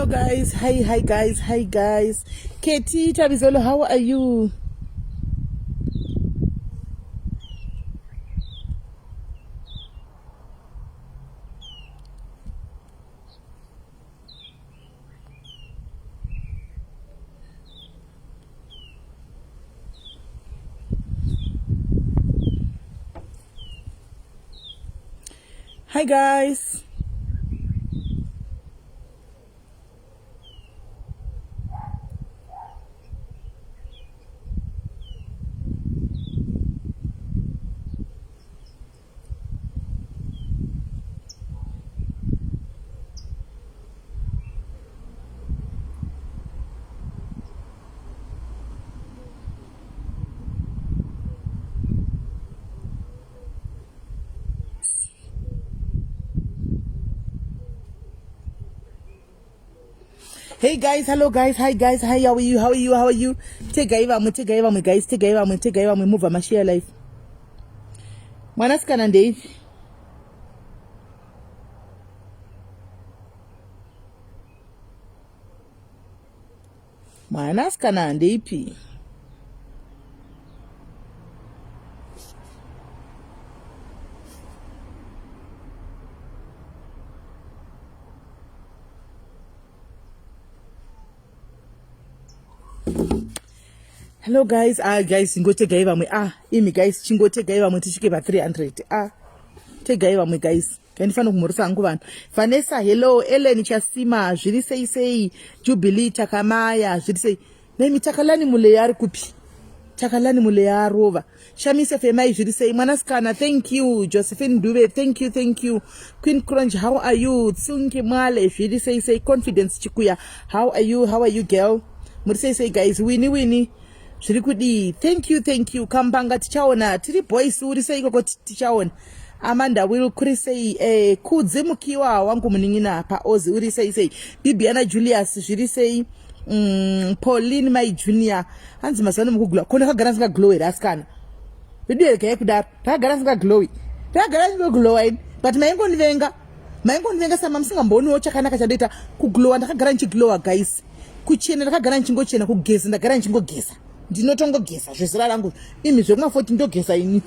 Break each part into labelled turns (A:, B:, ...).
A: guys. Hi, hi guys. Hi guys. Katie Tabizolo, how are you? Hi guys. Hey guys, hello guys, hi guys, hi, how are you, how are you, how are you? Tegai vamwe, tegai vamwe guys, tegai vamwe, tegai vamwe, mubva mashare life. Mwanasikana ndeipi? Mwanasikana ndeipi? Hello guys, ah guys, ingotegai vamwe ah imi guys, chingotegai vamwe tisvike pa 300 ah tegai vamwe guys. Kandifanira kumhoresa hangu vanhu. Vanessa, hello, Ellen Chasima, zviri sei sei, Jubilee Takamaya, zviri sei. Nemi Takalani Muleya ari kupi? Takalani Muleya arova. Shamise Femai zviri sei mwanasikana, thank you. Josephine Dube, thank you, thank you. Queen Crunch, how are you? Tsungi Mwale, zviri sei sei. Confidence Chikuya, how are you? How are you girl? Muri sei sei guys? Winnie Winnie. Zviri kudii? Thank you, thank you. Kambanga tichaona. Tiri boys uri sei ikoko tichaona. Amanda Will kuri sei? Eh, Kudzi Mukiwa wangu munin'ina paOzi uri sei sei? Bibiana Julius zviri sei? Pauline my junior hanzi mazuva ano mukuglowa ko ndakagara ndisingaglow here asikana vedu here gai kudaro ndakagara ndisingaglowi ndakagara ndingoglowa ini but maingondivenga maingondivenga sama musingambooniwo chakanaka chandoita kuglowa ndakagara ndichiglowa guys kuchena ndakagara ndichingochena kugeza ndagara ndichingogeza ndinotongogeza zvezera rangu imi zvekumafoti ndogeza ini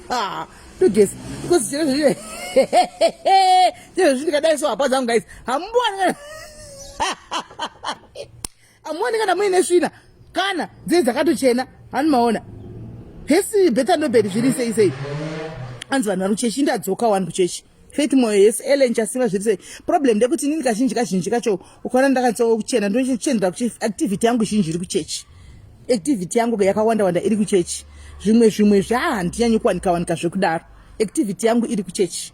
A: ndogeza because chero zvezvi chero zvezvi ndikadai so hapa dzangu guys hamumbowani amuoni kana muine svina kana dzee dzakatochena hani maona hesi betha nobed zviri sei sei anzi vanhu vari kuchechi ndadzoka wani kuchechi faith moyo hesi ellen chasiva zviri sei problem ndekuti inini kazhinji kazhinji kacho ukaona ndakatsokuchena ndochenera kuchechi activity yangu zhinji iri kuchechi activity yangu yakawanda wanda iri kuchechi zvimwe zvimwe zva handinyanyi kuwanika wanika zvekudaro activity yangu iri kuchechi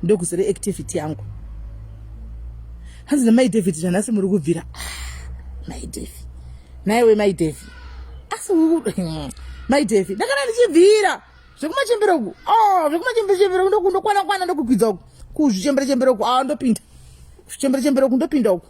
A: ndokuzere activity yangu hanzi namai david zvanhasi muri kubvira ah, mai david naiwe mai david asi mai david ndakana ndichibvira zvekumachembere uku oh, zvekumachembere uku ndokwana kwana ndokukwidza uku kuzvichembere chembere uku ah, ndopinda zvichembere chembere uku ndopinda uku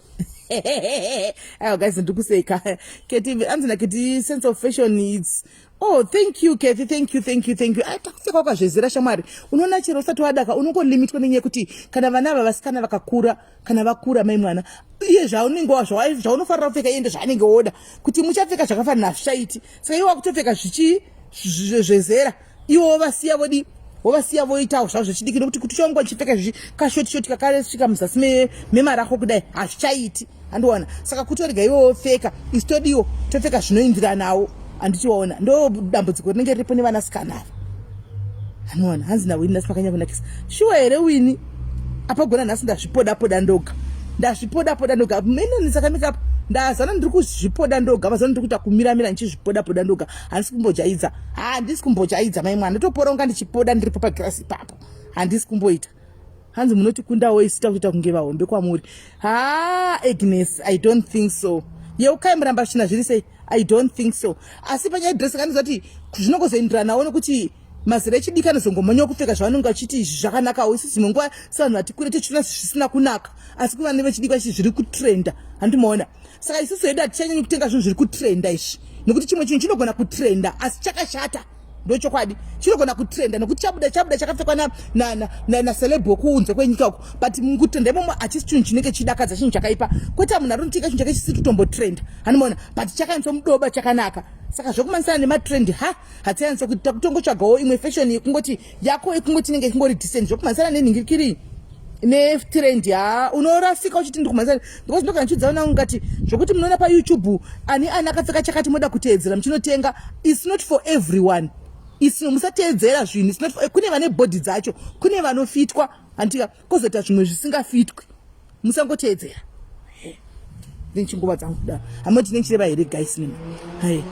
A: aiwa guys ndikuseka keti anzi naketi sense of fashion its Oh, thank you Kathy, thank you, thank you, thank you. Ai takupfeka wakazvezera shamwari. Unoona chero usati wadaka unongolimitwa nenyaya yekuti kana vana ava vasikana vakakura, kana vakura mai mwana, iye zvaunenge zvaunofarira kupfeka iye ndozvaanenge oda. Kuti muchapfeka zvakafanana hazvichaiti. Saka iwe wakutopfeka zvichi zvezera. Iwo wovasiya vodi wovasiya voitawo zvavo zvechidiki nekuti kuti chongo chipfeka zvichi kashoti shoti kakasvika muzasi memaraho kudai hazvichaiti. Andiona saka kutorega iwe wopfeka isu todiwo topfeka zvinoindiranawo handiti waona ndo dambudziko rinenge riripo nevanasikana ava anoona hanzi nawini nhasi makanyanya kunakisa shuwa here wini apagona nhasi ndazvipoda poda ndoga ndazvipoda poda ndoga menonisa makeup ndazana ndiri kuzvipoda ndoga mazana ndiri kuita kumiramira ndichizvipoda poda ndoga handisi kumbojaidza handisi kumbojaidza mai mwana ndotoporonga ndichipoda ndiripo pagirasi ipapo handisi kumboita hanzi munotikundawo isu takuita kunge vahombe kwamuri haa agnes i don't think so yeukai muramba svina zviri sei i don't think so asi panyaya dress kandiziva kuti zvinongozoenderanawo nekuti mazera echidiki anozongomanyawo kupfeka zvavanenge vachiti izvi zvakanakawo isu dzimwe nguva sevanhu vati kure tichiona zvisina kunaka asi kuvana vechidiki vachiti zviri kutrenda handimaona saka isusu hedu hatichanyanyi kutenga zvinhu zviri kutrenda izvi nekuti chimwe chinhu chinogona kutrenda asi chakashata. Ndochokwadi chinogona kutrenda nokuti chabuda chabuda chakapfekwa naceleb wokuunze kwenyika uko, but mukutrenda imomo hachisi chinhu chinenge chidakadza, chinhu chakaipa. Kwete munhu ari kutenga chinhu chake chisiri kutombotrenda, handimaona, but chakanyatsomudoba chakanaka. Saka zvekumanisana nematrend ha hatianyatso kuti takutongotsvagawo imwe fashion yekungoti yako yekungoti inenge ikungori decent. Zvokumhanyisana nenhingirikiri netrend, ha, unorasika uchiti ndikumhanyisana, because ndogana ndichidzaona ungati zvokuti munoona paYouTube ani ani akapfeka chakati, moda kuteedzera muchinotenga. It's not for everyone. Musateedzera zvinhu. It's not for, kune vane body dzacho, kune vanofitwa, handitika, kwozoita zvimwe zvisingafitwi. Musangoteedzera. Nechinguva dzangu kudaro, hamoti nechireva here, guys? Nema hai,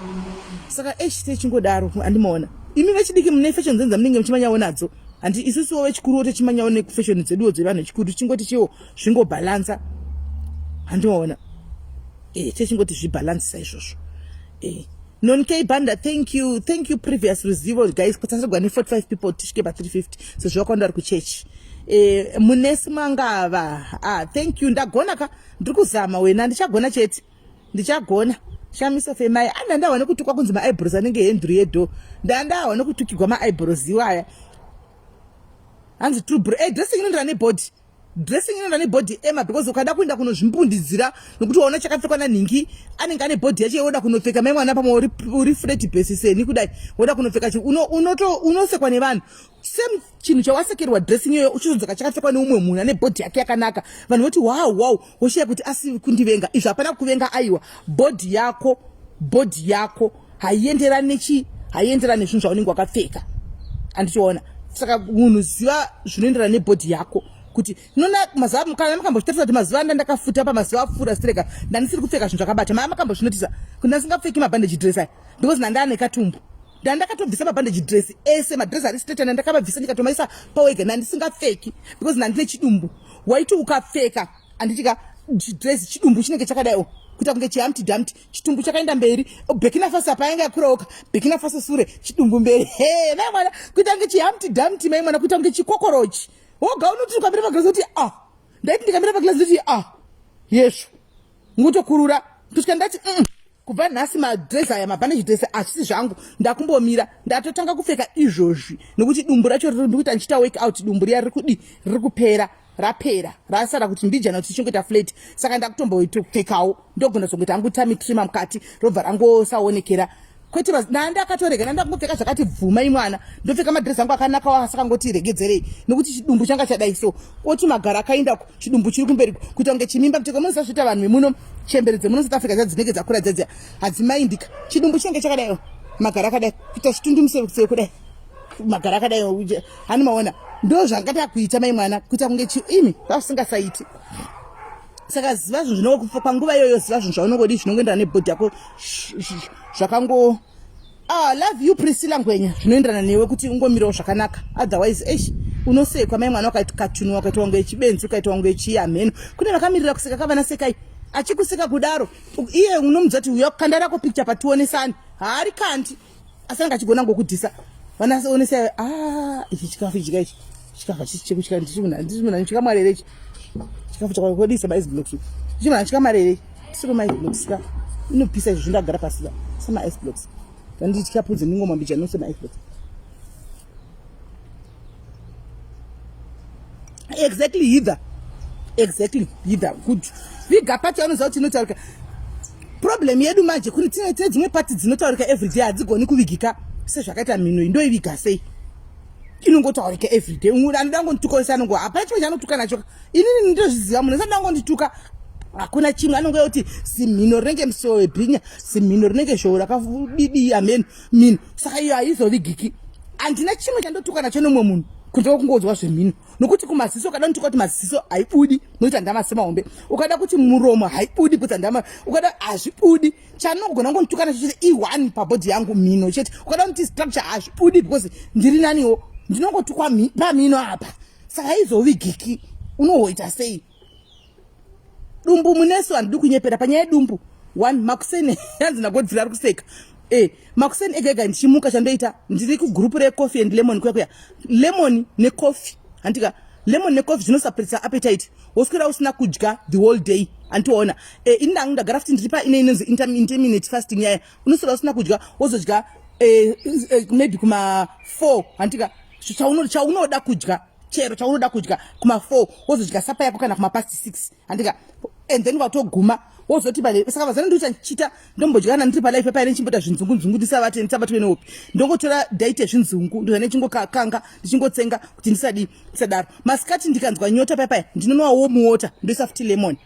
A: saka esh, techingodaro, handimaona. Imi vechidiki mune fashion dzenyu dzamunenge muchimanyawo nadzo, handi? Isusuwo vechikuruwo techimanyawo nekufashion dzeduwo dzevanhu vechikuru, tichingoti chiwo zvingobhalansa, handimaona? E, techingoti zvibhalansi saizvozvo. E, non K Banda, thank you, thank you. Previous ruzivo, guys, kutasirwa ne45 people, tisvike pa350 sezvo vakawanda vari kuchechi. E, munesi mangava. Ah, thank you, ndagona ka, ndiri kuzama wena, ndichagona chete, ndichagona. Shamiso femai anda ndahwa nekutukwa kunzi maeyebrows anenge handle yedoor. Ndandahwa nekutukigwa maeyebrows iwaya, hanzi true bro. E, dressing inoenderana nebody, dressing inoenda nebody, ema, because ukada kuenda kunozvimbundidzira nokuti waona chakapfekwa nanhingi anenge ane body yacho, woda kunopfeka, mai mwana, pamwe uri flat base seni kudai, woda kunopfeka, unosekwa nevanhu. Same chinhu chawasekerwa dressing iyoyo, uchizodzoka chakapfekwa neumwe munhu ane body yake yakanaka, vanhu voti, Wow." Woshiya kuti asi kundivenga izvo. Hapana kuvenga, aiwa. Body yako, body yako haienderani nechi, haienderani nezvinhu zvaunenge wakapfeka, andichiona. Saka munhu ziva zvinoenderana nebody yako kuti nona mazuva kana makambozvitarisa kuti mazuva anda ndakafuta pamazuva apfuura sireka, ndandisiri kupfeka zvinhu zvakabata. Maa makambozvinotisa kuti ndasingapfeki mabandage dress aya because ndandaane katumbu. Ndandakatobvisa mabandage dress ese, madress ari straight, ndandakavabvisa ndikatomaisa pawega. Ndandisingapfeki because ndandine chidumbu. Waiti ukapfeka, anditika, chidress, chidumbu chinenge chakadaiwo kuita kunge chiHumpty Dumpty, chitumbu chakaenda mberi. Burkina Faso apa yanga yakuraoka, Burkina Faso sure, chidumbu mberi. He, mai mwana, kuita kunge chiHumpty Dumpty, mai mwana, kuita kunge chikokorochi. Woga unoti ukamira paglass kuti, ah, ndaiti ndikamira paglass kuti, ah, yesvo, ngotokurura kusvika ndati, Kubva nhasi madress aya, mabandage dress, hazvisi zvangu. Ndakumbomira, ndatotanga kupfeka izvozvi nokuti dumbu racho riri ndikuita ndichiita work out, dumbu riya riri kudi, riri kupera, rapera, rasara kuti mbijana kuti tichingoita flat. Saka ndakutomboitopfekawo, ndogona zongoita hangu tummy trimmer mukati, robva rangosaonekera. Kwete, ndandakatorega, ndandakungopfeka zvakati bvuma imwana, ndopfeka madress angu akanaka, asakangoti regedzerei nokuti chidumbu changa chadai so, oti magara akaendako, chidumbu chiri kumberi kuita kunge chimimba muteko. Munosazviita vanhu vemuno, chembere dzemuno South Africa dzadzinenge dzakura dzadzia hadzimaindika, chidumbu chinenge chakadai, magara akadai, kuita chitundumuseve kudai, magara akadai, hani maona? Ndo zvangada kuita mai mwana, kuita kunge imi vasingasaiti. Saka ziva zvinhu zvinokufa panguva iyoyo, ziva zvinhu zvaunongodi zvinongoenderana nebody yako, zvakango, ah, love you, Priscilla Ngwenya, zvinoenderana newe kuti ungomirawo zvakanaka. Otherwise, eish, unosekwa mai mwana, ukatunwa, ukaitwa kunge chibenzi, ukaitwa kunge chiyamheno. Kune vakamirira kuseka kavana sekai, achikuseka kudaro iye unomudza kuti uya kanda rako picture pationesani. Haari kandi, asi anga achigona ngokudhisa vanaonesai. Ah, ichi chikafu ichi kaichi chikafu hachisi chekutya, ndichimunhu chikamwarere ichi chikafu chakadisa maice blocks, ndichimunhu chikamwarere tisiro maice blocks ka, inopisa izvo, zvindagara pasi ka sema ice blocks, ndanditya pudze ndingomwa mbijana nosema ice blocks. Exactly, either, exactly, either good viga pati anoziva kuti inotaurika. Problem yedu manje kuri tine dzimwe pati dzinotaurika everyday, hadzigoni kuvigika sezvakaita mhino iyi. Ndoiviga sei? Inongotaurika everyday. Anoda ngondituka wese anongo, hapana chimwe chaanotuka nacho. Inini ndozviziva, munhu asada ngondituka hakuna chimwe, anongouya kuti zimhino rinenge musoro webhinya, zimhino rinenge zhou rakadidi, ameno mhino. Saka iyo haizovigiki. Handina chimwe chandotuka nacho nomumwe munhu kunze kwekungonzwa zvemhino, nokuti kumaziso ukada ndituka kuti maziso haibudi nokuti handina maziso mahombe, ukada kuti muromo haibudi kuti handina, ukada hazvibudi. Chanogona ngonituka nacho chete i1 pabody yangu, mhino chete. Ukada kuti structure hazvibudi because ndiri naniwo, ndinongotukwa pamhino apa. Saka haizovigiki, unohoita sei dumbu munesu? Handidi kunyepera panyaya yedumbu. One makuseni, hanzi naGodzira ari kuseka. E, makuseni ega ega ndichimuka, chandoita, ndiri kugurupu recoffee and lemon kuya kuya, lemon necoffee, handika? Lemon necoffee zvinosuppressa appetite, woswera usina kudya the whole day, handitiona? E, ini ndangu ndagara futi ndiri pa ine inonzi intermittent fasting yaya, unoswera usina kudya, wozodya. eh, eh, maybe kuma 4 handika chaunoda kudya chero chaunoda kudya kuma 4 wozodya sapa yako kana kuma past 6 handika and then watoguma wozoti pale saka vazana ndikuita ndichiita ndombodya kana ndiri palife paine ndichimboita zvinzungu nzungu ndisavate ndisabatwe nehope ndongotora diet yezvinzungu ndozvane ndichingokanga ndichingotsenga kuti ndisadii ndisadaro masikati ndikanzwa nyota paya paya ndinonwa warm water ndoisa futi lemon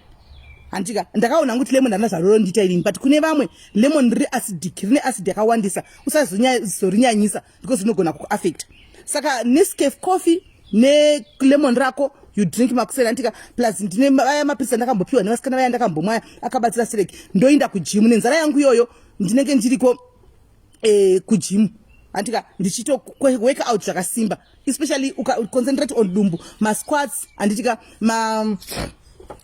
A: handika ndakaona hangu kuti lemon harina zvarondiita inini but kune vamwe lemon riri acidic rine acid yakawandisa usazorinyanyisa because rinogona kukuaffecta saka nescafe coffee nelemon rako you drink makuseni antika plus ndine vaya mapirisi andakambopiwa nevasikana vaya ndakambomwaya akabatsira sireki ndoinda kujimu nenzara yangu iyoyo ndinenge ndiriko eh, kujimu antika ndichito work out zvakasimba especially uka concentrate on dumbu masquats anditika ma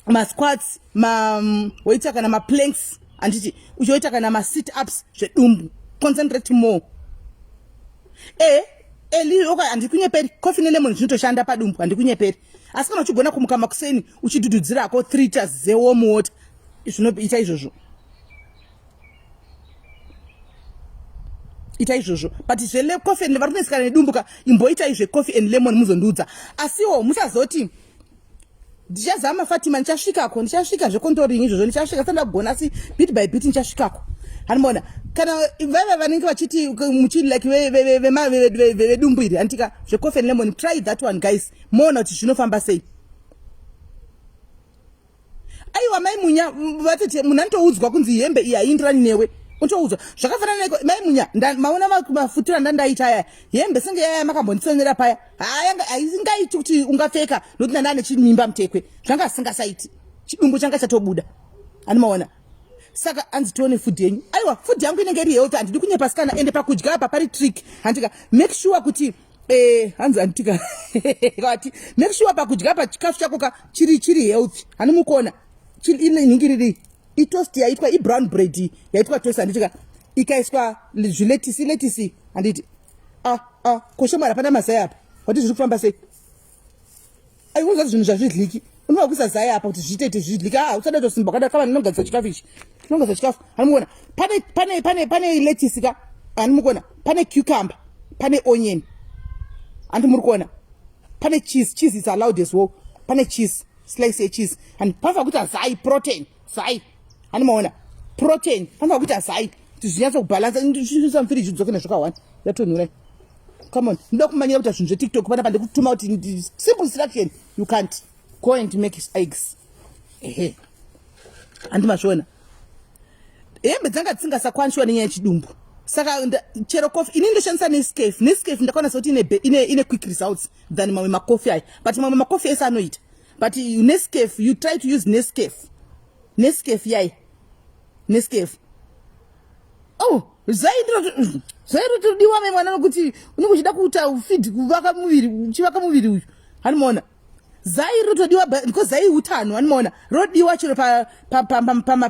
A: masquats ma woita kana maplanks anditi uchoita kana masit ups zvedumbu concentrate more e eli oka handikunyeperi coffee nelemon zvinotoshanda padumbu handikunyeperi asi kana uchigona kumuka makuseni uchidhudhudzirako 3 liters zewarm water zvinoita izvozvo ita izvozvo but zvecoffee and vari kunetsekana nedumbu ka imboitai zvecoffee and lemon muzondiudza asiwo musazoti ndichazama fatima ndichasvikako ndichasvika zvekontoring izvozvo ndichasvika sanda kugona asi bit by bit ndichasvikako hanimona kana vaiva vanenge vachiti muchi like vedumbu iri handitika zvecoffee and lemon try that one guys moona kuti zvinofamba sei aiwa mai munya vatete munhu anotoudzwa kunzi hembe iyi haiindirani newe unotoudzwa zvakafanana neko mai munya maona mafutiro andandaita aya hembe senge yaya makambondisonera paya haisingaiti kuti ungapfeka nokuti ndanda nechimimba mutekwe zvanga zvisingasaiti chidumbu changa chatobuda animaona saka anzi tione food yenyu aiwa food yangu inenge iri healthy handidi kunyepa sikana ende pakudya apa pari trick handika make sure kuti Eh, hanzi anditika vati make sure pakudya pachikafu chako ka chiri chiri healthy hani mukona inhingiriri itoast yaitwa ibrown bread yaitwa toast handitika ikaiswa zviletisi letisi handiti ah ah koshomara pana mazai apa wati zviri kufamba sei aiunza zvinhu zvazvidliki unoda kuisa zai apa kuti zviite zvidliki ah usada tosimba kada kava ndinogadzira chikafu ichi ndinogadzira chikafu hanimukona pane pane pane pane lettuce ka hanimukona pane cucumber pane onion handi muri kuona pane cheese cheese is allowed as well pane cheese slice yecheese and panofanira kuita zai protein zai handimaona protein panofanira kuita zai kuti zvinyatso kubhalansa ndisvisa mufiriji udzoke nezvakawanda yatonhurai come on ndoda kumanyira kuita zvinhu zvetiktok panapa ndikutuma kuti simple instruction you can't go and make eggs ehe handi mazviona hembe dzanga dzisingasakwaniswa nenyaya yechidumbu saka chero coffee ini ndoshandisa nescafe nescafe ndakaona sekuti ine, ine quick results than mamwe macoffee aya but mamwe macoffee ese anoita but nescafe you try to use nescafe nescafe yai nescafe oh zvairotodiwa me mwana nokuti unenge uchida kuita feed kuvaka muviri uchivaka muviri uyu hanimaona zai rotodiwa because zai utano hanimaona rodiwa chero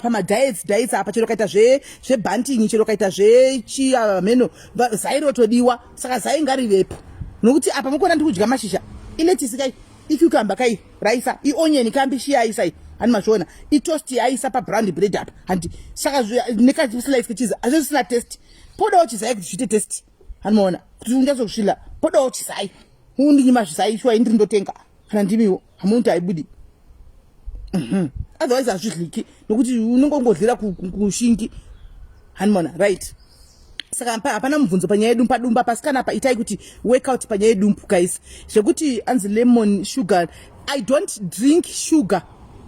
A: pamadiets diets apa chero kaita zvebanting chero kaita zvechiameno zai rotodiwa saka zai ngarivepo nokuti apa mukuona ndikudya mashizha iletisi kai icucumber kai raisa ionion kambishi yaisa iyi handi mazviona itoast yaisa pabrown bread apa handi saka nekaslice kechizi azvo zvisina test podawo chizai kuti zviite test handi maona kuti unyatsozvila podawo chizai undinyima zvizai shuwa indiri ndotenga kana ndimiwo hamuti haibudi mhm. otherwise hazvidliki nokuti unongongodlira kushingi handi maona right saka hapana mubvunzo panyaya yedumbu padumbu apa sikana apa itai kuti workout panyaya yedumbu guys zvekuti anzi lemon sugar i don't drink sugar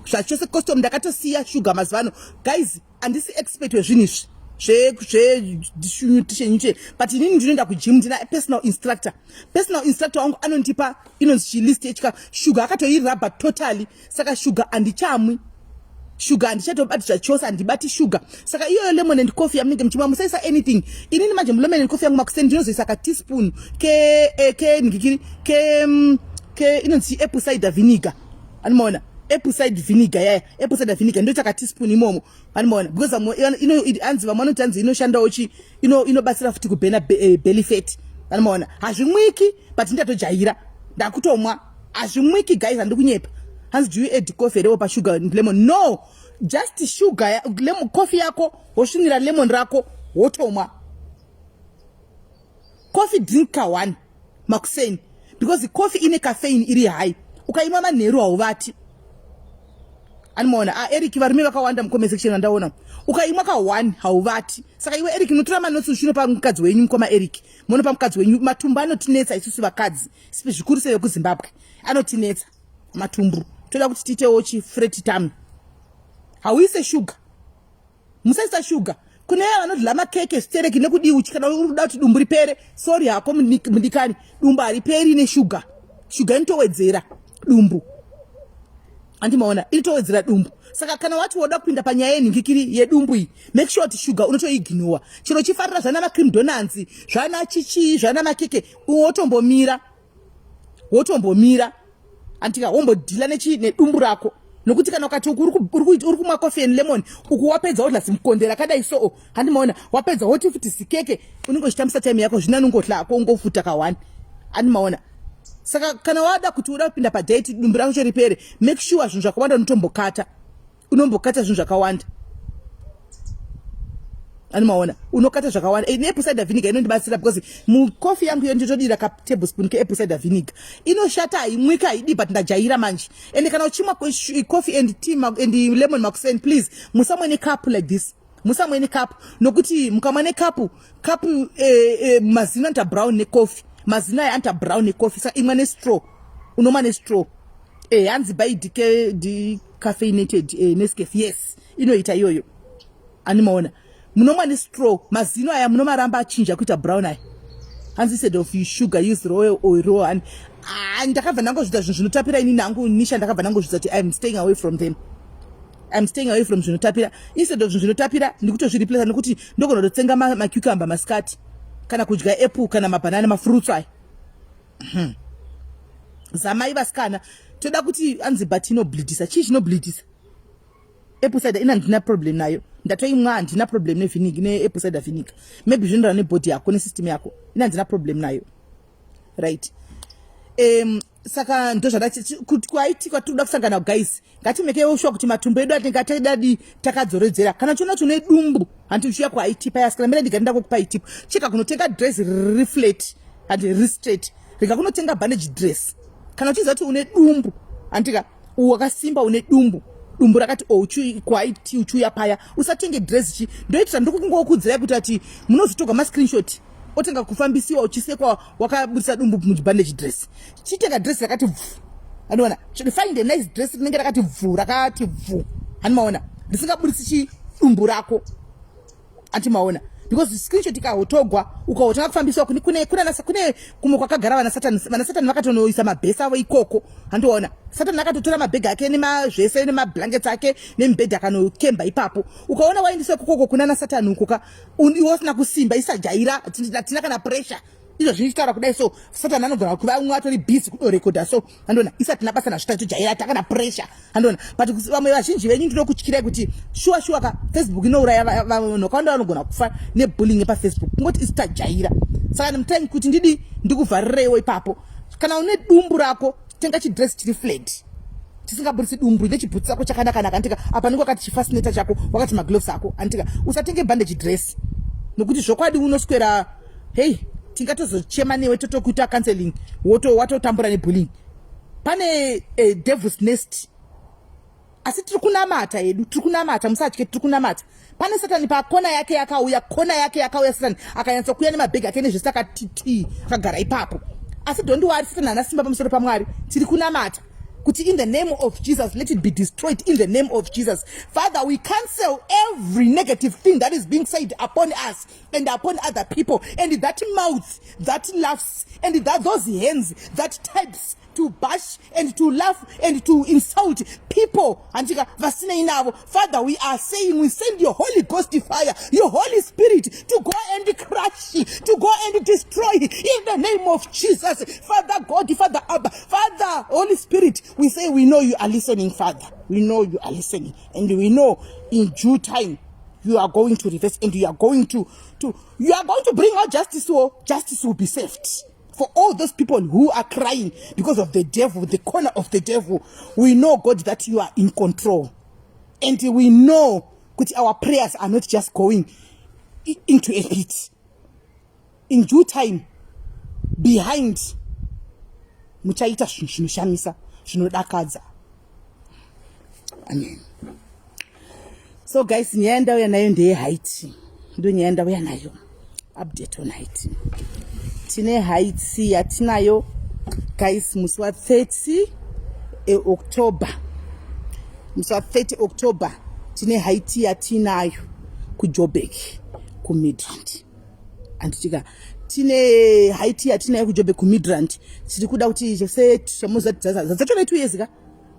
A: zvachose custom ndakatosiya sugar mazuva ano guys handisi expert wezvinhu izvi zvenutrition but inini ndinoenda kugym ndina personal instructor personal instructor wangu anondipa inonzi chilist yechikafu sugar akatoirabha totally saka sugar handichamwi shuga handichatobati zvachose handibati shuga saka iyoyo lemon and coffee yamunenge muchimwa musaisa anything inini manje mulemon and coffee yangu makuseni ndinozoisa ka teaspoon ke eh, ke ndikiri ke mm, ke inonzi apple cider vinegar anomaona apple cider vinegar yaya apple cider vinegar ndoita ka teaspoon imomo anomaona because vamwe ino anzi vamwe vanoti anzi inoshandawo chi ino inobatsira futi kubhena eh, belly fat anomaona hazvimwiki but ndatojaira ndakutomwa hazvimwiki guys handi kunyepa hanzi do you add coffee here pa sugar and lemon no just sugar lemon coffee yako wosvinira lemon rako wotomwa Coffee drink ka one makuseni, because coffee ine caffeine iri high. Ukaimwa manheru hauvati. Animaona, ah, Eric, varume vakawanda mucomment section vandaona. Ukaimwa ka one hauvati. Saka iwe Eric, unotora manotes uchinopa mukadzi wenyu. Mukoma Eric, munopa mukadzi wenyu. Matumbu anotinetsa isusu vakadzi, zvikuru sei vekuZimbabwe, anotinetsa matumbu. Toda kuti tiitewo chiflat tummy. Hauise shuga, musaisa shuga. Kune vaya vanodya makeke zvitereki nekudii uchi, kana uri kuda kuti dumbu ripere, sorry hako mudikani, dumbu hariperi neshuga. Shuga inotowedzera dumbu, andimaona, inotowedzera dumbu. Saka kana wati woda kupinda panyaya yenhingikiri yedumbu iyi, make sure kuti shuga unotoignora. Chero chifarira zvana macream donuts, zvana chichii, zvana makeke, wotombomira, wotombomira, andika, wombodhila nedumbu rako. Nokuti kana ukati uri kumwa coffee and lemon uku, wapedza wodla zimukondera akadai, so handimaona, wapedza woti futi zikeke, unenge uchitambisa time yako. Zvina nungodla ako, ungofuta ka1, andimaona. Saka kana wada kuti uda kupinda padiet, dumbu rako choripere, make sure zvinhu zvakawanda unotombokata, unombokata zvinhu zvakawanda, animaona, unokata zvakawanda. Neapple cider vinegar inondibatsira because mukofi yangu iyo nditodira katablespoon keapple cider vinegar. Inoshata, haimwika, haidi, but ndajaira manje. Ende kana uchimwa coffee and tea and lemon makuseni, please musamwe necup like this, musamwe necup, nokuti mukamwa nekapu kapu mazino anoita brown necoffee, mazino aya anoita brown necoffee. Saka imwa nestraw, unomwa nestraw. Hanzi buy decaffeinated Nescafe. Yes, inoita iyoyo, animaona. Munomwa nestraw, mazino aya munomaramba achinja kuita brown aya. Hanzi instead of sugar use raw or raw honey. Ah, ndakabva ndangozvita zvinhu zvinotapira inini hangu nisha. Ndakabva ndangozvita kuti I'm staying away from them, I'm staying away from zvinotapira. Instead of zvinhu zvinotapira, ndikutozvireplace nekuti ndogona kutotsenga macucumber masikati, kana kudya apple kana mabhanana, mafruits aya. Zamai vasikana, toda kuti anzi but inobleedisa. Chii chinobleedisa? Apple cider ina handina problem nayo, ndatoimwa, handina problem nevinegar, neapple cider vinegar. Maybe zvinoenderana nebody yako, nesystem yako. Ina handina problem nayo, right? Saka ndozvada kuti kwaitikwa tiri kuda kusangana. Guys, ngatimekewo sure kuti matumbu edu atinge atadadi takadzoredzera. Kana chiona tune dumbu, hanti uchiuya kuIT paya, sikana mira ndigati ndakokupa tip. Cheka kunotenga dress riri flat, handi riri straight. Rega kunotenga bandage dress kana uchiziva kuti une dumbu, handika, wakasimba, une dumbu, dumbu rakati o kuIT uchiuya paya, usatenge dress chi ndoitira. Ndikukungokuudzirai kuti ati munozotorwa mascreenshot, otenga kufambisiwa uchisekwa wakabudisa dumbu mubandage dress. Chitenga dress rakati bvu, andiona. Find a nice dress rinenge rakati bvu, rakati bvu, handimaona, risingabudisi chidumbu rako, andimaona, because screenshot ikahotogwa, ukahotanga kufambisiwa kune kumwe kwakagara vanasatani. Vanasatani vakatonoisa mabhesi avo ikoko, handiona. Satani akatotora mabhegi ake nemazvese nemablankets ake nemibhedhi, akanokemba ipapo. Ukaona waendeswa ikokoko kuna nasatani ukoka, iwe usina kusimba, isajaira, hatina kana pressure. Izvo zvinochitaura kudai, so Satani anogona kuva umwe atori busy kudorekodha, so andiona, isatina basa nazvo, tatojaira, takana pressure, andiona. But vamwe vazhinji venyu ndinokutyirai kuti shuwa shuwa ka Facebook inouraya vanhu vakawanda, vanogona kufa nebullying yepafacebook. Kungoti isu tajaira. Saka ndimutime kuti ndidi ndikuvharireiwo ipapo. Kana une dumbu rako, tenga chidress chiri flat, tisingabudisi dumbu, nechibhutsi chako chakanaka-naka, andika. Apa nenge wakati chifascinator chako, wakati magloves ako, andika. Usatenge bandage dress, nokuti zvokwadi unoswera, hei, tingatozochema newe, totokuita counseling, woto watotambura nebullying. Pane devil's nest, asi tiri kunamata yedu, tiri kunamata, musatye, tiri kunamata. Pane Satani pakona yake yakauya, kona yake yakauya, Satani akanyatsokuya nemabhegi ake nezvese, akatiti akagara ipapo. Asi don't worry, Satani haana simba pamusoro paMwari. Tiri kunamata kuti in the name of Jesus, let it be destroyed in the name of Jesus. Father, we cancel every negative thing that is being said upon us and upon other people, and that mouth that laughs and that those hands that types to bash and to laugh and to insult people, handika, vasinei navo. Father, we are saying we send your Holy Ghost fire, your Holy Spirit, to go and crush, to go and destroy in the name of Jesus. Father God, Father Abba, Father Holy Spirit, we say we know you are listening. Father, we know you are listening, and we know in due time you are going to reverse and you are going to bring out justice. Oh, justice will be served for all those people who are crying because of the devil, the corner of the devil. We know, God, that you are in control, and we know that our prayers are not just going into a pit. In due time Behind muchaita zvinhu zvinoshamisa, zvinodakadza. Amen. So guys, nyaya yandauya nayo ndeye high tea. Ndo nyaya yandauya nayo, update on high tea. Tine high tea yatinayo, guys, musi wa30 eOctober. Musi wa30 October tine high tea yatinayo kuJoburg, kuMidrand, handitika? Tine high tea yatinayo kuJoburg, kuMidrand. Tiri kuda kuti semuza dzatove 2 years ka,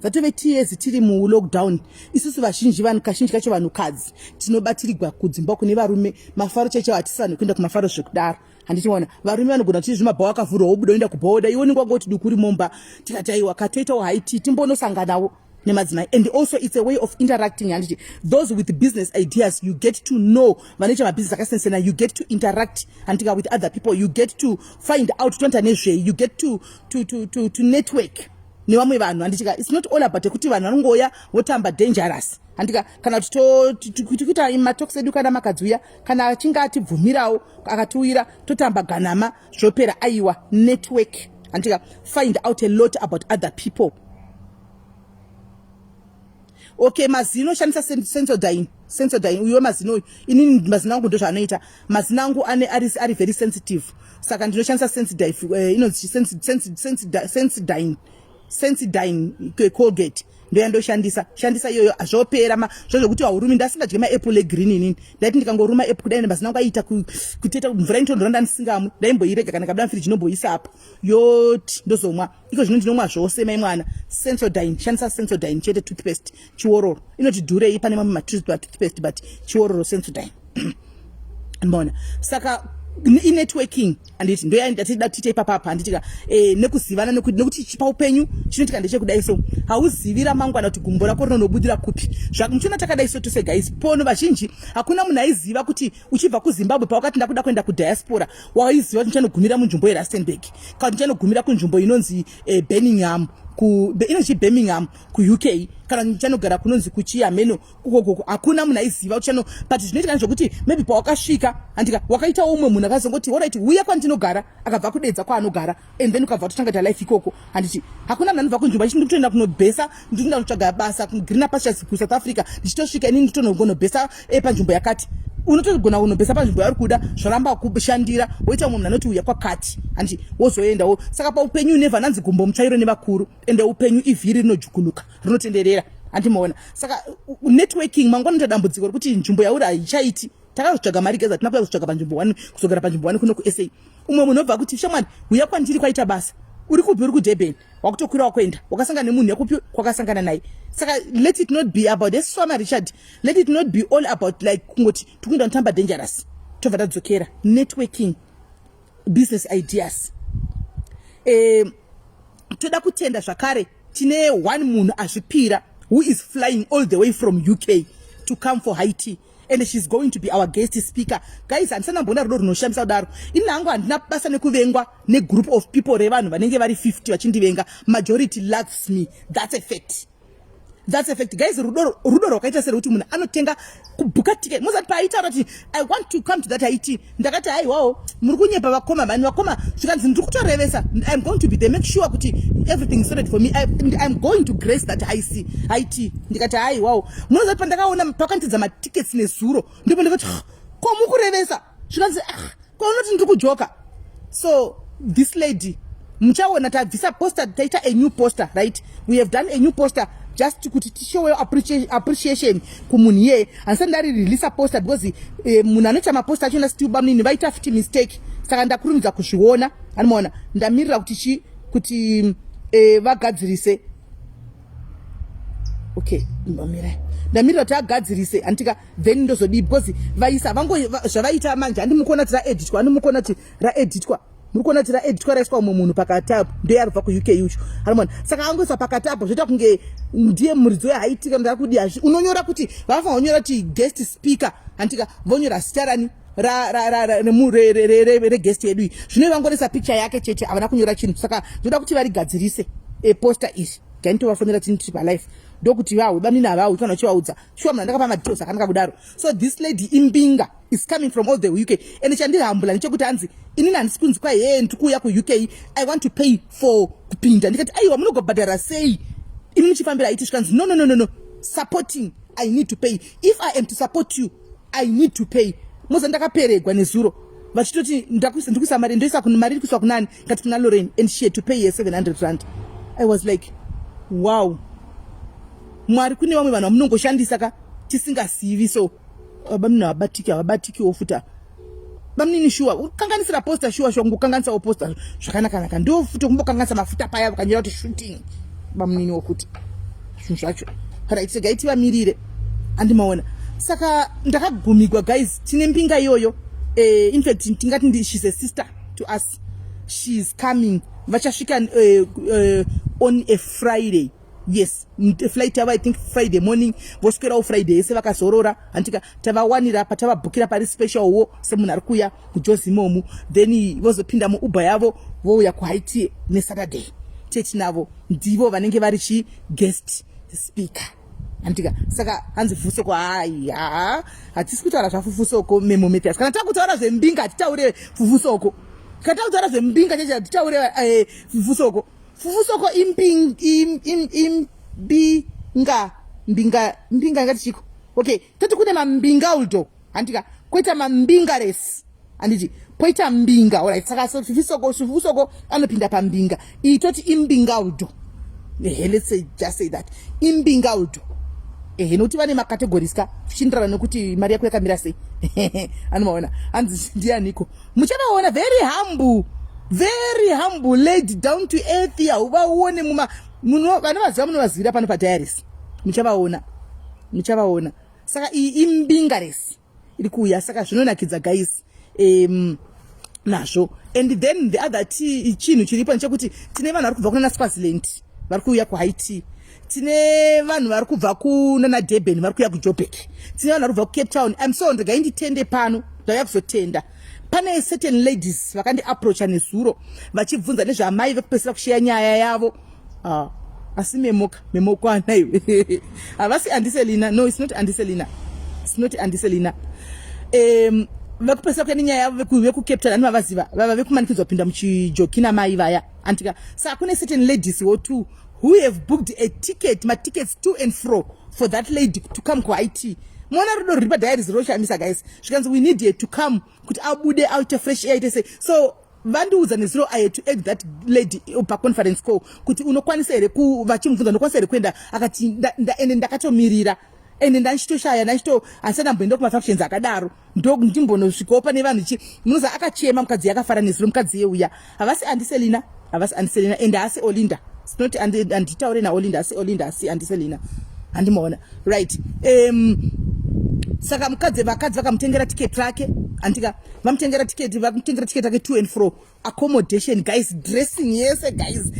A: dzatove 2 years tiri mulockdown. Isusu vazhinji vanhu, kazhinji kacho vanhukadzi, tinobatirigwa kudzimba kune varume. Mafaro chaicho hatisi vanhu kuenda kumafaro zvekudaro, handitiona? Varume vanogona kuti zvimabhawa akavhurwa, wobuda oenda kubhoda, iwe unenge wangoti duku rimomba. Tikati aiwa, katoitawo high tea, timbonosanganawo nemadzimai. And also it's a way of interacting, handiti? Those with business ideas, you get to know vanoita mabhizinesi akasiyana-siyana. You get to interact, handitika, with other people. You get to find out tonoita nezvei. You get to network nevamwe vanhu, handitika? It's not all about ekuti vanhu vanongoya votamba dangerous, handika? Kana kuti tikuita matalks edu, kana makadziuya, kana achinge atibvumirawo, akatiuyira, totamba ganama, zvopera. Aiwa, network, handika? Find out a lot about other people. Okay, mazino, shandisa Sensodyne. Sensodyne uyo mazino uyu. Inini mazino angu ndozvaanoita. Mazino angu ane ari very sensitive, saka ndinoshandisa Sensodyne, inonzi Sensodyne, Sensodyne Colgate, ndoyandoshandisa. Shandisa iyoyo, zvopera. Zvozvokuti haurumi. Ndasingadye maapple egreen inini. Ndaiti ndikangoruma apple kudai, mazino angu aiita kuteta. Mvura inotondora, ndandisingamwi. Ndaimboirega, kana kabuda mufiriji inomboisa apo, yoti ndozomwa. Iko zvino ndinomwa zvose, mai mwana. Sensodyne, shandisa Sensodyne chete. Toothpaste chiororo, inoti dhurei pane mamwe matoothpaste, but chiororo Sensodyne, mbona? Saka inetworking, handiti? Ndoyatida tiite ipapapa, handitika? Nekuzivana, nekuti chipa upenyu chinoitika ndechekudai. So hauzivi ramangwana kuti gumbo rako rinonobudira kupi. Muchiona takadai so tose, guys, pono vazhinji, hakuna munhu aiziva kuti uchibva kuZimbabwe, pawakati ndakuda kuenda kudiaspora, waiziva kuti ndichanogumira munzvimbo yeRustenburg, kana kuti ndichanogumira kunzvimbo inonzi Birmingham, inonzi Birmingham kuUK, kana ndichanogara kunonzi kuchiameno ukokoko. Hakuna munhu aiziva kuti chano. But zvinoitika ndezvekuti maybe pawakasvika, handika, wakaitawo umwe munhu akazongoti, "Alright, uya kwandinogara," akabva kudedza kwaanogara, and then ukabva watotanga ta life ikoko, handiti? Hakuna munhu anobva kunzvimbo achiti ndikutoenda kunobhesa, ndikuenda kunotsvaga basa kuGreener Pastures kuSouth Africa, ndichitosvika inini nditonogonobhesa panzvimbo yakati. Unotogona kunobhesa panzvimbo yauri kuda, zvoramba kushandira, woita mumwe munhu anoti uya kwakati, handiti? Wozoendawo. Saka paupenyu never nanzi gumbo mutsvairo nevakuru. Ende upenyu ivhiri rinojukuluka, rinotenderera, handimaona? Saka networking, mangwana unoita dambudziko rekuti nzvimbo yauri haichaiti. Takazotsvaga mari geza, tina kuya kuzotsvaga panzvimbo one, kuzogara panzvimbo one kuno kuSA. Umwe munhu obva kuti, "Shamwari, uya kwandiri, kwaita basa. Uri kupi?" "Uri kuDurban." Wakutokwira, wakuenda, wakasangana nemunhu yakupi kwakasangana naye. Saka let it not be about eswama Richard, let it not be all about like kungoti tikuenda kutamba dangerous, tobva tadzokera. Networking, business ideas. Toda kutenda zvakare, tine one munhu azvipira who is flying all the way from UK to come for high tea, and she's going to be our guest speaker. Guys, handisana mboona rudo runoshamisa kudaro. Ini hangu handina basa nekuvengwa negroup of people revanhu vanenge vari 50 vachindivenga. Majority loves me. That's a fact, that's a fact, guys. Rudo, rudo rwakaita serekuti munhu anotenga kubhuka ticket. Muzati paaitaura kuti, "I want to come to that high tea," ndakati, "Haiwawo, muri kunyepa vakoma mani, vakoma." Zvikanzi, "Ndiri kutorevesa. I'm going to be there. Make sure kuti everything is sorted for me. I'm going to grace that high tea." Ndikati, "Haiwawo." Munozati pandakaona pakandidza matickets nezuro, ndipo ndikati, "Ko mukurevesa?" Zvikanzi, "Ah, ko unoti ndiri kujoka?" So this lady, muchaona tabvisa poster, taita a new poster, right? We have done a new poster just kuti tishowe appreciation kumunhu iyeye. Handisati ndarireleasa poster because munhu anoita maposter achona, still bamunini vaita futi mistake, saka ndakurumidza kuzviona, anomaona? Ndamirira kuti chi kuti vagadzirise. Okay, mbamirai, ndamirira kuti agadzirise, handitika? Then ndozodii? Because vaisa vango zvavaita manje, handi mukuona kuti raeditwa? Handi mukuona kuti raeditwa? Muri kuona kuti raeditwa, raiswa umwe munhu pakati apo, ndiye ari kubva kuUK ucho, harimona? Saka angoiswa pakati apo, zvoita kunge ndiye muridzi wehigh tea. Ndari kudi hazvi unonyora kuti vavafanira kunyora kuti guest speaker, handitika? Vonyora zita rani reguest yedu iyi. Zvino vangoresa picture yake chete, havana kunyora chinhu. Saka ndoda kuti varigadzirise poster iri. Gainitovafonera, tini tiri palife, ndokuti vahwe banini havawi kana uchivaudza shuwa munhu andakapa madetails akanaka kudaro. So this lady imbinga is coming from all the UK, and chandirihambula ndechekuti hanzi Inini handisi kunzi kwai hee ndiri kuuya kuUK, I want to pay for kupinda. Ndikati aiwa, munogobhadhara sei imi muchifambira IT? Zvikanzi no, no, no, no, no, supporting I need to pay. If I am to support you, I need to pay. Moza ndakaperegwa nezuro vachitoti ndikuisa mari, ndoisa mari iri kuiswa kunani? Ngati kuna Lorraine, and she had to pay her 700 rand. I was like, wow, Mwari, kune vamwe vanhu vamunongoshandisa ka tisingazivi. So bamnini havabatiki, havabatikiwo futa bamnini. Shuwa kukanganisira poster, shuwa shuwa kungokanganisawo poster zvakanakanaka, ndo futi kumbokanganisa mafuta paya vakanyora kuti shooting, bamnini wokuti zvinhu zvacho. Right, regai tivamirire, andimaona. Saka ndakagumigwa guys, tine mbinga iyoyo. In fact tingati she's a sister to us. She's coming, vachasvika on a Friday. Yes, flight yavo I think Friday morning, voswerawo Friday yese vakazorora, handika? Tavawanira patavabhukira pari special wo semunhu ari kuuya kuJozi imomu, then vozopinda muUber yavo vouya kuhigh tea neSaturday tetinavo. Ndivo vanenge vari chi guest speaker, handika? Saka hanzi Fufusoko. Hai, ha, hatisi kutaura zvaFufusoko, Memo Mathias. Kana takutaura zvembinga hatitaure Fufusoko. Kana takutaura zvembinga cheche hatitaure Fufusoko. Fufusoko imbinga, mbinga, mbinga ingati chiko? Okay, toti kune mambingauldo, handika? Koita mambingares, handiti? Poita mbinga. Alright, saka Fufusoko, Fufusoko anopinda pambinga iyi, toti imbingauldo. Ehe, let's say, just say that imbingauldo. Ehe, nokuti vane macategories ka, zvichienderana nekuti mari yako yakamira sei. Anomaona, hanzi ndianiko? Muchavaona, very humble, very humble lady, down to earth. Hauvaone muma vanovaziva, munovazivira pano padiaries. Muchavaona, muchavaona. Saka iyi imbingares iri kuuya, saka zvinonakidza guys, nazvo. And then the other chinhu chiripo ndechekuti tine vanhu vari kubva kunana Swaziland vari kuuya kuhigh tea, tine vanhu vari kubva kunana Durban vari kuuya kuJoburg, tine vanhu vari kubva kuCape Town. Im so regai nditende pano, ndauya kuzotenda. Pane certain ladies vakandiapproacha nezuro vachibvunza nezvamai vekupedzisira kushiya nyaya yavo. Asi memoka memokwana iwe, havasi Andiselina. No, it's not Andiselina, it's not Andiselina. Vekupedzisira kuya nenyaya yavo vekuCape Town, ani vavaziva vava vekumanikidzwa kupinda muchijoki namai vaya, antika? Saka kune certain ladies wo too who have booked a ticket, matickets to and fro for that lady to come kuhigh tea. Muona rudo ruri padiaries roshamisa guys. Zvikanzi we need her to come kuti abude, aite fresh air, aite sei. So vandiudza nezuro, I had to add that lady paconference call kuti unokwanisa here, vachimubvunza unokwanisa here kuenda, akati ende ndakatomirira, ende ndanchitoshaya, ndanchito handisati ndamboenda kumafunctions akadaro, ndo ndimbonosvikawo pane vanhu chi munoza. Akachema mukadzi, akafara nezuro mukadzi yeuya. Havasi Andiselina, havasi Andiselina, ende haasi Olinda. It's not, handitaure naOlinda, asi Olinda, asi Andiselina, handimaona. Right, saka mukadzi, vakadzi vakamutengera tiketi rake, handika? Vamutengera tiketi, vamutengera tiketi rake to and fro, accommodation guys, dressing yese guys,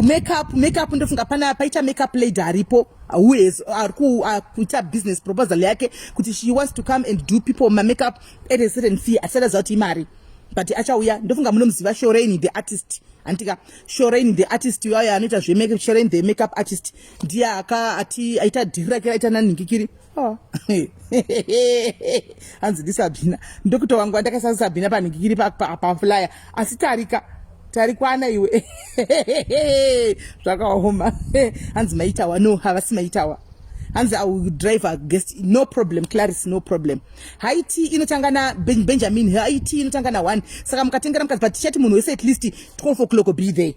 A: makeup, makeup. Ndofunga pana paita makeup lady aripo who is ari kuita business proposal yake kuti she wants to come and do people mamakeup at a certain fee. Asati aziva kuti imari, but achauya. Ndofunga munomuziva, Shorain the artist, handika? Shorain the artist uyayo anoita zvemakeup, Shorain the makeup artist, ndiye aka ati aita dhiri rake raita nanhingikiri. Oh. Hanzi ndiSabhina, ndokuto wangu andakaisa Sabhina panhingikiri paflyer, asi tarika tarikwana iwe, zvakaoma. Hanzi maitawa. No, havasi maitawa. Hanzi I will drive a guest, no problem. Clarice, no problem. High tea inotanga naBenjamin, high tea inotanga na1. Saka mukatengera mukadzi, but tichati munhu wese at least 12 o'clock be there,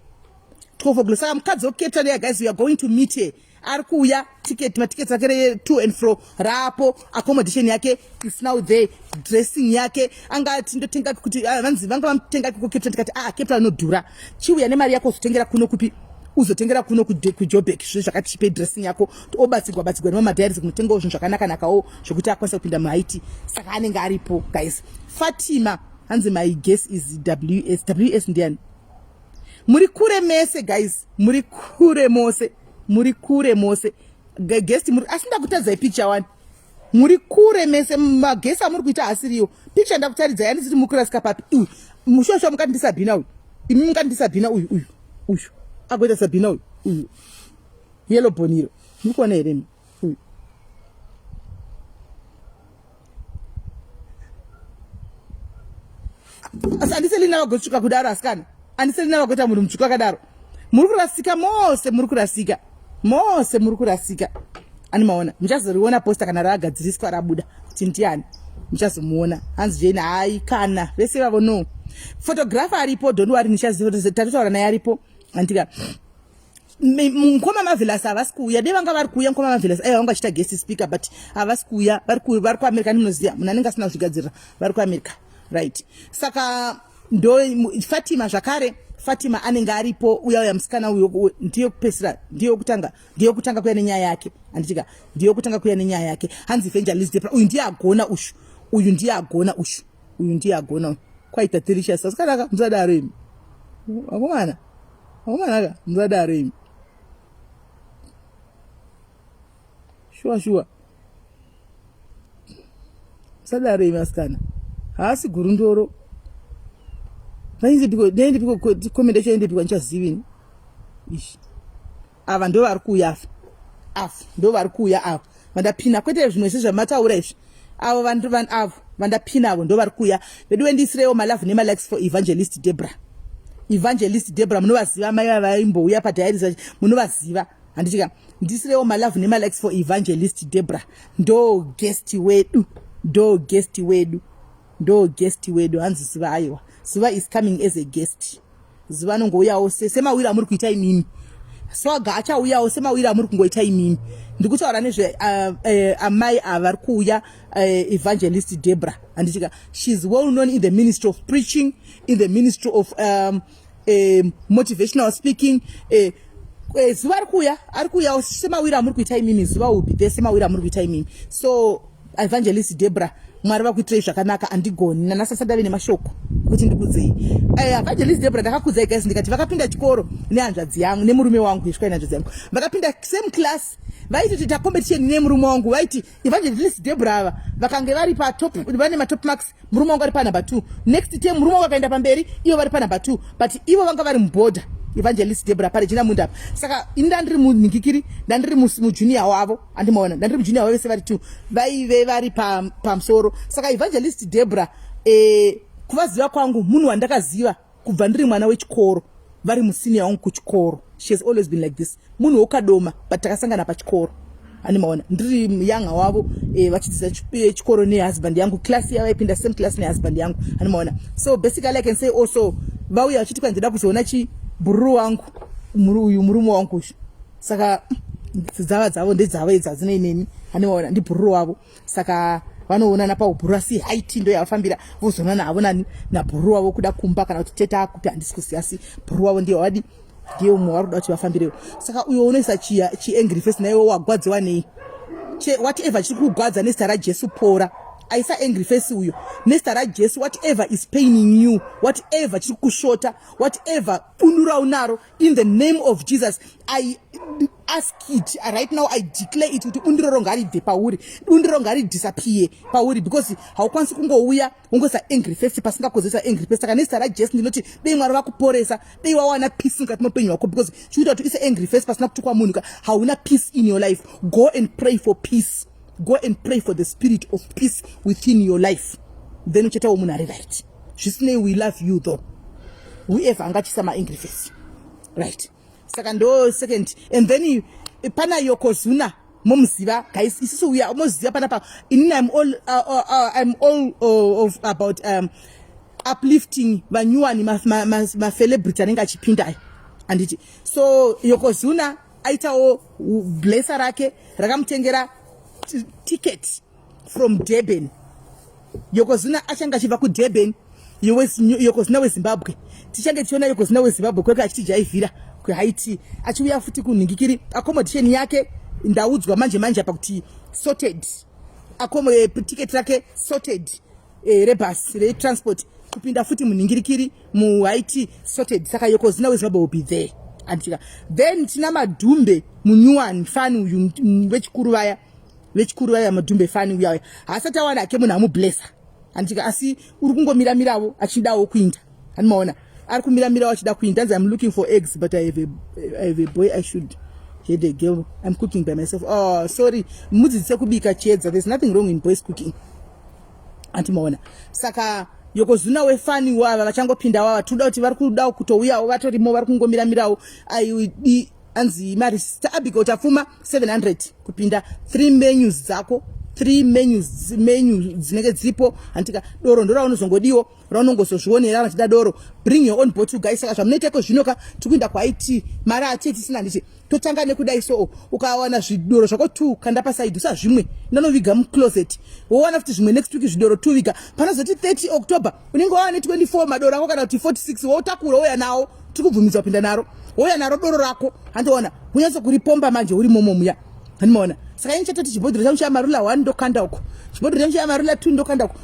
A: 12 o'clock. Saka mukadzi wekuCape Town ya guys, we are going to meet her. Ari kuuya, ticket, matickets ake to and fro rapo, accommodation yake is now there, dressing yake anga tindotenga kuti vanzi vanga vamutenga kuCape Town. Tikati ah, Cape Town inodhura, chiuya nemari yako uzotengera kuno kupi, uzotengera kuno kuJoburg zvinhu zvakachipe, dressing yako, obatsigwa batsigwa nemamadiaries kunotengawo zvinhu zvakanaka-nakawo zvokuti akwanisa kupinda muhigh tea. Saka anenge aripo guys. Fatima, hanzi my guess is WS. WS ndiani? Muri kure mese guys, muri kure mose, muri kure mose guest muri, asi ndakutadzai picture one. Muri kure mese, maguess amuri kuita asiriwo. Picture ndakutaridzai, handisiti muri kurasika papi. Uyu mushosha mukati ndiSabhina uyu, imi mukati ndiSabhina uyu, uyu, uyu agoita Sabhina uyu, uyu yellow boniro, muri kuona here imi uyu? Asi andiselina vagotsvuka kudaro asikana. Andiselina vagoita munhu mutsvuku akadaro. Muri kurasika mose, muri kurasika. Mose muri kurasika. Ani maona? Muchazoriona poster kana ragadziriswa rabuda kuti ndiani. Muchazomuona. Hanzi Jane hayi kana vese vavo no. Photographer aripo, don't worry nichaziva tatotaura naye aripo. Andika mukoma Marvelous havasi kuuya dei vanga vari kuuya mukoma Marvelous aiwa vanga vachiita guest speaker but havasi kuuya vari kuamerica ndinoziva munhu anenge asina kuzvigadzirira vari kuamerica right saka ndo Fatima zvakare Fatima anenge aripo uya uya musikana uyo ndiyo kupesira ndiyo kutanga ndiyo kutanga kuya nenyaya yake anditika ndiyo kutanga kuya nenyaya yake hanzi evangelist Debra uyu ndiye agona ushu uyu ndiye agona ushu uyu ndiye agona kwaita delicious asikanaka musadaro imi akomana Akomanaka musadaro imi. Shuwa shuwa. Musadaro imi asikana. Haasi gurundoro. Vaindipiko comment yacho yaindipiko handichazivi ini. Ishi. Ava ndo vari kuuya ava. Ava ndo vari kuuya ava. Vandapina kwete zvimwe sezvamataura izvi. Avo vanhu vanhu avo vandapina avo ndo vari kuuya. Veduwe ndiisireiwo malove nemalikes for Evangelist Debra. Evangelist Debra munovaziva mai vaya vaimbouya padiaries munovaziva. Handitika ndisireiwo malove nemalikes for Evangelist Debra. Ndo guest wedu. Ndo guest wedu. Ndo guest wedu hanzi zuva aiwa. Zuva is coming as a guest. Zuva anongouyawo semawiro amuri kuita imimi. Swaga achauyawo semawiro amuri kungoita imimi. Ndikutaura nezve amai ava vari kuuya Evangelist Debra. Handitika she's well known in the ministry of preaching, in the ministry of motivational speaking. Zuva ari kuuya, ari kuuyawo semawiro amuri kuita imimi. Zuva will be there semawiro amuri kuita imimi. So Evangelist Debra, Mwari vakuitirei zvakanaka. Andigoni nanasasa ndave nemashoko kuti ndikudzei. Evangelist Debra ndakakudzai guys, ndikati vakapinda chikoro nehanzvadzi yangu nemurume wangu, isvika nehanzvadzi yangu vakapinda same class, vaiti toita competition nemurume wangu. Vaiti Evangelist Debra ava vakange vari pa top, vane ma top marks, murume wangu ari pa number 2. Next term murume wangu akaenda pamberi, ivo vari pa number 2, but ivo vanga vari muborder. Evangelist Debra paRegina Munda. Saka ini ndandiri munhingikiri, ndandiri mujunior wavo, andimaona ndandiri mujunior wavo, vese vari 2 vaive vari pamusoro. Saka Evangelist Debra kuvaziva kwangu munhu wandakaziva kubva ndiri mwana wechikoro, vari musenior wangu kuchikoro. She has always been like this, munhu wokadoma, but takasangana pachikoro, andimaona ndiri yanga wavo vachidzidza chikoro nehusband yangu, class yavaipinda same class nehusband yangu, andimaona. So basically I can say also vauya vachiti kwanzida kuzoona chibhururu wangu uyu murume wangu uyu. Saka dzava dzavo ndedzavo idzi, hadzinei neni, andimaona ndibhururu wavo. Saka vanoonana paubhuru, asi haiti ndo yavafambira vozoonana havo nani nabhuru wavo kuda kumba kana kuti tete akupi handisi kuziva, asi bhuru wavo ndiye wavadi, ndiye umwe vari kuda kuti vafambirewo. Saka uyo unoisa chiangry face naiwe wagwadziwa nei? Whatever chiri kugwadza, nezita raJesu pora. Aisa angry face uyo, nezita raJesu, whatever is paining you, whatever chiri kushota, whatever bundu raunaro, in the name of Jesus I ask it right now, I declare it kuti bundiro ngaribve pauri, bundiro ngaridisappear pauri, because haukwanisi kungouya wongoisa angry face pasingakodzesa angry face. Saka nezita raJesu ndinoti dei Mwari vakuporesa, dei wawana peace mukati meupenyu hwako, because chikuita kuti uise angry face pasina kutukwa munhu ka, hauna peace in your life. Go and pray for peace, go and pray for the spirit of peace within your life, then uchetawo munhu ari right. Zvisinei, we love you though, whoever angachisa maangry face, right? Saka ndo second, and then pana Yokozuna, momuziva guys, isusu uya moziva panapa. Inini I'm all of about uplifting vanyuwani macelebrity anenge achipindayo, handiti? So Yokozuna aitawo blesser rake rakamutengera ticket from Durban. Yokozuna achange achibva kuDurban. Yokozuna weZimbabwe, tichange tichiona Yokozuna weZimbabwe kweke achitijaivhira kuHaiti, achiuya futi kunhingikiri. Accommodation yake ndaudzwa manje manje apa kuti sorted, ticket rake sorted, rebhasi retransport kupinda futi munhingirikiri muHaiti sorted. Saka Yokozuna weZimbabwe will be there, anditika? Then tina Madhumbe munyuwani fani uyu, vechikuru vaya, vechikuru vaya, Madhumbe fani uya haasati awana hake munhu amublessa, anditika? Asi uri kungomiramirawo achidawo kuinda, andimaona ari kumiramirawo achida kuinda. Anzi, "I'm looking for eggs, but I have a boy. I should had a girl. I'm cooking by myself." Oh, sorry, mudzidzise kubika, Chiedza. There's nothing wrong in boys cooking, andimaona. Saka Yokozuna wefani wava vachangopinda wava tikuda kuti vari kuda kutouyawo vatorimo vari kungomiramirawo aidi anzi mari sister Abigail Tafuma 700 kupinda 3 menus dzako 3 menus menu dzinenge dziripo hantika doro ndoraunozongodiwo raunongozozvionera vachida doro bring your own bottle guys. Saka zvamunoita iko zvino ka tikuenda kuIT mari atie tisina handiti totanga nekudai so ukawana zvidoro zvako two kanda pasaidi usazvimwe ndanoviga mucloset wowana futi zvimwe next week zvidoro two viga panozoti 30 October unenge wava ne 24 madoro ako kana kuti 46 wotakura wouya nawo tikubvumidzwa kupinda naro wouya naro doro rako handiona unyatso kuripomba manje uri momo muya handimaona. Saka ini chatoti chibhodhoro changu chamarula 1 ndokanda uko, chibhodhoro changu chamarula 2 ndokanda uko.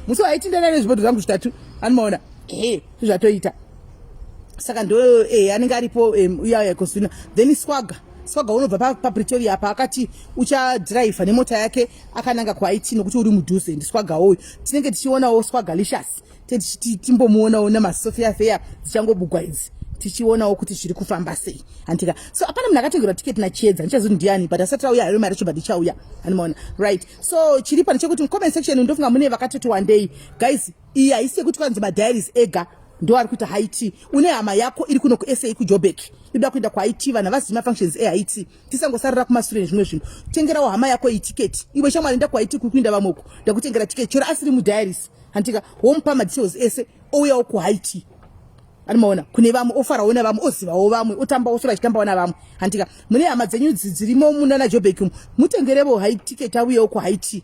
A: Musi waitindana nezvibhodhoro zvangu zvitatu handimaona. Ehe, zvatoita. Saka ndo anenge aripo uya yakosina. Then Swaga Swaga unobva paPretoria apa akati uchadhiraivha nemota yake akananga kuIT nokuti uri mudhuze. NdiSwaga uyu tinenge tichionawo Swagalicious, timbomuonawo nemaSofia Fair dzichangobugwa idzi, tichionawo kuti zviri kufamba sei handika. So hapana munhu akatengerwa tiketi naChiedza, ndichazivi ndiani, but asati auya hayo mari chobva ndichauya handimaona. Right, so chiripo ndechekuti mucomment section ndofunga mune vakatoti wandei. Guys, iyi haisi yekuti kwanzi madiaries ega ndo ari kuita high tea. Une hama yako iri kuno kuSA, kuJobek, inoda kuenda kuIT, vanhu havazivi mafunctions eHigh tea, tisangosarira kumasure nezvimwe zvinhu. Tengerawo hama yako iyi tiketi. Iwe shamwari, enda kuIT kuri kuinda vamwe uko, ndakutengera tiketi chero asiri mudiaries handika. Womupa madetails ese ouyawo kuhigh tea animaona kune vamwe, ofarawo navamwe, ozivawo vamwe, otambawo sora achitambawo navamwe handika. Mune hama dzenyu dzirimo munana Jobek umu, mutengerevo high ticket auyewo kuhigh tea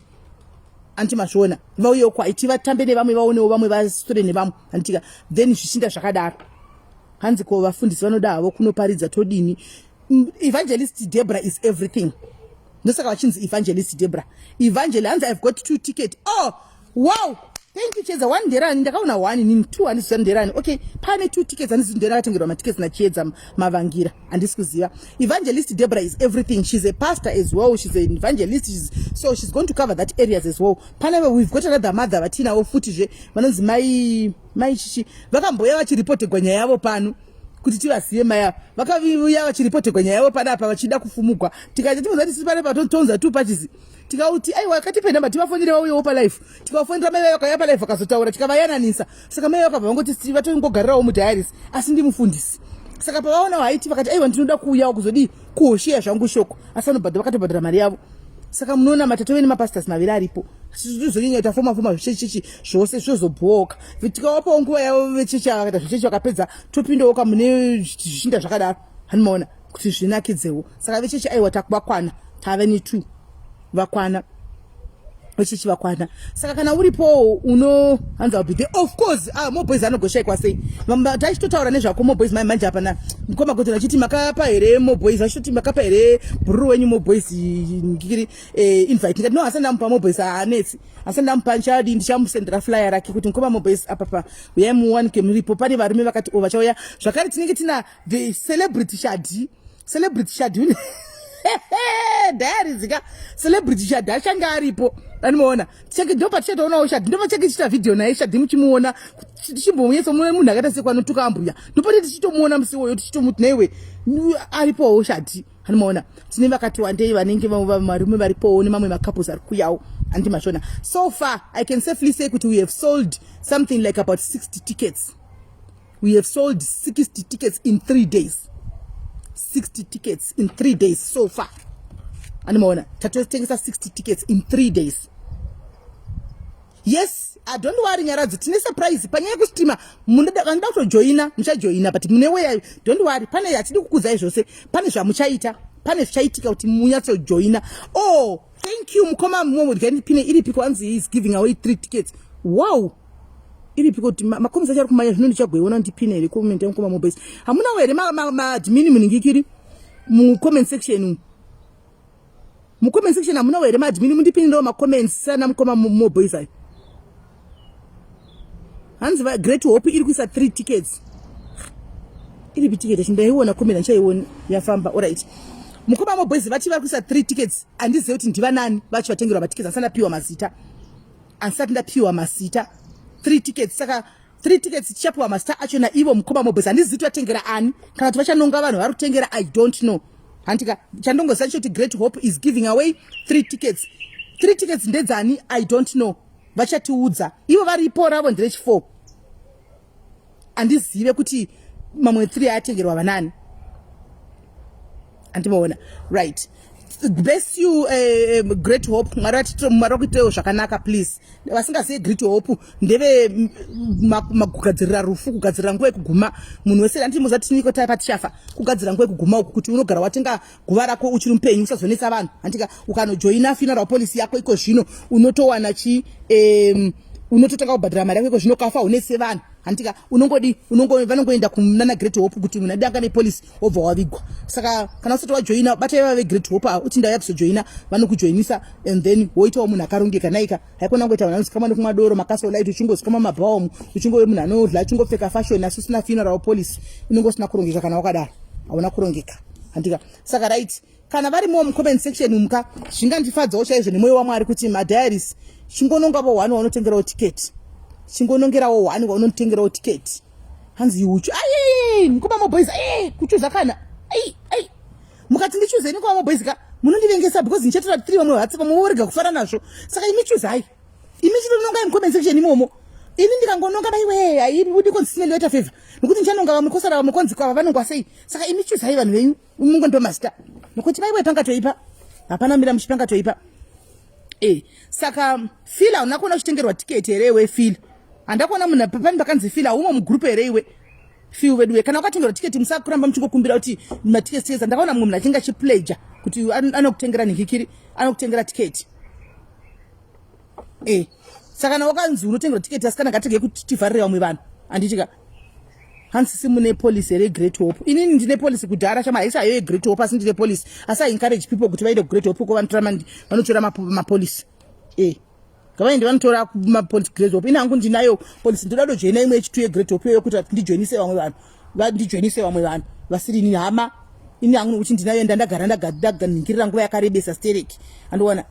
A: anti mazviona. Vauyewo kuIT vatambe nevamwe, vaonewo vamwe, vasure nevamwe handitika. Then zvichinda zvakadaro. Hanzi ko vafundisi vanoda havo kunoparidza todini? Evangelist Debra is everything, ndosaka vachinzi Evangelist Debra evangel. Hanzi I've got two ticket. Oh wow, thank you Chiedza. One nderani? Ndakaona one nini, two handiziva nderani. Okay, pane two tickets, handizivi ndera akatengerwa matickets naChiedza Mavangira, handisi kuziva. Evangelist Debra is everything. She's a pastor as well, she's an evangelist, so she's going to cover that areas as well. Pane we've got another mother vatinawo futizve vanonzi mai Chichi, vakamboya vachiripotegwa nyaya yavo pano kuti tivazive. Mai ava vakauya vachiripotegwa nyaya yavo panapa vachida kufumugwa, tikaita timuza tisi panapa tonza tu pachizi tikauti aiwa katipe namba tivafonere vauyewo palive. Tikavafonera mai vakauya palive vakazotaura, tikavayananisa. Saka mai vakabva vangoti vatongogarirawo mudiaries asi ndimufundisi. Saka pavaonawo haiti vakati aiwa ndinoda kuuyawo kuzodii kuhoshiya zvangu shoko, asi vanobhadhara, vakatobhadhara mari yavo. Saka munoona matatove nemapastors maviri aripo. Zvizonyanya kuita foma foma zvechechi zvose zvozobhoka. Tikavapawo nguva yavo vechechi ava vakaita zvechechi vakapedza topindawo mune zvichinda zvakadaro hanimaona kuti zvinakidzewo. Saka vechechi aiwa takuvakwana, tave ne2 vakwana, vechechi vakwana. Saka kana uripowo uno hanzi I'll be there of course. Ah, Moboys anogoshayikwa sei? Tachitotaura nezvako Moboys mai manje hapana mukoma Gotona achiti makapa here Moboys, vachitoti makapa here bhururu wenyu Moboys ngikiri invite. Ndikati no, asati ndamupa Moboys, haanetsi, asati ndamupa, ndichadi ndichamusendera flyer rake kuti mukoma Moboys apapa uyai muwanike muripo. Pane varume vakati o vachauya zvakare. Tinenge tina the Celebrity Shadi, Celebrity Shadi diaries ka, Celebrity Shadi achange aripo animaona. Tichange ndo patichatoionawo Shadi, ndo pachange tichiita vhidhiyo naye Shadi muchimuona tichimbonyetsa mune munhu akaita sekwanotuka ambuya, ndopate tichitomuona musi iwoyo tichitomuti naiwe aripowo Shadi animaona. Tine vakati wandei vanenge varume varipowo nemamwe macouples ari kuyawo andi mashona. So far I can safely say kuti we have sold something like about 60 tickets. We have sold 60 tickets in 3 days, 60 tickets in 3 days so far animaona. Tatotengesa 60 tickets in 3 days. Yes, don't worry Nyaradzo, tine surprise panyaya yekustreama. Vanoda kutojoina muchajoina, but mune weya, don't worry, pane hatidi kukudzai zvose, pane zvamuchaita, pane zvichaitika kuti munyatsojoina. Oh, thank you mukoma pine iripi kwanzi is giving away three tickets. Wow, iripi kuti macomments acho ari kumanya zvino ndichagoiona ndipine here comment yamukoma Moboys? Hamunawo here maadmin muningikiri mucomment section umu? Mucomment section hamunawo here maadmin mundipinirawo macomments sana mukoma Moboys ayo? Hanzi Great Hope iri kuisa three tickets. Iripi ticket yacho? Ndaiona comment, handichaioni, yafamba. Alright, mukoma Moboys vati vari kuisa three tickets. Handizivi kuti ndivanani vacho vatengerwa matickets, asati ndapiwa mazita, handisati ndapiwa mazita. Three tickets, saka three tickets tichapiwa mazita acho naivo mukoma Moboys. Handizivi kuti vatengera ani kana kuti vachanonga vanhu vari kutengera, I don't know handika. Chandongoziva choti Great Hope is giving away three tickets. Three tickets ndedzani? I don't know. Vachatiudza ivo varipo, ravo nderechi4. Handizive kuti mamwe 3 ayatengerwa vanani, andimaona. Right, bless you, Great Hope. Mwari vakuitirewo zvakanaka. Please, vasingazive Great Hope ndeve kugadzirira rufu, kugadzirira nguva yekuguma. Munhu wese andimoza tiniko taipa tichafa, kugadzira nguva yekuguma uku, kuti unogara watenga guva rako uchiri mupenyu, usazonetsa vanhu, handika? Ukanojoina funeral policy yako iko zvino, unotowana chi unototanga kubhadhara mari yako iko zvino. Kafa unetse vanhu, handika? Unongodi vanongoenda kunana Great Hope kuti munhu adanga nepolicy, wobva wavigwa. Saka kana usati wajoina, bata iva veGreat Hope ava, uti ndauya kuzojoina, vanokujoinisa and then woitawo munhu akarongeka. Naika haikona kungoita vanhu vanozikamwa nekumwa doro, maCastle Lite, uchingozikamwa mabhaomu, uchingove munhu anodla, uchingopfeka fashion, asi usina funeral policy, unenge usina kurongeka. Kana wakadaro hauna kurongeka, handika? Saka right, kana varimo mucomment section umuka, zvingandifadzawo chaizvo nemwoyo waMwari kuti madiaries chingonongavo one waunotengerawo tiketi, chingonongerawo one waunotengerawo tiketi. Hanzi uchu ai mukoma maboys e kuchuza kana ai ai mukati ndichuzeni kwa maboys ka, munondivengesa because ndichatora 3, vamwe hatsi, vamwe vorega kufara nazvo. Saka imi chuzai, imi chitonongai mucomment section imomo. Ini ndikangononga, maiwe, haibudi konzi sine loita favor, nokuti ndichanonga vamwe, kosara vamwe, konzi kwava vanongwa sei? Saka imi chuzai vanhu venyu, mungondipa mazita, nokuti maiwe pangatoipa, hapana mira muchipangatoipa. E saka Fila, hauna kuona uchitengerwa tiketi here iwe Fila? Handakuona munhu pane pakanzi Fila umo mugroup here iwe Fil? Veduwe, kana wakatengerwa tiketi, musakuramba muchingokumbira kuti matiketi tiketi. Ndakaona mumwe munhu achinge achipleja kuti anokutengera nhikikiri, anokutengera tiketi. E saka kana wakanzi unotengerwa tiketi, asi kana ngatirege kuti tivharire vamwe vanhu, handitika? Hanzi si mune policy here Great Hope? Inini ndine policy kudhara chama, haisi hayo yeGreat Hope, asi ndine policy. Asi I encourage people kuti vaende kuGreat Hope uko, vanotora mapolicy. E ngavaende vanotora mapolicy Great Hope. Ini hangu ndinayo policy, ndoda kutojoina imwe yechitu yeGreat Hope iyoyo, kuti ndijoinise vamwe vanhu, ndijoinise vamwe vanhu vasiri inini hama. Ini hangu nokuti ndinayo, ndandagara ndaganingirira nguva yakarebesa stereki, andiona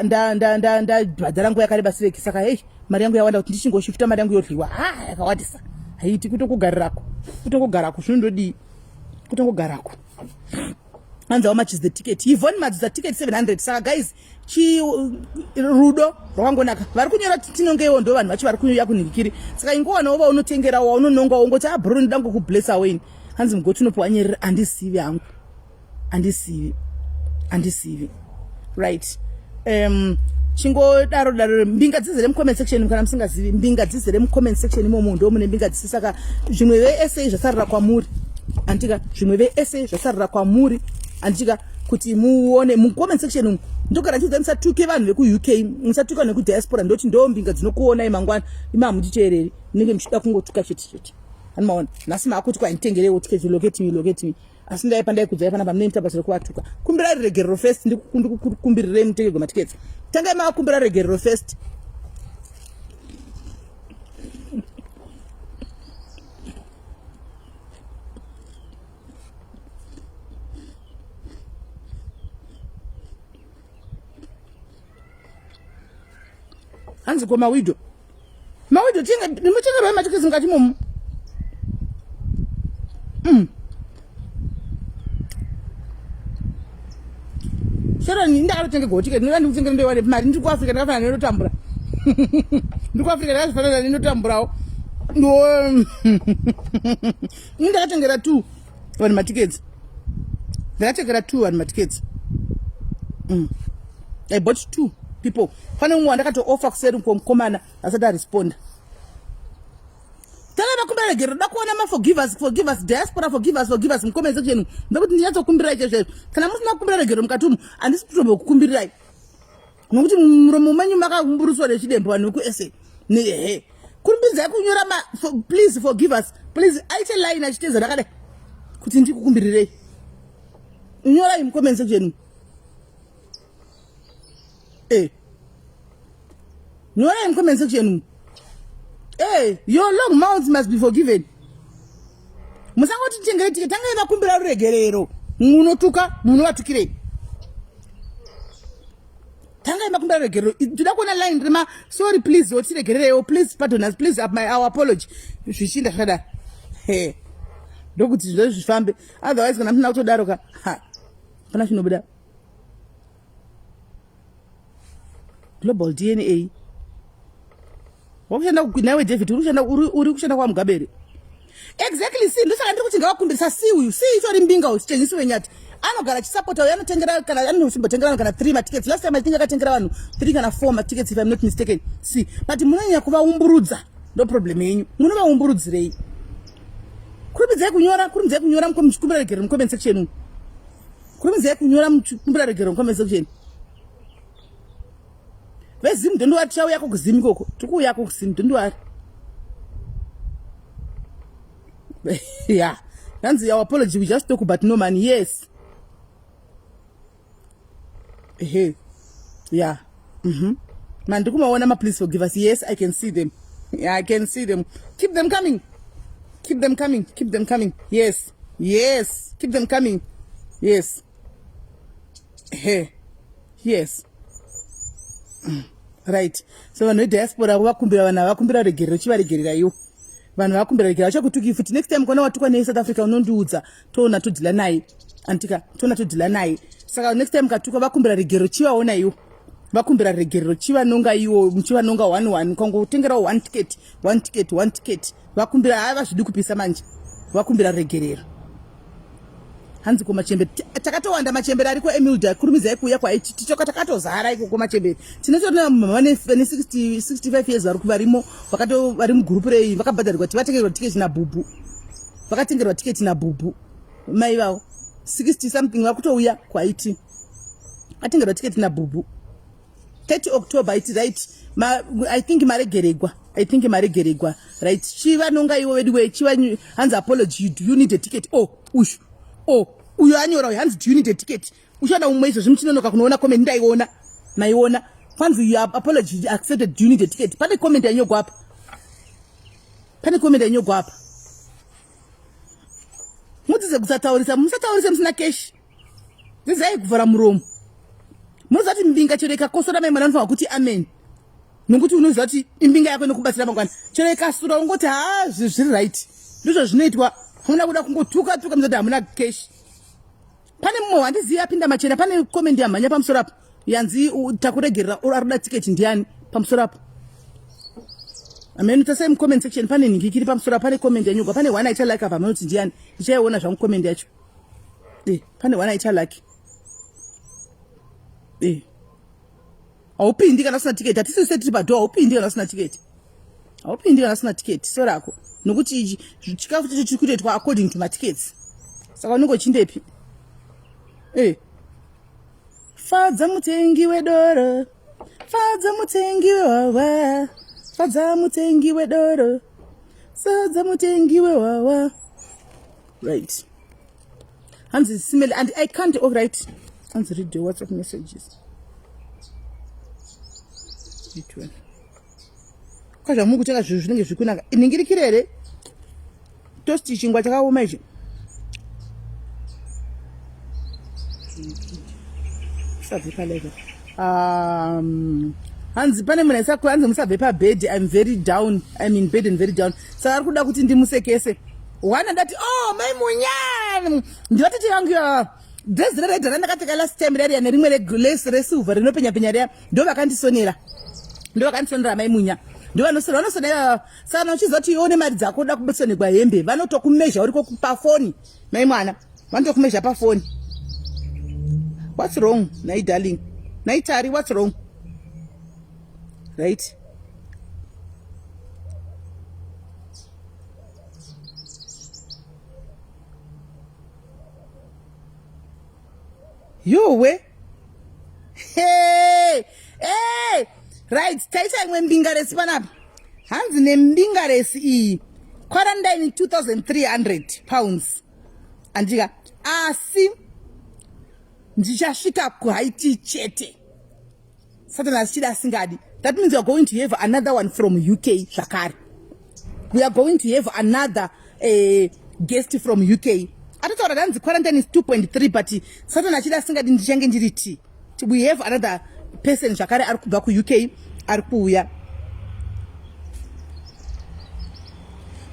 A: ndabhadhara nguva yakareba stereki. Saka hei, mari yangu yawanda kuti ndichingoshifta, mari yangu yodliwa. Ha, yakawandisa, haiti kutokugarirako, kutongogarako zvinondodii, kutongogarako. Hanzi how much is the ticket? Yvonne Madzidza, ticket 700. Saka guys, chi rudo rwakangonaka. Vari kunyora tinongeiwo ndo vanhu vacho vari kuuya kunhikiri. Saka ingowanawo vaunotengerawo, waunononga, wongoti a bro, ndoda ngokublessa weni. Hanzi mugoti unopiwa nyerere, handisivi hangu, handisivi, handisivi. Right, chingodaro daro. Mbinga dzizere mucomment section. Kana musingazivi, mbinga dzizere mucomment section imomo, ndo mune mbinga dzisi. Saka zvimwe vese zvasarira kwamuri, andika? Zvimwe vese zvasarira kwamuri, andika, kuti muone mucomment section umu. Ndogara ndichiudza, musatuke vanhu vekuUK, musatuke vanhu vekudiaspora, ndoti ndo mbinga dzinokuonai mangwana. Imi hamutiteereri, munenge muchida kungotuka chete chete. Anomaona nhasi maakuti kwainditengerewo tiketi, locate me, locate me. Asi ndai pandaikudzai panapa, munenge basa rekuvatuka. Kumbirai regerero first. Ndikukumbirirei mutengerwe matiketsi. Tangai mavakumbira regerero first. Hanzi ko mawido, mawido mutengerwai matiketsi mukati momo. Sharon, ndakatotengerwawo tiketi, ndoda ndikutengera, ndoiwane mari. Ndiri kuAfrica, ndakafanana nenotambura. Ndiri kuAfrica, ndakafanana nenotamburawo. Ini ndakatengera two vanhu matiketsi, ndakatengera two vanhu matiketsi. I bought two people. Pane umwe wandakatoofa kuseri mukomana asati aresponda. Tanga vakumbira regero. Da kuona maforgivers, forgivers, diaspora forgivers, forgivers mucomment section, ndokuti ndinyatsokumbirirai chaizvo chaizvo. Kana musina kukumbira regero mukati umu, handisi kutombokukumbirirai, nokuti muromo menyu makaumburutswa nechidembo. Vanhu vekusa nehe, kurumbidzai kunyora ma please forgive us, please. Aite line achiteza ndakadai kuti ndikukumbirirei. Nyorai mucomment section. E nyorai mucomment section. Hey, your long mouths must be forgiven. Musangoti tengere tike, tangai vakumbira ruregerero. Munotuka, munovatukirei? Tangai makumbira ruregerero. Toda kuona line rema sorry, please, otiregererewo, please pardon us, please my our apology, zvichinda zvakadaro. He, ndokuti zvinhu zvifambe. Otherwise kana musina kutodaro ka, ha, hapana chinobuda. Global DNA. Wakushanda nawe David, uri kushanda uri kushanda kwa Mugabe here? Exactly, see, ndosaka ndiri kuti ngavakumbirisa see uyu. See itori mbinga uyu, Chengisi wenyati. Anogara achisapota uyu anotengera kana anochimbotengera vanhu kana 3 matickets. Last time I think akatengera vanhu 3 kana 4 matickets if I'm not mistaken. See, but munonyanya kuvaumburudza. Ndo problem yenyu. Munovaumburudzirei? Kurumidzai kunyora, kurumidzai kunyora muchikumbira regerero mucomment section umu. Kurumidzai kunyora muchikumbira regerero mucomment section. Vezim don't worry, tichauyako kuzim ikoko. Tiri kuuyako kuzim, don't worry. Yeah. Nanzi our apology, we just talk about no money. Yes. Ehe. Yeah. Man, ndikumaona ma please forgive us. Yes, I can see them. Yeah, I can see them. Keep them coming. Keep them coming. Keep them coming. Yes. Yes. Keep them coming. Yes. Ehe. Yes. Right. So vanhu vediaspora vakumbira vanhu vakumbira regerero chivaregerera iwo. Vanhu vakumbira regerero vachakutuki futi next time kona watukwa nei South Africa unondiudza toona todhila naye. Antika toona todhila naye. Saka next time katuka vakumbira regerero chivaona iwo. Vakumbira regerero chivanonga iwo chivanonga one one kangotengerawo one ticket one ticket one ticket vakumbira haya vazvidi kupisa manje vakumbira regerero. Hanzi ko machembere takatowanda machembere ariko Emilda kurumidzai kuuya kwaiti tichoka takatozara ikoko machembere tinotoona mama vane 60 65 years vari varimo vakato vari mugroup rei vakabhadharirwa tivatengerwa ticket nabhubhu vakatengerwa ticket nabhubhu mai vavo 60 something vakutouya kwaiti atengerwa ticket nabhubhu 30 October it right ma, I think maregeregwa I think maregeregwa right chivanonga iwo vedu we chiva hanzi apology do you need a ticket oh ushu oh uyo anyora uyo hanzi do you need a ticket uchada umwe izvo zvimuchinonoka kunoona comment ndaiona maiona kwanzi you apology accepted do you need a ticket pane comment yanyogwa apa pane comment yanyogwa apa mudzidze kusataurisa musataurise musina cash Dzidzai kuvhara muromo. Munoziva kuti mbinga chero ikakosora mai mwana anofanira kuti amen. Nokuti unoziva kuti imbinga yako inokubatsira mangwana. Chero ikasura ungoti haa zviri right. Ndizvo zvinoitwa. Hamuna kuda kungotuka tuka muzati hamuna cash. Pane mumwe wandiziva apinda machena pane comment yamhanya pamusoro apo. Yanzi takuregerera arikuda ticket ndiani pamusoro apo. Amen tasai mu comment section pane nhingikiri pamusoro apo pane comment yanyogwa pane one aita like apa munoti ndiani. Ndichaiona zvangu comment yacho. Eh, pane one aita lucky. Eh. Haupindi kana usina ticket. Hatisi se tiri padoor, haupindi kana usina ticket. Haupindi kana usina ticket. So rako. Nokuti chikafu chacho chiri kutoitwa according to matickets. Saka unenge uchindepi? Eh. Fadza mutengi wedoro. Fadza mutengi wewawa. Fadza mutengi wedoro. Fadza mutengi wewawa. Right. Hanzi smell and I can't all right. Hanzi read the WhatsApp messages. Kwa zvamu kutenga zvinhu zvinenge zvikunaka. Iningirikire here? Toast chingwa chakaoma ichi. Musabve palevel. Hanzi pane munhu aisa hanzi musabve pabed. I'm very down. I'm in bed and very down. Saka ari kuda kuti ndimusekese. One ndati oh mai munya ndivatete vangu ivava dress rered randakapfeka last time rariya nerimwe relace resilver rinopenya penya riya ndo vakandisonera ndo vakandisonera mai munya ndo vanosona vanosona ivava saka kana uchiziva kuti iwe une mari dzako uda kubesonegwa hembe vanotokumezha uriko pafoni mai mwana vanotokumezha pafoni what's wrong nai darling nai tari what's wrong right yowe hey, hey. Right taita imwe mbingaresi panapa hanzi nembingaresi iyi quarantine 2300 pounds andika asi ndichasvika kuhaiti chete Satan achida asingadi. That means we are going to have another one from UK zvakare. We are going to have another guest from UK. Atotaura danzi quarantine is 2.3 but Satan achida asingadi ndichange ndiri T. We have another person zvakare ari kubva kuUK ari kuuya.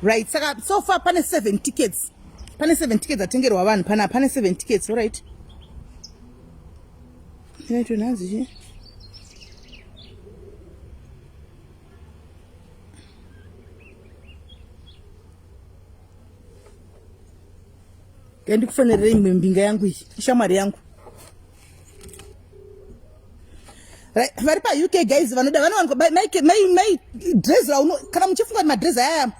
A: Right, saka so far pane 7 tickets. Pane 7 tickets atengerwa vanhu pana pane 7 tickets, all right? Inoitwa nhanzi chii? Ndikufonerere imwe mbinga yangu iyi, ishamwari yangu. Vari pa UK guys vanoda vanowanikwa mai mai mai dress rauno kana muchifunga kuti madress aya.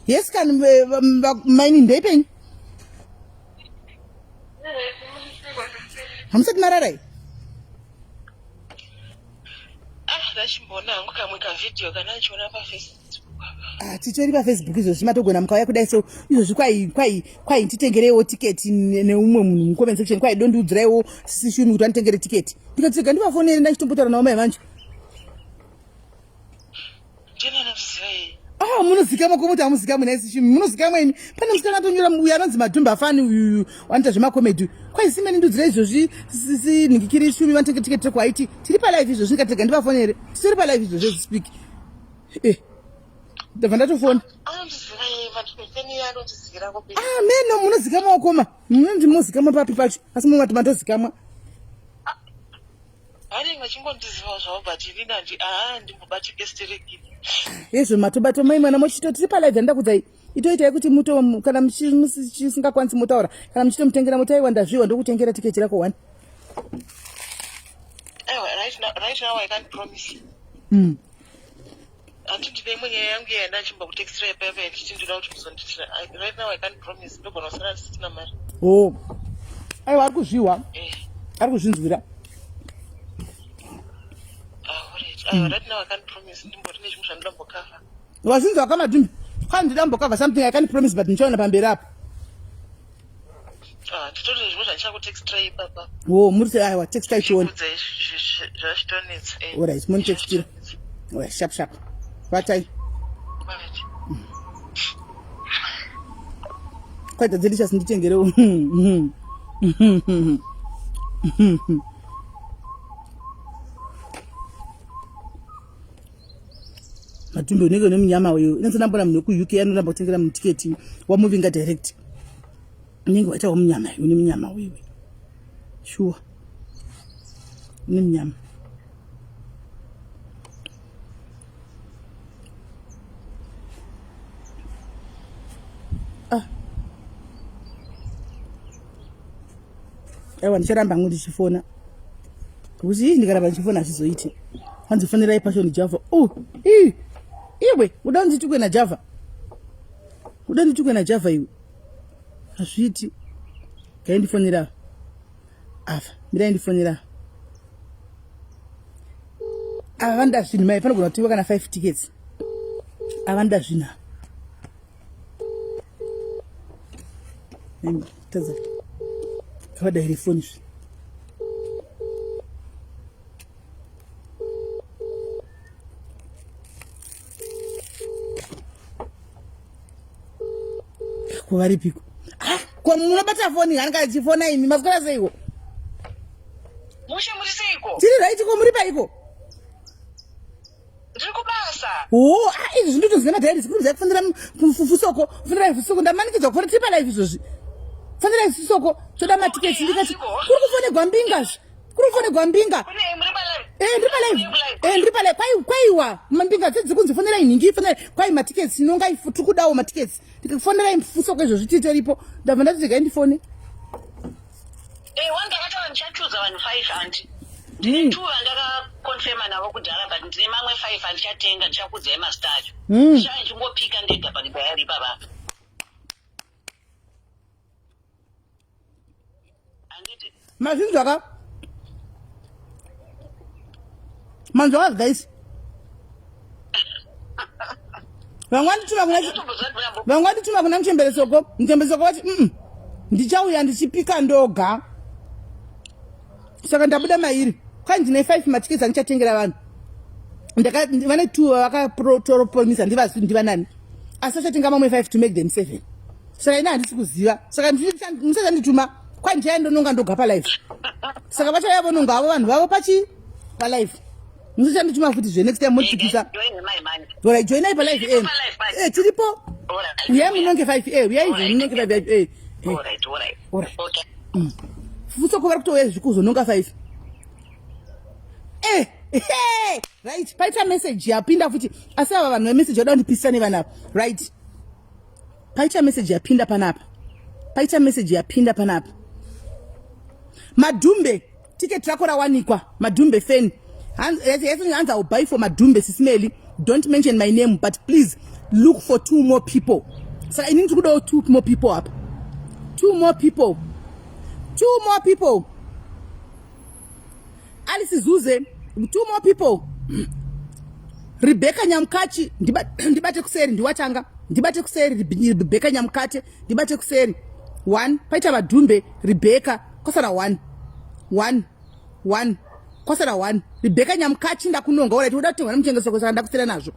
A: Yes kan eh, maini ndepenyu. Hamusati marara iyi?
B: Ah, ndachimboona hangu kamwe kavideo kana ndichiona pafacebook.
A: Ah, titori pafacebook izvozvi matogona mukauya kudai so izvozvi kwai kwai kwai nditengereiwo tiketi neumwe munhu mucomment section kwai dondiudziraiwo sisi shumi kuti vanditengere tiketi ndikati rega ndivafonere ndachitombotaura navo mai manje Ah, munozikamwa komuti hamuzikamwi nhai sisi shumi munozikamwa imi pane musikana atonyora uyu anonzi madhumba afani uyuyu wanoita zvemakomedi kwai simeni ndudzira izvozvi sisi nhingikiri shumi vanotenge tiketi rekwaiti tiri palive izvozvi ndikati rega ndivafonere titori palive izvozvi speak eh ndabva ndatofona ah meno munozikamwa wakoma munonzi mozikamwa papi pacho asi mumati matozikamwa
B: vanenge vachingondiziva zvavo but inini handi haa ndimbobatike stereki
A: hezvo matobato mai mwana mochito tiri palive yandakudzai itoitai kuti muto kana musingakwanisi motaura kana muchitomutengera motaiwa ndazviwa ndokutengera tiketi rako one
B: right now, right now I can't promise. Hanti ndine imwe nyaya yangu iya yandachimba kutextira ipapa ndichiti ndinoda kuti muzonditira. Right now I can't promise. Ndogona kusara ndisina mari.
A: Oh. Aiwa ari kuzvihwa. Eh. Ari kuzvinzwira.
B: Ah, alright. Aiwa right now I can't promise. Ndimbori nezvimwe zvandinoda mbokava.
A: Wazvinzwa kamadhumbi. Kwani ndinoda mbokava something I can't promise but ndichaona pamberi apo.
B: Ah, nditori nezvimwe zvandichakutextira ipapa.
A: Oh, muri sei aiwa textai tione.
B: Zvazvitonetsa.
A: Eh. Alright, munitextira. Alright, sharp sharp. Batai. Kwaita delicious nditengerewo. Matumbi unenge une munyama uyu. Inonzi ndambona munhu wekuUK anoramba kutengera munhu tiketi wamuvinga direct. Unenge waita wamunyama une munyama wewe. Sure. Une munyama. Ah. Aiwa ndicharamba hangu ndichifona. Kuti ii ndikaramba ndichifona hazvizoiti. Hanzi fonerai Passion Java. Oh, ii. Iwe, uda kunditukwe naJava. Uda nditukwe naJava iwe. Hazviiti. Ngaindifonera. Ava, mirai ndifonera. Ava vanoda zvinhu mai panogona kutengwa kana 5 tickets. Ava vanoda zvinhu. Tadza. Ngavadaire foni zvi. Ko varipiko? Ah, ko munobata foni hani kana chifona imi maswera seiko?
B: Mushe muri seiko?
A: Tiri right ko muri paiko?
B: Ndiri kubasa.
A: Oh, ah izvi zvinotoziva madiaries kuri kuziva kufonera fusoko, kufonera fusoko ndamanikidzwa kufona tiri palive izvozvi. Fonera fusoko, toda matiketi ndikati kuri kufonegwa mbinga zve. Kuri kufonegwa mbinga. Eh, ndiri palive. Eh, ndiri palive. Kwai kwaiwa mbinga dzedzi kunzi fonerai nhingi, fonerai kwai matiketi inonga tiri kudawo matiketi. Ndikafonerai fusoko izvozvi titoripo. Ndabva ndati regai ndifone.
B: Eh, wanga ndakataura ndichachuza vanhu 5 anti. Ndine two vandakaconfirma navo kudhara but ndine mamwe 5 andichatenga ndichakuudzai mazita acho. Ndichava ndichingopika ndega padayari ipapa. Handiti?
A: Mazvinzwa ka? Manzwa ka guys? Vamwe vandituma kuna vamwe vandituma kuna muchembere soko, muchembere soko vati ndichauya ndichipika ndoga. Saka ndabuda mairi. Kwai ndine 5 matiketi andichatengera vanhu. Ndaka vane 2 vakaprotoromisa ndivazi ndivanani. Asi vachatenga mamwe 5 to make them 7. Saka ini handisi kuziva. Saka musachandituma. Kwai ndichaya ndononga ndoga palive. Saka vachauya vononga havo vanhu vavo pachi palive. Musachandituma futi zve next time motipikisa. Alright, joinai palive eh. Eh tiripo. Uyai munonge 5 eh uyai munonge 5 eh.
B: Alright, alright.
A: Alright. Okay. Futsoko vari kutouya izvi kuzononga 5. Eh, hey, right, paita message yapinda futi. Asi ava vanhu vemessage vada kundipisa nevana ava. Right. Paita message yapinda panapa. Paita message yapinda panapa. Madhumbe ticket rako rawanikwa Madhumbe fan. Hanzi I will buy for Madhumbe Sisimeli. Don't mention my name but please look for two more people. Saka ini ndiri kudawo two more people apa. Two more people. Two more people. Alice Zuze, two more people. Rebecca Nyamukachi, ndibate kuseri, ndiwatanga. Ndibate kuseri, Rebecca Nyamukate, ndibate kuseri. One, paita vadhumbe, Rebecca, kwasara one. One, one, kwasara one. Rebecca Nyamukachi ndakunonga, alright, uda kutengwa nemuchengeso saka ndakusera nazvo.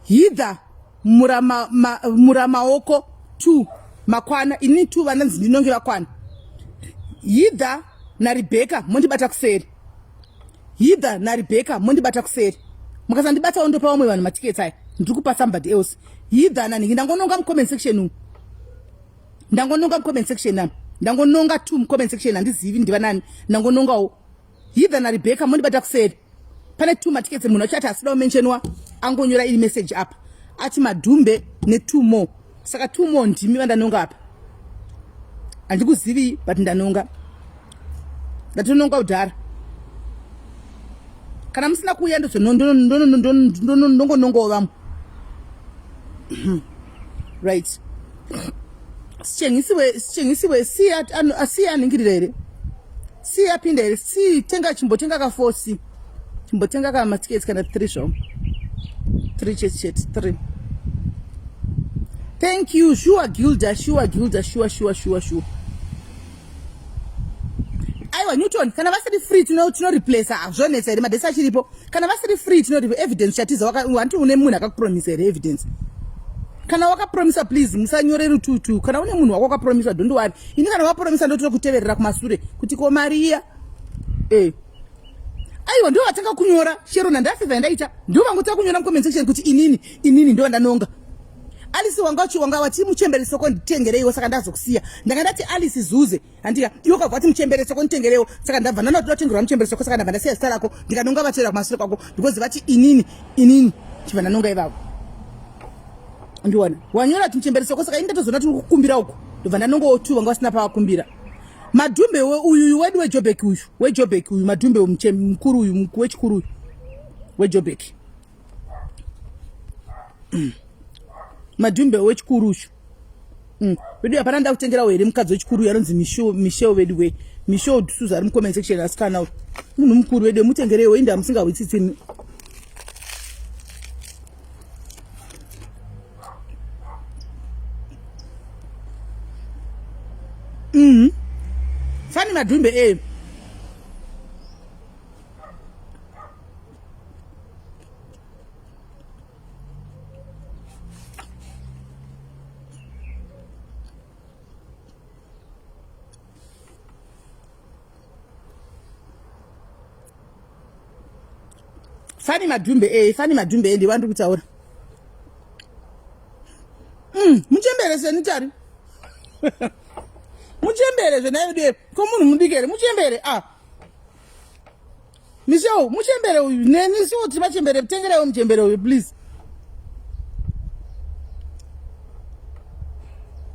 A: Hither muramaoko mura two makwana ini two vananzi ndinonge vakwana yidha narebheka mondibata kuseri yidha narebheka mondibata kuseri mukasandibatawo ndopa vamwe vanhu matikets aya ndiri kupa somebody else yidha nanhingi ndangononga mucomment section umu ndangononga mucomment section am ndangononga two mucomment section handizivi ndivanani ndangonongawo Heather na Rebecca mondibata kuseri. Pane two matickets munhu achati asida kumentionwa angonyora iri message apa. Ati madhumbe ne two more. Saka two more ndimi vandanonga apa. Handikuzivi but ndanonga. Ndatononga kudhara. Kana musina kuuya ndozonongonongowo vamwe. Right. Sitshengisiwe sitshengisiwe siya asiya aningirira here? Si yapinda here? Si tenga chimbotenga ka 4 si. Chimbotenga ka matickets kana 3 zvawo. 3 chete chete 3. Thank you sure Gilda sure Gilda sure sure sure sure. Aiwa Newton kana vasiri free tino tino replace ah zvonetsa here madhesi achiripo kana vasiri free tino evidence chatiza waka wanti une munhu akakupromisa here evidence kana wakapromisa please musanyore rututu kana une munhu wako wakapromisa don't worry ini kana wapromisa ndotoda kuteverera kumasure kuti ko mari iya eh aiwa ndivo vatanga kunyora shero nandafeva yandaita ndivo vangotanga kunyora mucomment section kuti inini inini ndivo ndanonga alice wanga uchi wanga wati muchembere soko nditengereiwo saka ndazokusiya ndanga ndati alice zuze handika iwe ukabva wati muchembere soko nditengereiwo saka ndabva ndana kuti ndatengerwa muchembere soko saka ndabva ndasiya zita rako ndikanonga vatera kumasure kwako because vati inini inini chibva ndanonga ivavo ndiona wanyora kuti muchembere soko saka ini ndatozoona tiri kukumbira uku ndobva ndanongowo tu vanga vasina pavakumbira madhumbe uyu wedu wejobek uyu wejobek uyu madhumbe mukuru uyu wechikuru uyu wejobek madhumbe wechikuru uyu Vedu hapana nda kutengerawo here mukadzi wechikuru uyu anonzi Michelle vedu we Michelle D'Souza ari mucomment section asikana uyu munhu mukuru vedu mutengereiwo inda musingahwitsitsini Fani madhumbe eh. Fani madhumbe eh, fani madhumbe eh, ndiwa ndiri kutaura. Muchembere seni tari. Muchembere zvenai vedu ko munhu mudiki here muchembere ah. Michelle, muchembere uyu neni siwo tiri vachembere tengerewo muchembere uyu please.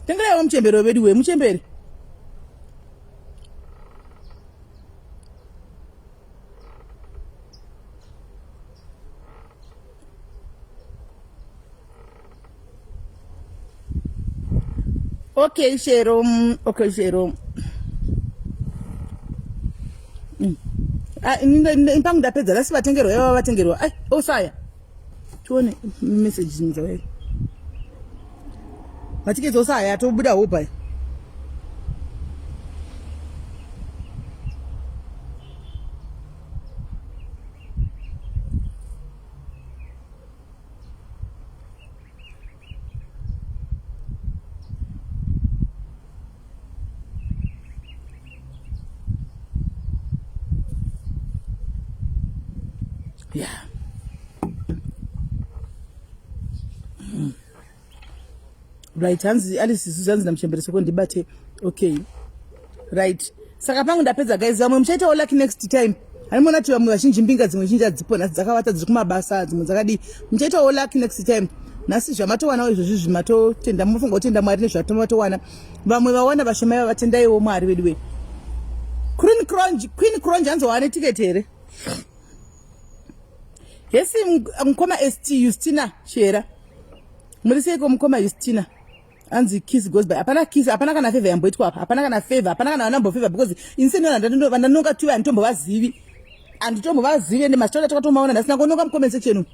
A: Tengerewo muchembere wedu we muchembere. Okay, Shero. Okay, Shero. Ah, ini pangu ndapedza rasi vatengerwa yava vatengerwa. Ai, osaya. Tione message dzauya. Matiketi osaya atobuda hope. Yeah. Right, hanzi Alice Zuzu hanzi namuchembere soko ndibate. Okay. Right. Saka pangu ndapedza guys, vamwe muchaitawo lucky next time. Hanimona kuti vamwe vazhinji mbinga dzimwe zhinji hadzipo nhasi dzakavata dziri kumabasa dzimwe dzakadii. Muchaitawo lucky next time. Nhasi zvamatowanawo izvozvi zvimatotenda, munofunga kutenda Mwari nezvatomatowana. Vamwe vawana vashoma iva vatendaiwo Mwari vedu wee. Queen Cronje, Queen Cronje hanzi wane ticket here? Hesi mukoma ST Justina Chera. Muri seiko mukoma Justina? Hanzi kiss goes by. Hapana kiss, hapana kana favor yamboitwa apa. Hapana kana favor, hapana kana vanambo favor because inseni vandanonga tuve handitombovazivi. Handitombovazivi ende mastori atakatomaona nhasi ndangononga mucomment section umu.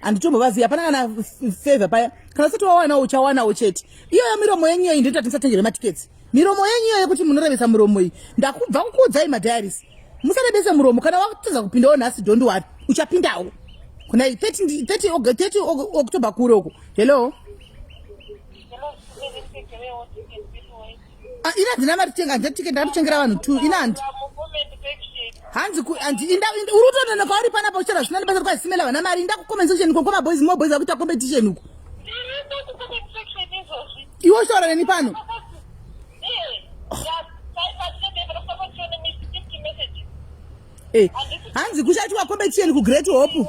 A: Handitombovazivi, hapana kana favor paya. Kana usati wawanawo uchawanawo chete. Iyoyo miromo yenyu iyoyi ndoita tisatengere matiketsi. Miromo yenyu iyoyo yekuti munorevesa muromo iyi. Ndakubva kukuudzai madiaries. Musarebese muromo kana wakutadza kupindawo nhasi don't worry. Uchapindawo. Kuna 30 30 30 October kure uko. Hello. Ah, ina handina mari tenga handina ticket ndakatotengera vanhu two ina handi hanzi handi inda uri kutononoka uri panapa uchitaura zvisina nebasa rikwazisimela vana mari inda kucomment section uko koma boys more boys akuita competition uko iwe uchitaura neni pano Eh, hanzi kuchaitwa competition kugreat hope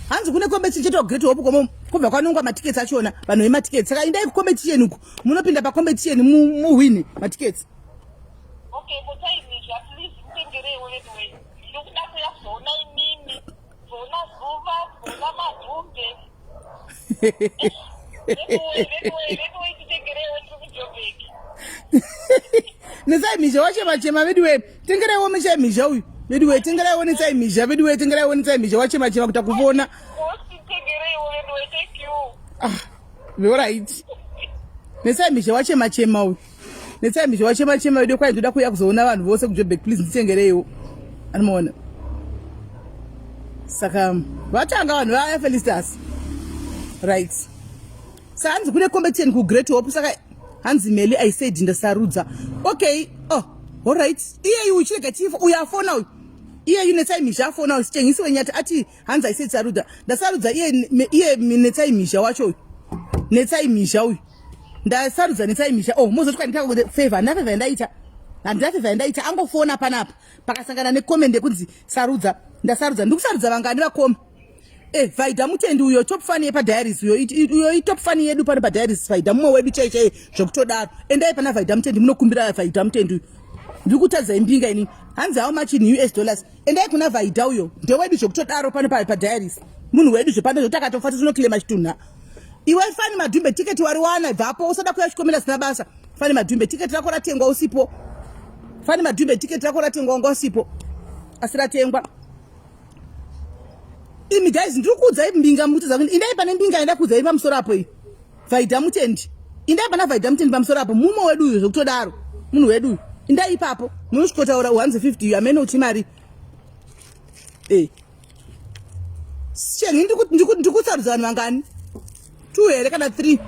A: hanzi kune competition chaitwa kugreat hope komo kubva kwanongwa matickets achona vanhu vematickets saka indai kucompetition uku munopinda pacompetition muwine matickets
B: okay mutaimizha please mutengereiwo veduwe ndikuda kuya kuzoona imimi kuzoona zuva kuzoona madhumbe
A: Netsai mhizha wachema chema veduwe tengeraiwo mishai mhizha uyu veduwe tengeraiwo netsai mhizha veduwe tengeraiwo netsai mhizha wachema chema kuta kuvona ah alright netsai mhizha wachema chema uyu netsai mhizha wachema chema veduwe kwai ndoda kuuya kuzoona vanhu vose kuJoburg please nditengereiwo anomaona saka vatanga vanhu vaya Felistas right saka hanzi kune competition kugreat hope saka hanzi meli I said ndasarudza okay oh alright iyeyu uchirega chifa uyu afona uyu iyeyu netsai mhizha afona uyu sichengisi wenyati ati hanzi I said sarudza ndasarudza iye iye netsai mhizha wacho uyu netsai mhizha uyu ndasarudza netsai mhizha oh mozoti kwanditanga kuti favor handina favor yandaita handina favor yandaita angofona panapa pakasangana necomment yekunzi sarudza ndasarudza ndikusarudza vangani vakoma Eh, Vaida Mutendi uyo top fan yepadiaries uyo uyo itop fan yedu pano padiaries Vaida mumwe wedu chai chai zvekutodaro. Endai pana Vaida Mutendi munokumbira Vaida Mutendi uyo. Ndiri kutadza imbinga ini. Hanzi how much in US dollars? Endai kuna Vaida uyo. Ndewedu zvekutodaro pano padiaries. Munhu wedu zvepano zvotakatofa tinoclaima chitunha. Iwe Fani Madhumbe ticket wariwana bvapo usada kuya chikomera sina basa. Fani Madhumbe ticket rako ratengwa usipo. Fani Madhumbe ticket rako ratengwa wanga usipo. Asi ratengwa. Imi guys ndiri kuudzai mbinga mutadza kuenda. Indai pane mbinga enda kuudzai pamusoro apo iyi. Vaida Mutendi. Indai pana Vaida Mutendi pamusoro apo. Mumwe wedu uyu zvekutodaro. Munhu wedu uyu. Indai ipapo. Munosvikotaura 150 amene uti mari. Eh. Shengi ndikusarudza vanhu vangani? 2 here kana 3?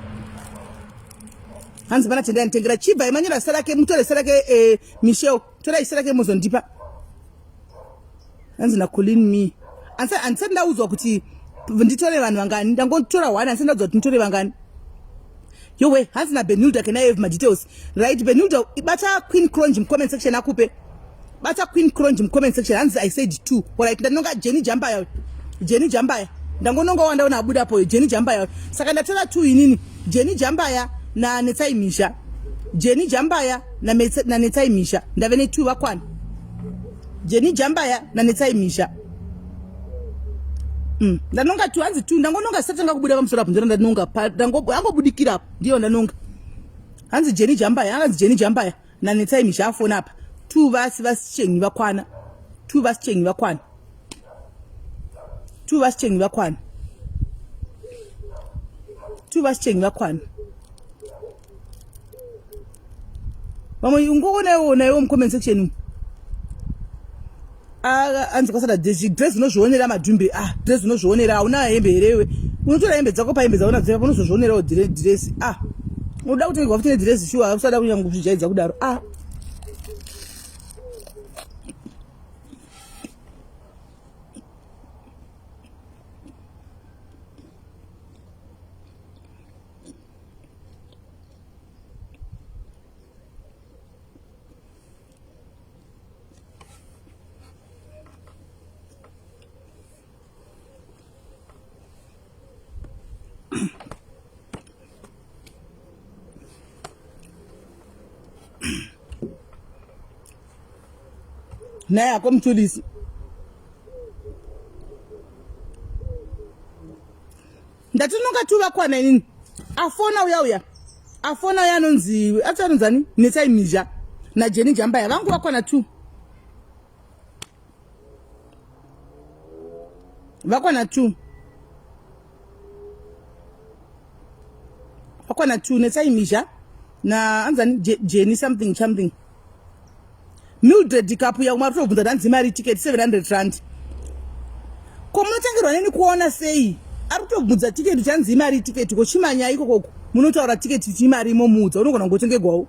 A: Hanzi pana Tendai nditengera chibva imanyora zita rake mutore zita rake eh, Michelle. Torai zita rake muzondipa. Hanzi na Colin me. Andisati ndaudzwa kuti nditore vanhu vangani. Ndangotora one andisati ndaudzwa kuti nditore vangani. Yowe, hanzi na Benilda can I have my details? Right, Benilda, bata Queen Cronge mu comment section akupe. Bata Queen Cronge mu comment section. Hanzi I said two. Alright, ndanonga Jenny Jambaya. Jenny Jambaya. Ndangononga wandaona abuda apo Jenny Jambaya. Saka ndatora two inini. Jenny Jambaya na Netsai Misha. Jenny Jambaya na, na Netsai Misha. Ndave ne two vakwana. Jenny Jambaya na Netsai Misha. Ndanonga two hanzi two ndangononga sisatanga kubuda pamusoro apo ndiro ndanonga angobudikira apo ndiyo ndanonga. Hanzi Jenny Jambaya, hanzi Jenny Jambaya na Netsai Misha afona apa. Two vasi vasichengi vakwana. Two vasichengi vakwana. Two vasichengi vakwana. Two vasichengi vakwana. Vamwe ungoonaiwo naiwo mucomment section umu. Anzi kwasada dress unozvionera madhumbe. Ah, dress unozvionera hauna hembe here iwe? Unotora hembe dzako pahembe dzauna dzeva unozozvionerawo dress. Ah. Unoda kutengerwa futi nedress shuwa usada kunyange kuzvijaidza kudaro. Ah. Naye hako Mthulisi. Ndatinonga tuvakwana inini. Afona uya uya. Afona uya anonzi ati anonzani? Netsai Mhizha naJenny Jambaya vangu vakwana two. Vakwana two. Vakwana two Netsai Mhizha na anzani Jenny something something. Mildred Kapuya umwe arikutobvunza kuti hanzi mari ticket 700 rand. Ko munotangerwa neni kuona sei? Ari kutobvunza ticket kuti hanzi imari ticket ko chimanya ikokoko munotaura ticket kuti imari imomuudza unogona kungotengegwawo.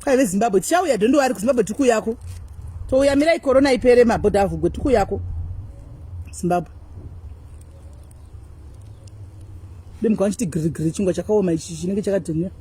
A: Kwai veZimbabwe tichauya don't worry kuZimbabwe tikuyako. Touya mirai corona ipere mabhodha avhugwe tikuyako. Zimbabwe. Demukwa chiti giri giri chingwa chakaoma ichi chinenge chakadhenya.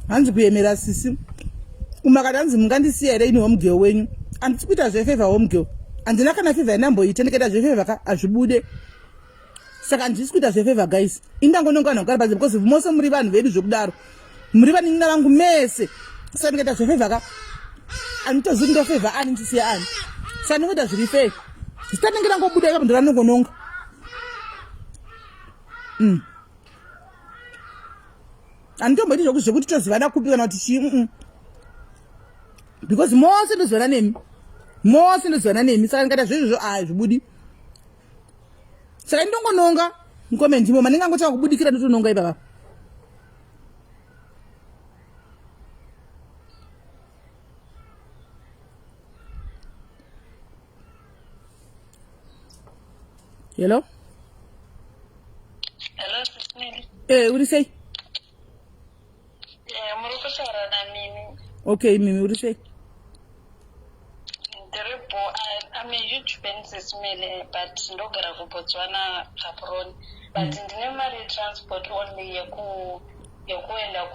A: Hanzi kuyemera sisi umakati hanzi mungandisiya here ini home girl wenyu. Handisi kuita zvefevha home girl, handina kana fevha yandamboita, ndikaita zvefevha ka hazvibude, saka handisi kuita zvefevha guys. Indangononga vanhu vakugara panze because mose muri vanhu vedu zvekudaro, muri vanin'ina vangu mese, saka ndikaita zvefevha ka handitozivi ndofevha ani ndisiya ani, saka ndingoita zviri fair. Zita rinenge rangobuda ipapo ndoranongononga. Handitomboiti zvekuti tozivana kupi kana kuti chii, Because mose ndozivana nemi, mose ndozivana nemi, saka ndikaita zvezvozvo hazvibudi, saka ndinongononga mucomment imo manenge angotanga kubudikira ndotononga ipapa. Hello?
B: Hello, Sis Melly.
A: Eh, uri sei?
B: Eh, muri kutaura naMimi.
A: Okay, Mimi, uri sei?
B: Ndiri bo. I'm a huge fan, Sis Melly, but ndogara kuBotswana, Gaborone. But ndine mari yetransport only yekuenda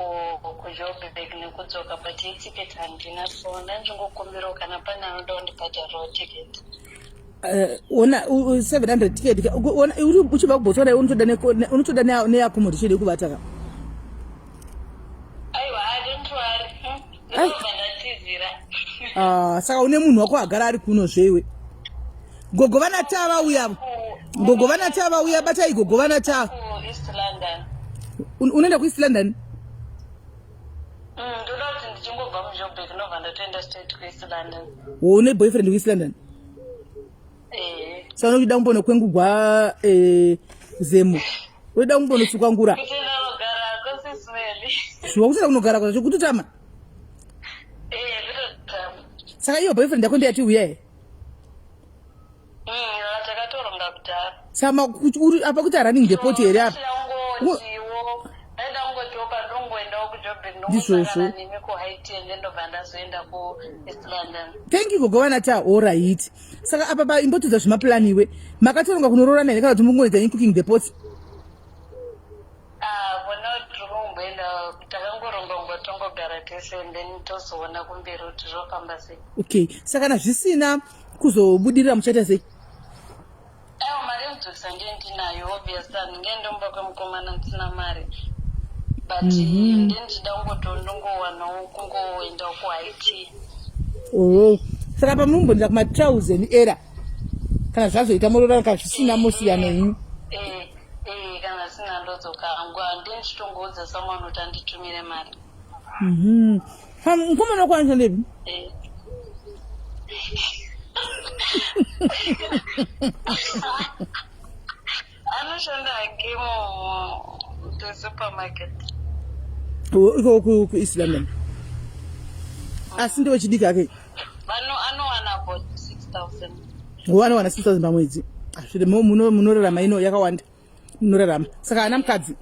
B: kuJoburg nekudzoka, but yeticket handina, so ndandingokumbirawo kana pane anoda kundibhadharirawo ticket.
A: Ona 700 ticket ona uri uchibva kuBotswana, unotoda neaccommodation yekuvata ka.
B: Aiwa, don't worry. Ndinobva ndatizira.
A: Ah, saka une munhu wako agara ari kuno zveiwe. Gogo vana vauya, gogo vana vauya, batai gogo vana.
B: Ku East London.
A: Unoenda kuEast London?
B: Ndoda kuti ndichingobva muJoburg ndobva ndatoenda straight kuEast London.
A: Une boyfriend kuEast London?
B: Eh.
A: Saka unoda kumbonokwengugwa zemo, unoda kumbonotsukwa ngura.
B: Kutoenda kunogarako, Sis Melly.
A: Shuwa kutoenda kunogara kwacho kutotama?
B: Eh, kutotama.
A: Saka iyo boyfriend yako ndiyati uya here?
B: Takatoronga kudhara.
A: Saka uri apa kuti running the pot here apa?
B: Kungotiwo ndaida kungotiwo pandongoendawo kuJoburg
A: Ndizvozvo.
B: ndongosangana nemi kuHighton, then ndobva ndazoenda kuEast London.
A: Thank you, gogo vanata. Alright, saka apa pa imbotudza zvemaplan iwe, makatoronga kunoroorana here kana kuti mungoita in cooking the pot?
B: Ah, for now tiri kumboenda, takangoronga kungotongogara tese and then tozoona kumberi kuti zvofamba sei.
A: Okay, saka kana zvisina kuzobudirira muchaita sei?
B: Aiwa, mari yekudzokesa ndiye ndinayo, obviously handinge ndomba kwemukomana ndisina mari, but ndiye ndichida kungoto ndongowanawo kungoendawo kuHightea.
A: Oh, saka pamunomboenda kumatrials and error, kana zvazoita moroorana, kana zvisina mosiyana henyu.
B: Eh, kana zvisina ndodzoka hangu, handiye ndichitongoudza someone kuti anditumire mari.
A: Mukomana wako anoshandepi?
B: Eh. Anoshanda hake musupermarket.
A: Iko kuEast London. Asi ndewechidiki hake.
B: Anowana about 6000.
A: Anowana 6000 pamwedzi. Zviri munorarama ino yakawanda. Munorarama. Saka haana mukadzi?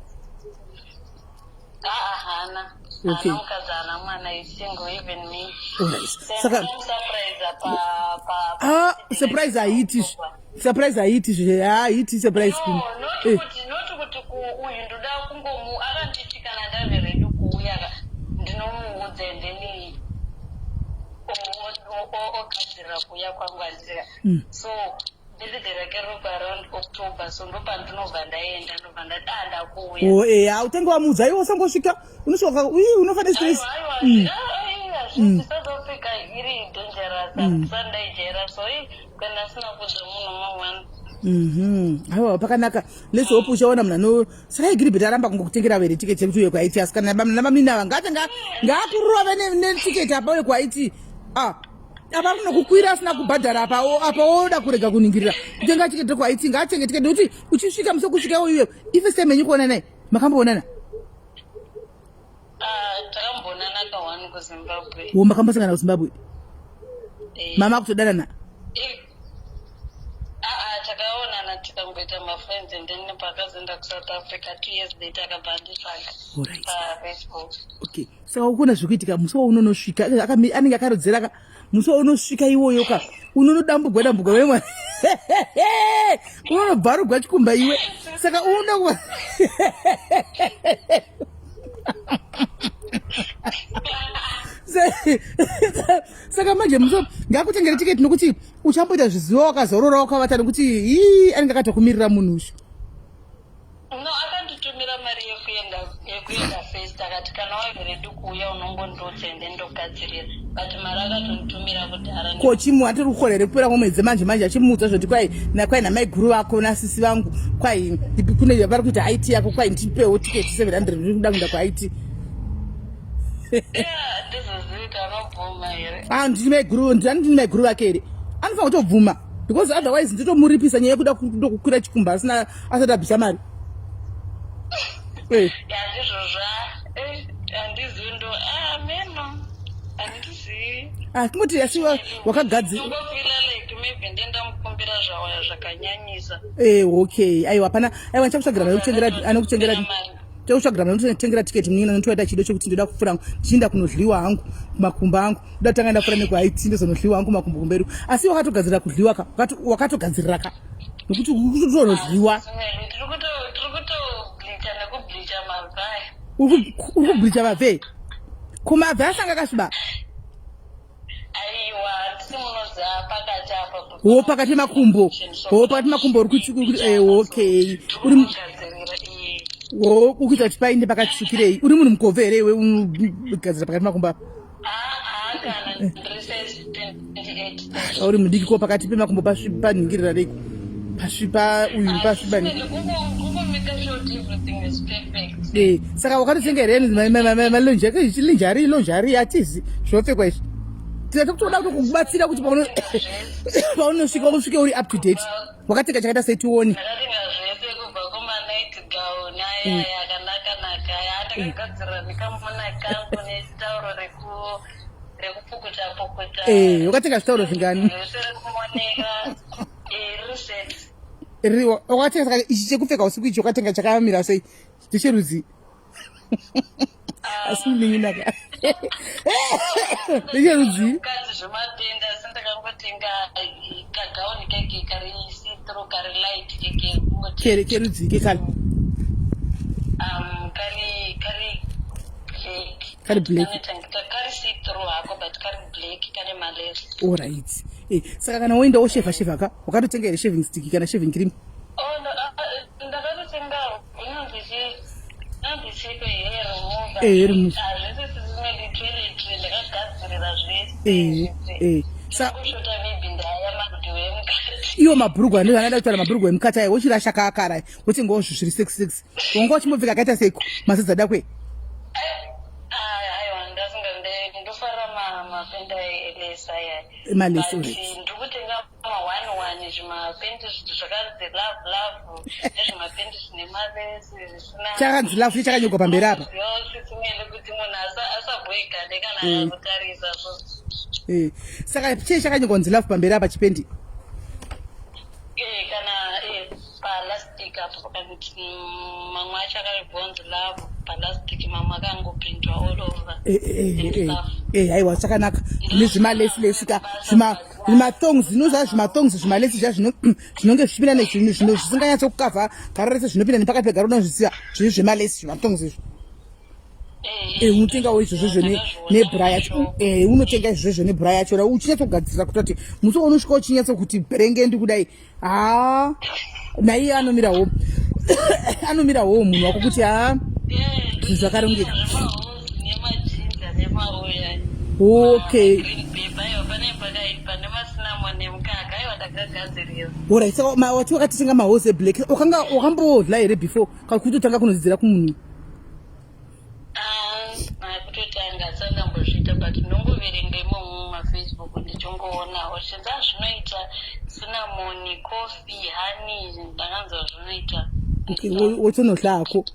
B: Haana.
A: Okay.
B: Haana mukadzi, haana mwana, is single even me.
A: Alright. Saka ah, surprise haiiti. Surprise haiiti zve. Haiiti surprise.
B: No, not eh. kuti not kuti uyu ndoda kungomu akanditi kana ndave ready kuuya ndinomuudza and then ogadzirira kuuya kwangu handira. So birthday rake riri around October so ndopandinobva ndaenda ndobva ndati ah ndakuuya.
A: Oh eh hautange wamuudza iwe usangosvika unosvika uyi unofa nestress.
B: Aiwa aiwa mm. South Africa iri dangerous handisati ndaijaira so kana asina kuudza munhu mangwana.
A: Aiwa pakanaka let's hope uchaona munhu ano saka Gilbert aramba kungokutengera were ticket yekuti uye kuIT asi kana nabamnini ava ngaatanga ngaakurove neticket apa uye kuIT ah apa kunokukwira asina kubhadhara apa apa oda kurega kuningirira kutenga tiketi kuIT ngaatenge tiketi nekuti uchisvika musi wekusvika iwoyo ifirst time yenyu kuonana makamboonana
B: Ah, takambonana ka1 kuZimbabwe.
A: Wo makambosangana kuZimbabwe?
B: Eh.
A: Mama kutodanana?
B: Eh. Ah, ah, takaonana tikamboita mafriends and then pakazoenda kuSouth Africa 2 years later akabva anditsvaga
A: Alright.
B: paFacebook.
A: Okay. Saka ukuona zviri kuitika musi waunonosvika anenge akarodzera ka musi waunosvika iwoyo ka unonodambugwa dambugwa wemwa unonobvarugwa chikumba iwe saka unoda kuva saka manje muso ngakutengere tiketi nokuti uchamboita zviziva wakazorora wakavata nokuti ii anenge akatokumirira munhu uyu.
B: No, akanditumira mari yekuenda yekuenda first akati kana wave ready kuuya unongondiudza and then ndogadzirira but mari akatonditumira kudhara.
A: Ko chimu atori kukora here kupera kwemwedzi manje manje achimuudza zvoti kwai nakwai namaiguru vako nasisi vangu kwai kune vari kuita IT yako kwai ndipewo tiketi 700 ndiri kuda kuenda kuIT.
B: Yeah, ndizozivi kuti anobvuma here.
A: Ah, ndini maiguru ndini maiguru vake here anofanira kutobvuma because otherwise nditomuripisa nyaya yekuda kukwira chikumba asina asati abvisa mari. Eh.
B: Handizvozvo handizivi ndo ameno handizivi.
A: Ah, kungoti asi wakagadzira.
B: Ndingofila like maybe ndendamukumbira zvawaya zvakanyanyisa.
A: Eh, okay. Aiwa hapana. Aiwa ndichakutsvagira mari yekutengera anokutengera ndichakutsvagira mari yekutengera tiketi munin'ina notoita chido chekuti ndoda kupfuura ndichienda kunodliwa hangu kumakumbo angu. Ndoda kutanga ndapfuura nekuIT ndozonodliwa hangu makumbo kumberi. Asi wakatogadzirira kudliwa ka. Wakatogadzirira ka. Nokuti kutonodliwa. Uri kubleacha mabve? Ko mabve asanga akasviba? Wo pakati pemakumbo. Wo pakati pemakumbo uri kuti okay. Uri wo ukuita kuti painde pakatsvukirei. Uri munhu mukobve here iwe unogadzira pakati pemakumbo apa? Uri mudiki ko pakati pemakumbo panhingirira reiko? Pasvipa uyu pasvipa. Eh, saka wakatotenga here malonjari lonjari atizi zvinopfekwa izvi tinoda kutoda kutokubatsira kuti paunosvika usvike uri up to date wakatenga chakaita sei tione Eh, wakatenga zvitauro zvingani wakatenga saka ichi chekupfeka usiku ichi wakatenga chakamira sei ndecherudzi asi munin'inaka ndecherudzi kere kerudzi kekale kari black Alright. Eh, saka kana woenda woshevha shevha ka wakatotenga here shaving stick kana shaving cream?
B: Oh, ah, ndakatotenga inonzi chii? Inonzi chii hair remover.
A: Eh, hair remover.
B: Hazvisi sisingadi toiletry ndakagadzirira zvese.
A: Eh, eh.
B: Sa kushota maybe ndaya madhiwe emukati.
A: Iwo mabhurugwa ndizvo anoda kutaura mabhurugwa emukati ayo wochirasha kaakara wotengawo zvinhu zviri sexy sexy. Wanga uchimbopfeka akaita seiko masadza dakwe?
B: Aiwa, ndasinga ndofarira mapenda elesa aya.
A: Malesi.
B: Ndiri kutenga zvimapendi zvakanzi love love nezvimapendi zvine malesi zvisina
A: Chakanzi love chakanyorwa pamberi apa.
B: Zvisingende kuti munhu asabhoikane kana akutarisa so.
A: Saka chii chakanyorwa kunzi love pamberi apa chipendi?
B: Kana palastic apo pakanzi mamwe acho akabvonzi love palastic, mamwe akangopindwa all over.
A: Haiwa, chakanaka nezvimalesi lesi ka, zvimathongs zvinoza, zvimathongs, zvimalesi zviya zvinonge zvichipinda nezvinhu zvino zvisinganyatsokukavha garo rese, zvinopinda nepakati pegaro, unozviziva, zviri zvemalesi, zvimathongs izvo. Unotengawo izvozvo nebra yacho. Unotenga izvozvo nebra yacho uchinyatsogadzirisa kutoti musi unosvika uchinyatsokuti bherengendi kudai. Haa, naiye anomira ho, anomira ho munhu wako kuti haa, zvinhu zvakarongeka.
B: Nemajinja nemauya.
A: Okay.
B: Green pepper, aiwa, pane pakaipa nemacinnamon nemukaka, aiwa, ndakagadzirira.
A: Alright, saka wati wakatitenga mahose eblack, wakanga wakambodla here before kana kutotanga kunodzidzira kumunhu?
B: Ah, kutotanga sandambozviita, but ndongoverenga imomo mumafacebook ndichingoonawo chinzi zvinoita cinnamon, coffee, honey, ndakanzwa zvinoita.
A: Okay, wotonohla hako.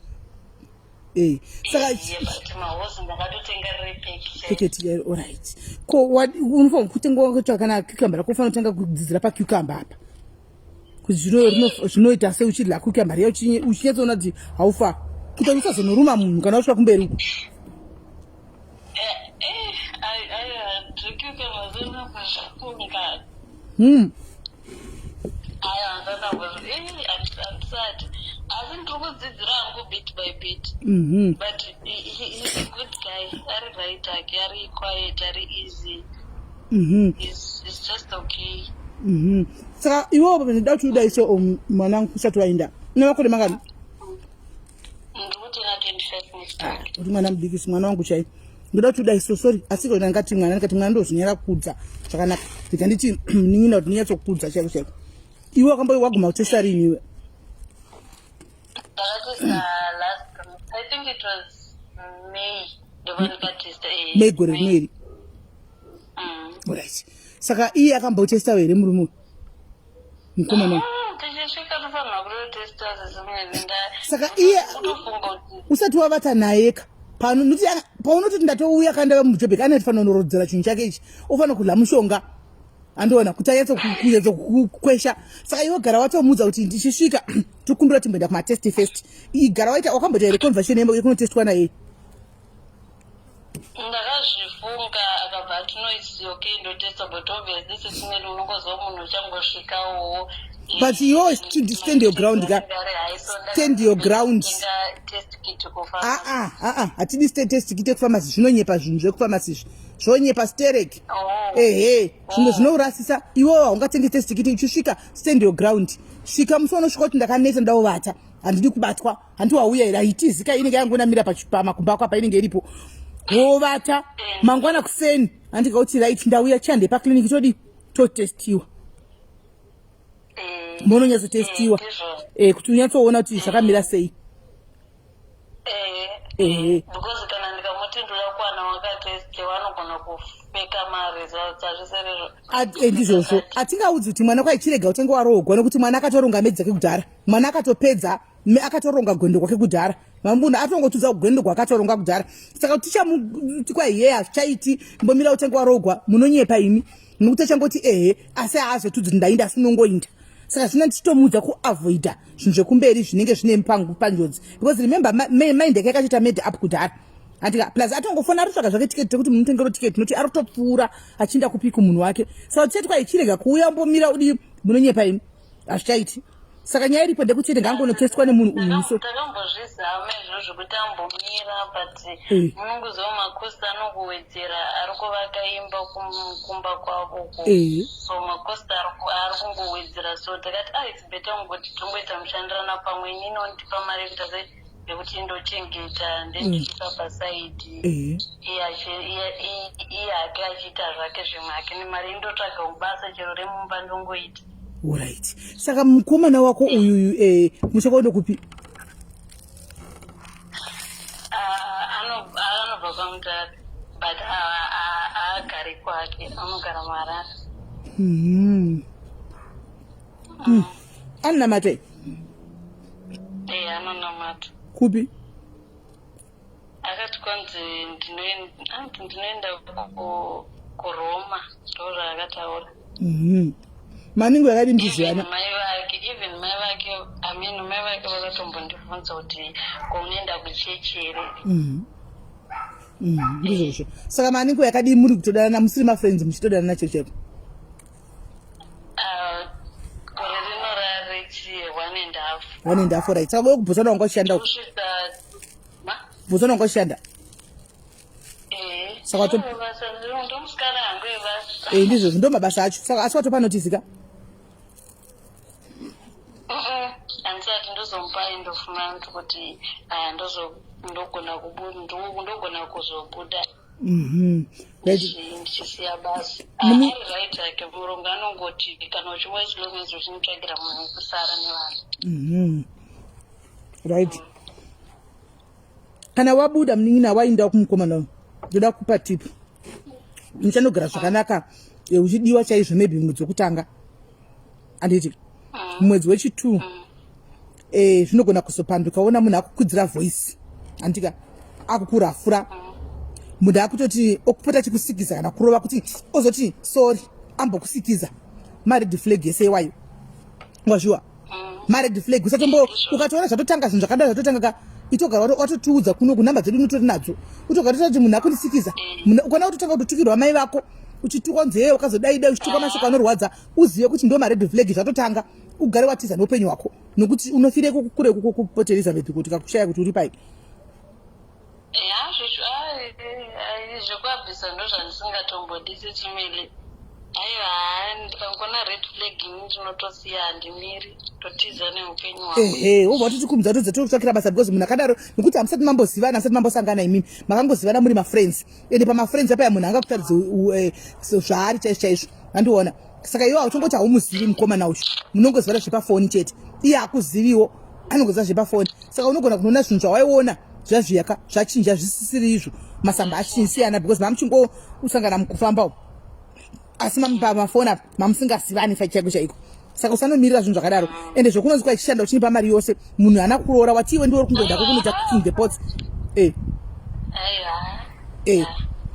A: Saka
B: Yeah, but mahosi ndakatotenga riri pack.
A: Paketi yayo, alright. Ko unofanira kutenga kutsvaka kana cucumber rako, ufanira kutanga kudzidzira pacucumber apa kuti zvinoita sei uchidya cucumber riya uchinyatsoona kuti haufa kuita kuti usazonoruma munhu kana wasvika kumberi uku.
B: Zvecucumber Aiwa, handisati, asi ndiri kudzidzira hangu bit by bit. But he's a good guy, ari right hake, ari quiet, ari easy. He's just okay.
A: Saka iwewo ndoda kuti udai so, mwanangu, usati waenda, une makore mangani?
B: Ndiri kutena 25 next
A: Ah,
B: week.
A: Uri mwana mudikisi, mwana wangu chai. Ndoda kuti udai so, sorry, asi kona ndingati mwana, ndikati mwana ndozvinyara kudza zvakanaka, ndikanditi munin'ina kuti ndinyatsokudza chaiko chaiko. Iwe wakambo waguma kutesta rini iwe?
B: Ndakatesta last, I think it was May, ndobva ndikatesta.
A: May gore rino iri?
B: Mm.
A: Alright, saka iye akambotestawo here murume uyu, mukomana uyu?
B: Tichisvika tofanira kutotesta zvezvimweni.
A: Saka
B: Kutofunga kuti
A: usati wavata naye ka, pano nokuti paunototi ndatouya kandava mujobhek, anofanira kunorodzera chinhu chake ichi, ofanira kudya mushonga, andiona kuti anyatso kukwesha. Saka iwe gara watomuudza kuti ndichisvika tokumbira timboenda kumatest first. Gara waita, wakamboita here conversation yekunotestwa naye?
B: Ndakazvifunga, akabva ati, "No, it's okay, ndotesta." But obviously sesimweni unongozwa munhu uchangosvikawo.
A: But iwe stand your ground ka, stand your ground.
B: Test kit kufamba.
A: Aa, aa, hatidi test kit yekupharmacy, zvinonyepa. Zvinhu zvekupharmacy izvi zvonyepa sterek.
B: Oh.
A: Ehe, zvimwe zvinourasisa. Iwewo haungatengi test kit uchisvika. Stand your ground. Svika musi unosvika kuti ndakaneta, ndauvata, handidi kubatwa, handi wauya here? Haitizika, inenge yangonamira pamakumbo ako apa, inenge iripo, wovata. Mangwana kuseni handikauti, "Right, ndauya, chihande paclinic, todi totestiwa." Mononyatsotestiwa.
B: Ndizvo.
A: Kuti unyatsoona kuti zvakamira sei. Ehe.
B: Because kana ndikamuti ndoda kuwana wakatestiwa, anogona kufeka maresults, azviserizvo.
A: Ndizvozvo, hatingaudzi kuti mwana kwai chirega utenge waroogwa, nekuti mwana akatoronga medzi dzake kudhara, mwana akatopedza, akatoronga gwendo kwake kudhara. Mambuna atongotudza gwendo gwakatoronga kudhara. Saka tichamuti kwai iye hazvichaiti, mbomira utenge waroogwa, munonyepa imi, nokuti achangoti ehe, asi haazotudzi kuti ndainda, asi unongoinda. Saka zvino tichitomuudza kuavoida zvinhu zvekumberi zvinenge zvine panjodzi, because remember, mind yake yakatoita made up kudhara, andika? Plus atongofona aritsvaga zvake tiketi rekuti munotengero tiketi, nokuti arikutopfuura achienda kupi kumunhu wake. Saka tichati kwai chirega kuuya, mbomira udi, munonyepa imi, hazvichaiti. Saka nyaya iripo ndekuti chete ngaangonotestwa nemunhu uyu so.
B: Takambozvizama izvozvo kuti ambomira, but munongoziva macost anongowedzera, ari kuvaka imba kumba kwavo uko. So macost ari kungowedzera, so takati, ah, it's better kungoti tongoita mushandirana pamwe, inini ondipa mari yekuita sei, yekuti indochengeta, ndendichiisa pasaidi. Iye hake achiita zvake zvimwe hake nemari, indotsvaga basa chero remumba, ndongoita.
A: Alright, saka mukomana wako uyuyu, muchakaenda kupi?
B: Ah, anobva kwaMutare, but haagari kwake, anogara muHarare.
A: Anonamata?
B: Eh, anonamata.
A: Kupi?
B: Akati kwanzi anzi ndinoenda kuRoma, ndozvaakataura.
A: Maningi yakadi ndiziyana.
B: Even mai vake, even mai vake, I mean, mai vake vakatombondibvunza kuti ko unoenda kuchechi here.
A: Ndizvozvo. Saka maningi yakadii muri kutodanana, musiri mafriends, muchitodanana chero chaiko?
B: Ah, gore rino rarechi 1.5.
A: 1.5, right. Saka uye kuBotswana wanga uchishanda uko?
B: Kusvitsa ma
A: Botswana wanga uchishanda?
B: Eh.
A: Saka
B: Basa ndomusikana hangu ebasa.
A: Eh, ndizvozvo, ndo mabasa acho. Saka asi watopa notice ka?
B: Handisati, ndozomupa end of month kuti aya ndogona ndogona kuzobuda. Ndichisiya basa. Ari right ake murungu, anongoti kana uchimwa, as long as uchinotsvagira munhu wekusara nevanhu.
A: Right, kana wabuda, munin'ina, wainda kumukomana uyu, ndoda kupa tip. Muchanogara zvakanaka, uchidiwa chaizvo maybe mwedzi wekutanga, handiti? Mwedzi wechi2 zvinogona kuzopanduka. Ona munhu akukudzira voice, handika? Akukurafura, munhu akutoti okupota achikusikiza kana kurova, kuti ozoti sorry, ambokusikiza. Mared flag ese iwayo, wazviwa? Mared flag. Usatombo, ukatoona zvatotanga, zvinhu zvakadaro zvatotanga ka, itogara watotiudza kuno kunhamba dzedu unotori nadzo. Utogara toti munhu akundisikiza. Ukaona kutotanga kutotukirwa mai vako, uchitukwa nzeye, wakazodai dai, uchitukwa mashoko anorwadza, uzive kuti ndo mared flag, zvatotanga. Ugare watiza neupenyu hwako, nokuti unofireko kure kuPort Elizabeth, kuti kakushaya kuti uri pai.
B: Ya, zvekuabvisa ndo zvandisingatombodi sechimele. Aiwa, ndikangona red flag ini ndinotosiya, handimiri, totiza neupenyu hwangu.
A: Ehe, wobva watoti tudza tokutsvakira basa, because munhu akadaro, nekuti hamusati mambozivana, hamusati mambosangana imimi, makangozivana muri mafriends. Ende pamafriends apaya munhu angakutaridze zvaari chaizvo chaizvo, andiona? Saka iwe hautongoti haumuzivi mukomana uyu, munongozivana zvepafoni chete. Iye hakuziviwo, anongoziva zvepafoni. Saka unogona kunoona zvinhu zvawaiona zvazviyaka zvachinja, zvisisiri izvo, masamba achisiyana, because mamuchingosangana mukufamba umu, asi pamafoni apa mamusingazivani fa chaiko chaiko. Saka usanomirira zvinhu zvakadaro. Ende zvokunonzi kwaichishanda, uchinipa mari yose, munhu haana kuroora, wati iwe ndiwe uri kungoenda kokunoita cooking the pots, eh.
B: Aiwa.
A: Eh.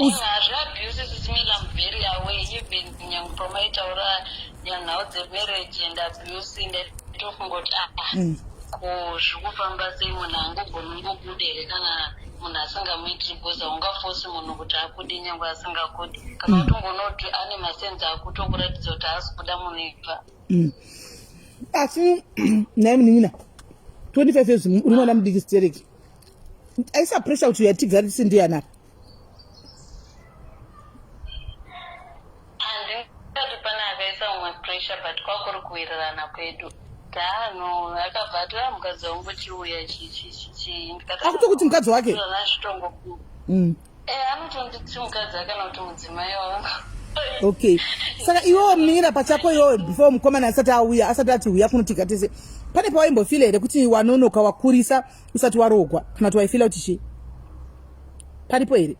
B: Zveabuse, sisimela, I'm very aware. Even nyange pamaitaura nhau dzemarriage and abuse, ndaitofunga kuti aa, ko zviri kufamba sei? Munhu angogoni ngobuda here kana munhu asingamuitiri? Because haungafosi munhu kuti akude nyange asingakudi. Kana utongoona kuti ane masenzi akutokuratidza kuti haasi kuda munhu, ibva.
A: Asi nhai munin'ina, 25 years, uri mwana mudiki stereki, aisa pressure kuti yatigari tisi ndiyanapa?
B: Handingati pane akaisa umwe pressure, but kwakuri kuwirirana kwedu. Tano akabva ati, "Ah, mukadzi wangu, chiuya chichichichi."
A: Akutokuti mukadzi wake?
B: Zvitongo. Anotonditi mukadzi akana kuti mudzimai wangu.
A: Okay, saka iwewo munin'ina pachako, iwewe, before mukomana asati auya, asati ati uya kunotiga tese, pane pawaimbofila here kuti wanonoka, wakurisa usati waroogwa, kana kuti waifila kuti chii? Paripo here?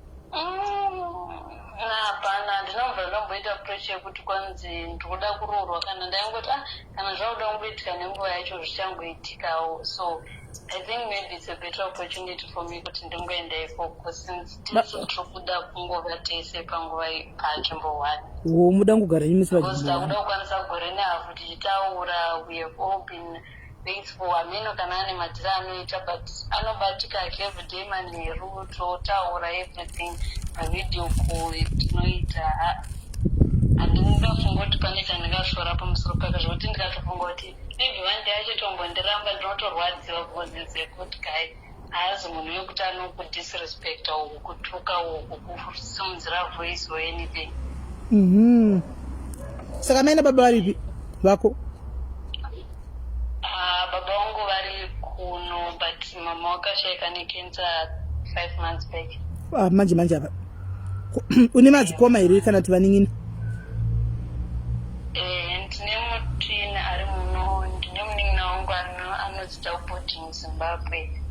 B: Hapana, ndinobva ndomboita pressure yekuti kwanzi ndikuda kuroorwa. Kana ndaingoti, ah, kana zvakuda kungoitika nenguva yacho, zvichangoitikawo. So I think maybe it's a better opportunity for me kuti ndingoenda ikoko, since tisu tiri kuda kungova tese panguva panzvimbo one.
A: Wo muda kugara imi?
B: Because takuda kukwanisa gore nehafu tichitaura. We have all been faithful. Ameno kana ane madhira anoita, but anobatika ake everyday manheru, totaura everything, mavideo call tinoita. Handingafunga kuti pane chandingasvora pamusoro pake, zvokuti ndikatofunga kuti maybe one day achitombondiramba, ndinotorwadziwa, because is a good guy. Haazi munhu wekuti anokudisrespecta or kukutuka or kukusimudzira voice or anything.
A: Saka mai nababa varipi vako?
B: Ah, baba vangu vari kuno, but mama wakashaika necancer 5 months back.
A: Ah, manje manje apa une madzikoma here kana kuti vanin'ina?
B: Eh, ndine mutwin ari muno, ndine munin'ina wangu anodzidza kuboarding Zimbabwe.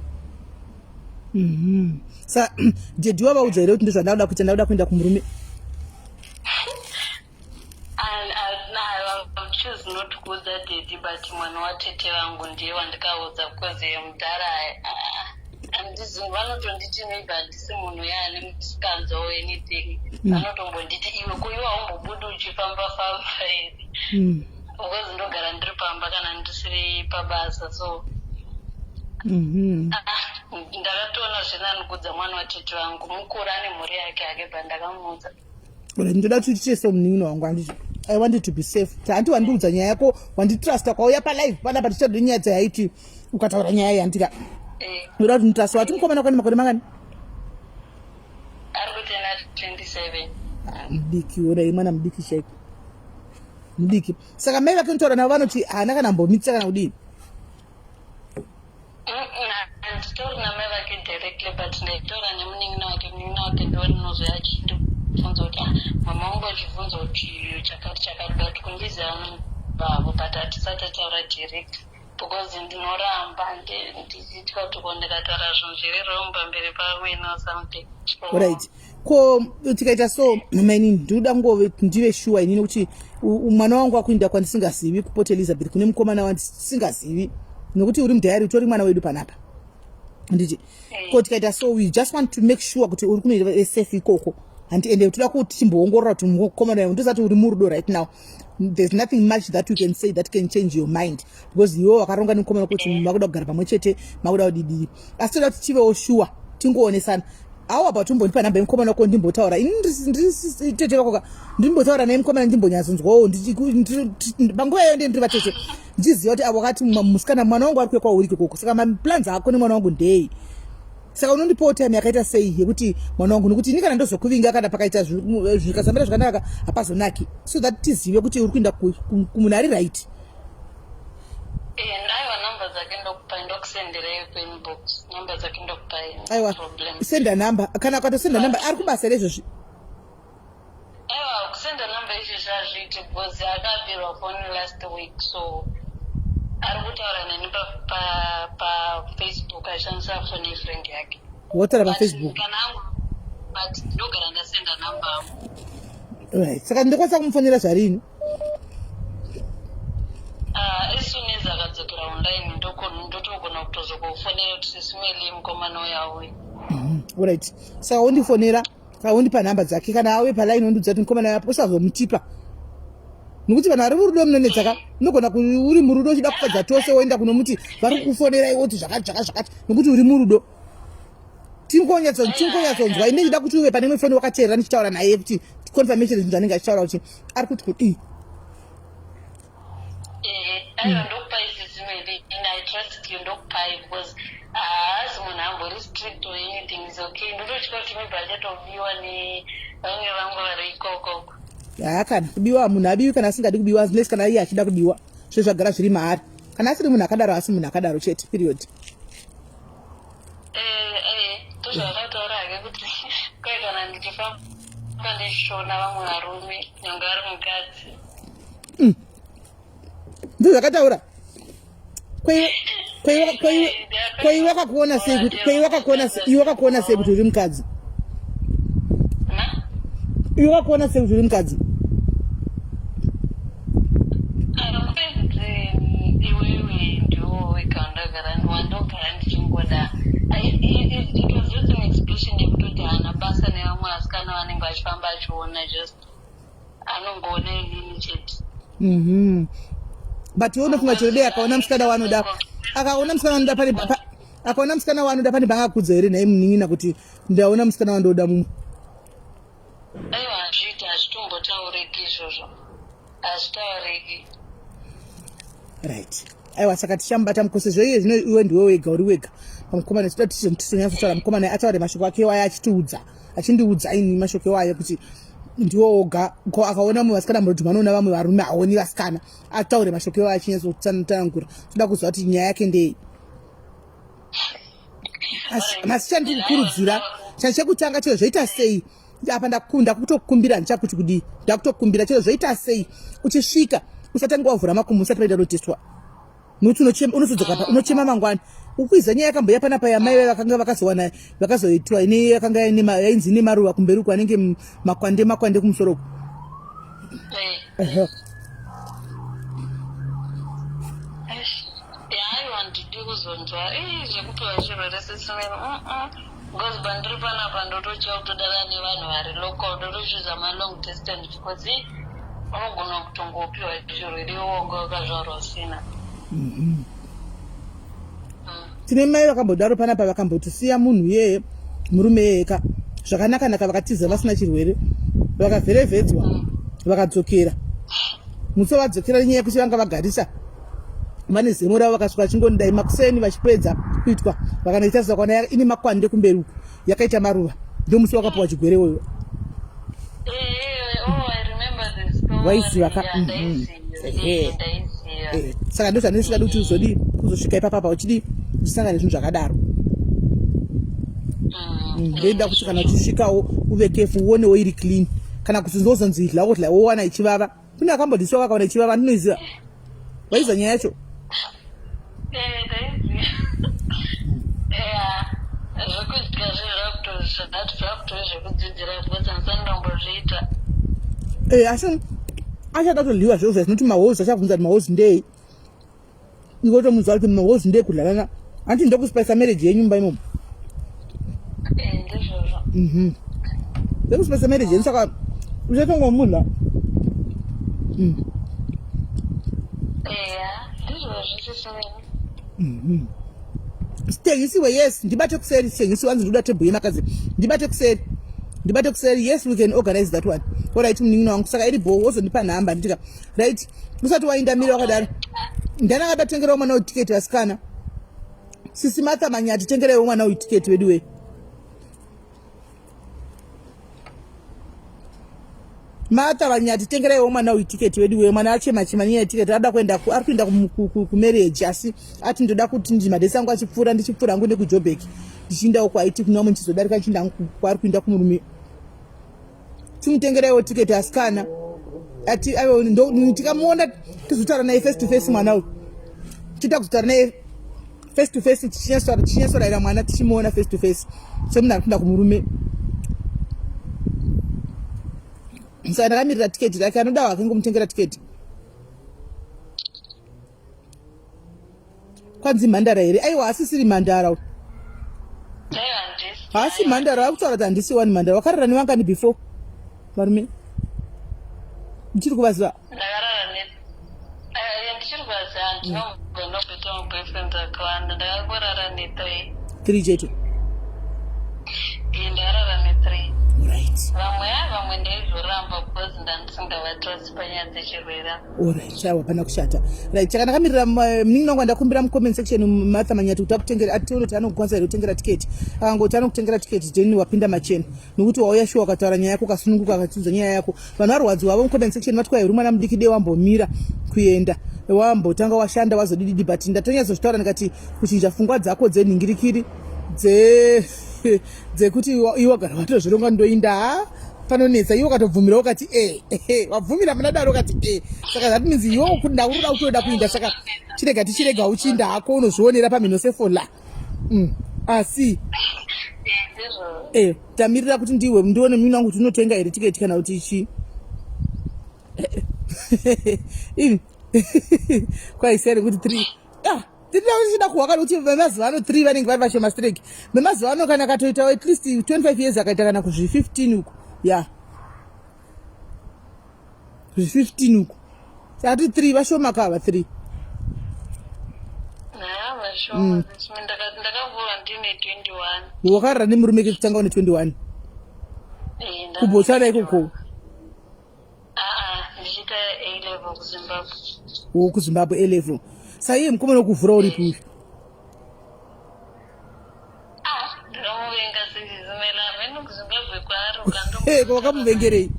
A: Sa daddy wavaudza here kuti ndozvandakuda kuita, ndakuda kuenda kumurume?
B: And I choose not kuudza daddy, but But mwana watete vangu ndiye wandikaudza because mudhara handizi, vanotonditi maybe handisi munhu yaane musikanzwa or anything. Vanotombonditi, "Iwe, ko iwe haumbobudi uchifamba famba here?" Because ndogara ndiri pamba kana ndisiri pabasa, so ah, ndakatoona zvinani kuudza mwana watete vangu. Mukuru, ane mhuri yake hake, but ndakamuudza.
A: Ora, ndoda kuti tiite somunin'ina wangu, handiti? I wanted to be safe. Hanti wandiudza nyaya yako, wanditrusta, kwauya palive panapa tichadoi nyaya dzayaiti ukataura nyaya yandika. Ndoda kuti nditrust. Wati mukomana kwani makore mangani?
B: Ari kutena 27.
A: Ah, mudiki, ona mwana mudiki chaiko, mudiki. Saka mai vake notaura navo vanoti haana kana mbomitisa kana kudini?
B: Handitori namai vake directly, but ndaitora nemunin'ina wake. Munin'ina wake ndiwo ndinozoya achindibvunza kuti, "Ah, mama wangu achibvunza kuti chakati chakati," but kundiziva vavo, but hatisati taura direct because ndinoramba ndichitya kuti ko ndikataura zvinhu zviri wrong pamberi pamwene or something. So,
A: Right, ko tikaita so, mainini, ndinoda ngove ndive sure inini kuti mwana wangu akuinda kwandisingazivi, kuPort Elizabeth, kune mukomana wandisingazivi, nokuti uri mudiary, utori mwana wedu panapa, handiti? Ko tikaita so, we just want to make sure kuti uri kunoita safe ikoko, handi? Ende toda kuti timboongorora kuti mukomana uyu, ndosati uri murudo right now, there's nothing much that you can say that can change your mind, because iwe wakaronga nemukomana kuti makuda kugara pamwe chete, makuda kudidii, asi toda kuti tivewo sure, tingoonesana. How about umbondipa namba yemukomana wako, ndimbotaura ini ndiri tete vako ka, ndimbotaura naye mukomana, ndimbonyatsonzwawo panguva iyoyo ndiri vatete, ndichiziva kuti avo wakati musikana, mwana wangu ari kuya kwauri ikoko, saka maplans ako nemwana wangu ndei? Saka unondipawo time yakaita sei yekuti mwana wangu, nokuti ini kana ndozokuvinga kana pakaita zvikasambira zvakanaka, hapazonaki, so that tizive kuti uri kuenda kumunhu ari right.
B: Aiwa, namba dzake ndokupai, ndokusenderei kuinbox namba dzake, ndokupai.
A: Aiwa.
B: Problem.
A: Senda namba. Kana ukatosenda namba, ari kubasa here izvozvi?
B: Aiwa, kusenda namba izvezvi hazviiti because akabirwa foni last week, so ari kutaura neni paFacebook achishandisa foni yefriend yake.
A: Wotaura paFacebook?
B: Kana angu, but ndogara ndasenda namba angu.
A: Right, saka ndokwanisa kumufonera zvarini?
B: Ah, as soon as akadzokera online, ndotogona kutozokufonera kuti, "Sisimeli, mukomana uyo auya."
A: Alright, saka wondifonera, saka wondipa nhamba dzake. Kana auye paline, wondiudza kuti mukomana yapo, usazomutipa, nokuti vanhu vari murudo munonetsaka. Unogona uri murudo uchida kufadza tose, woenda kunomuti vari kukufonera, iwe woti zvakati zvakati zvakati, nokuti uri murudo. Tingonyatsonzwa. Ine ndida kuti uve pane imwe foni wakateerera ndichitaura naye, kuti confirmation zvinhu zvanenge achitaura kuti ari kuti kudii.
B: Aiwa, ndokupai, Sisimeli, and I trust you, ndokupai because haazi munhu ambori strict or anything, is okay. Ndototya kuti maybe achatobiwa nevamwe vangu vari ikokoko.
A: Haa, kana kubiwa, munhu abiwi kana asingadi kubiwa, unless kana iye achida kubiwa, zvo zvagara zviri maari. Kana asiri munhu akadaro, asi munhu akadaro chete, period.
B: Ndozvakataura hake kuti kwai kana ndichifamba ndichiona vamwe varume nyange ari mukadzi.
A: Ndizvo zvakataura. Kwei wakakuona sei kuti, kwei wakakuona iwe wakakuona sei kuti uri mukadzi?
B: Na?
A: Iwe wakakuona sei kuti uri mukadzi?
B: Kwenzi iwewe ndiwo wega wandogara ndichingoda. It was just an expression yekutoti haana basa nevamwe vasikana vanenge vachifamba achiona, just anongoona inini chete.
A: But iwe unofunga chero dei akaona musikana waanoda, akaona musikana waanoda pane akaona musikana waanoda, pane paangakudza here nhai munin'ina kuti ndaona musikana wandoda mumwe?
B: Aiwa, hazviiti, hazvitombotauriki izvozvo, hazvitauriki.
A: Right, aiwa, saka tichamubata mukosi zvo iye zvino. Iwe ndiwe wega, uri wega pamukomana. Tinoda tizonyatsotaura mukomana ataure mashoko ake iwayo, achitiudza, achindiudza ini mashoko iwayo kuti ndiwo woga. Ko akaona mumwe vasikana murodhi, vanoona vamwe varume, haoni vasikana, ataure mashoko iwayo achinyatsotsanangura. Toda kuziva kuti nyaya yake ndei. Asi chandiri kukurudzira, chanhu chekutanga, chero zvoita sei, apa ndakutokumbira, handichakuti kudii, ndakutokumbira, chero zvoita sei, uchisvika usatanga wavhura makumbo usati waenda notestwa, nokuti unozodzoka unochema mangwana. Ukuiza nyaya yakamboya panapa yamai vaya vakanga vakazowana vakazoitwa ine yakanga yainzi ine maruva kumberi uko, anenge makwande makwande kumusoro uko. Ehe.
B: kuzonzwa ii zvekupiwa chirwere sesimene because pandiri panapa ndototya kutodana nevanhu vari local, ndotochuza malong distance because unogona kutongopiwa chirwere iwe wanga wakazvarwa usina.
A: Tine mai vakambodaro panapa, vakambotisiya munhu iyeye, murume iyeye ka zvakanaka-naka, vakatiza vasina chirwere, vakavherevhedzwa, vakadzokera. Musi wavadzokera, nenyaya yekuti vanga vagarisa vane zemo ravo, vakasvika vachingonidai makuseni, vachipedza kuitwa, vakanoita sakwana ine makwande kumberi uku yakaita maruva, ndomusi wakapiwa chigwere iwoyo.
B: Oh, I remember the story.
A: Waiziva ka?
B: Yeah, ndaiziva.
A: Ehe.
B: Ndaiziva.
A: Saka ndo zvandisingadi kuti uzodii, kuzosvika ipapapa uchidii, uchisangana nezvinhu zvakadaro. Ndoida kuti kana uchisvikawo uve careful, uonewo iri clean, kana kuti ndozonzi idla wodla wowana ichivava. Kune akambodisiwa kakaona ichivava, ndinoiziva. Waiziva nyaya yacho?
B: Eh, ndaiziva. Yeah, zvekudya zvakutove zvekudzidzira because handisati ndambozviita.
A: Asi achada kutodliwa zviro zvazinoti mahozi, achabvunza kuti mahozi ndei, ikotomunzwa kuti mahozi ndei kudlalana, hanti ndokuspicer marriage yenyu mumba imomo.
B: Eh, ndizvozvo.
A: Ndokuspicer marriage yenyu, saka uchatongomudla.
B: Eya, ndizvozvo sisimene.
A: Sithengisiwe, yes, ndibate kuseri. Sithengisiwe, anzi ndikuda tebhu yemakadzi, ndibate kuseri, ndibate kuseri. Yes, we can organize that one. Alright, munin'ina wangu, saka iri bho, wozondipa nhamba nditika. Right, usati wainda miri wakadaro, ndani akadatengerawo mwana uyu tiketi? Vasikana, sisi Martha Manyati, tengeraiwo mwana uyu tiketi wedu we. Martha Vanyati, tengeraiwo mwana uyu tiketi wedu we. Mwana achema chema nyaya yetiketi, ada kuenda ari kuenda kumarriage, asi ati ndoda kuti ndimadhesi angu achipfuura, ndichipfuura hangu nekuJobek, ndichiendawo kwaiti kunwamo, ndichizodarika ndichienda hangu kwaari kuenda kumurume. Timutengereiwo tiketi asikana, ati aiwa, tikamuona tizotaura naye face to face. Mwana uyu tiita kuzotaura naye face to face, tichinyatsorayira mwana tichimuona face to face semunhu ari kuenda kumurume. Saka ndakamirira tiketi rake, anoda hake ngomutengera tiketi. Kwanzi mhandara here? Aiwa, asisiri mhandara uyu.
B: Aiwa, handisi.
A: Haasi mhandara, akutaura kuti handisi wani mhandara. Wakarara nevangani before, varume ndichiri kuvaziva?
B: Ndakarara ne ndichiri kuvaziva, handinombenokuita maboyfriends akawanda, ndakangorara nethree.
A: Three chete?
B: Eh, ndakarara nethree.
A: Right.
B: Vamwe ndaizoramba because ndandisingavatrust panyaya dzechirwere.
A: Alright, aiwa, hapana kushata. Right, chaka ndakamirira munin'ina wangu, andakumbira mucomment section, Martha Manyati, kuti akutengere, atione kuti anokwanisa here kutengera tiketi. Akangoti anokutengera tiketi, then wapinda machena, nokuti wauya shuwa, ukataura nyaya yako ukasununguka, akatiudza nyaya yako. Vanhu varwadziwa vo mucomment section vati kwai uri mwana mudiki, de wambomira kuenda, wambotanga washanda, wazodididi. But ndatonyatsozvitaura ndikati kuchinja pfungwa dzako dzenhingirikiri dzekuti iwe wagara watozvironga, ndoinda, ha, panonetsa. Iwe ukatobvumira ukati e wabvumira muna daro, ukati e, saka that means iwe ndakuroda kutoda kuinda, saka chirega tichirega uchinda hako, unozvionera pamhino sefola. Asi
B: Ndizvo.
A: Tamirira kuti ndiwe ndione munin'ina wangu kuti unotenga here tiketi kana kuti chii. Ini kwaisere kuti three, ah, tichida kuhwaka nokuti vemazuva ano three vanenge vari vashoma strek. Vemazuva ano kana akatoita at least 25 years, akaita kana kuzvi 15 uku, ya, kuzvi 15 uku, saka ti three vashoma kava three.
B: Ha, vashoma. Ndakavhura ndine 21.
A: Wakarara nemurume kekutanga une 21?
B: Eh,
A: KuBotswana ikoko?
B: Aa, ndichiita A level kuZimbabwe.
A: Wo kuZimbabwe, A level. Saiye mukomana wekuvhura uripi uyu?
B: Ah, ndinomuvenga sezizimela amene kuZimbabwe kwaari.
A: Hey, ko wakamuvengerei?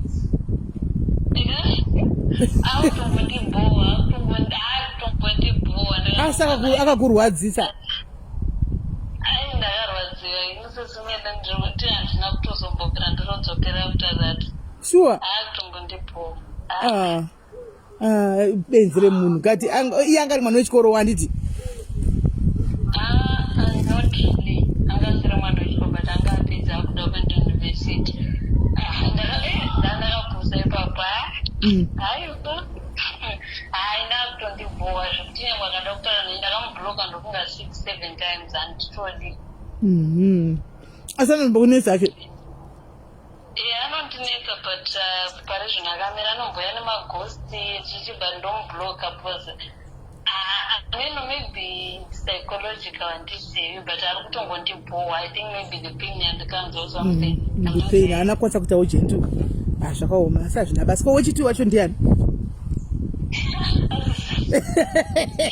B: Akutombondibhowa, akutombondibhowa.
A: Asi akakurwadzisa?
B: Ai, ndakarwadziwa ini sesimene, ndiri handina kutozombopera, ndinodzokera after that.
A: Sure?
B: Akutombondibhowa.
A: Ah. Ah, benzi remunhu kati iye anga ari mwana wechikoro, wanditi?
B: Ah, not really, anga asiri mwana wechikoro, but anga apedza akuda kuenda university. Ah, ndakapusa ipapo. Haiwa, haina kutondibhowa zvekuti nyangwe akada kutaura neni ndakamubloka, ndokunga 6 seven times, handitodi.
A: Asi anombokunetsa ake?
B: Yeah, anondinetsa, but pari zvino akamira, anombouya nemaghosti chichibva ndomubloka because ameno, maybe psychological, handizivi, but ari kutongondibhowa. I think maybe the pain yandikanzwa, something.
A: The pain haana kukwanisa kuitawo gentle. Ah, zvakaoma, asi hazvina basa. Ko wechiti wacho ndiani?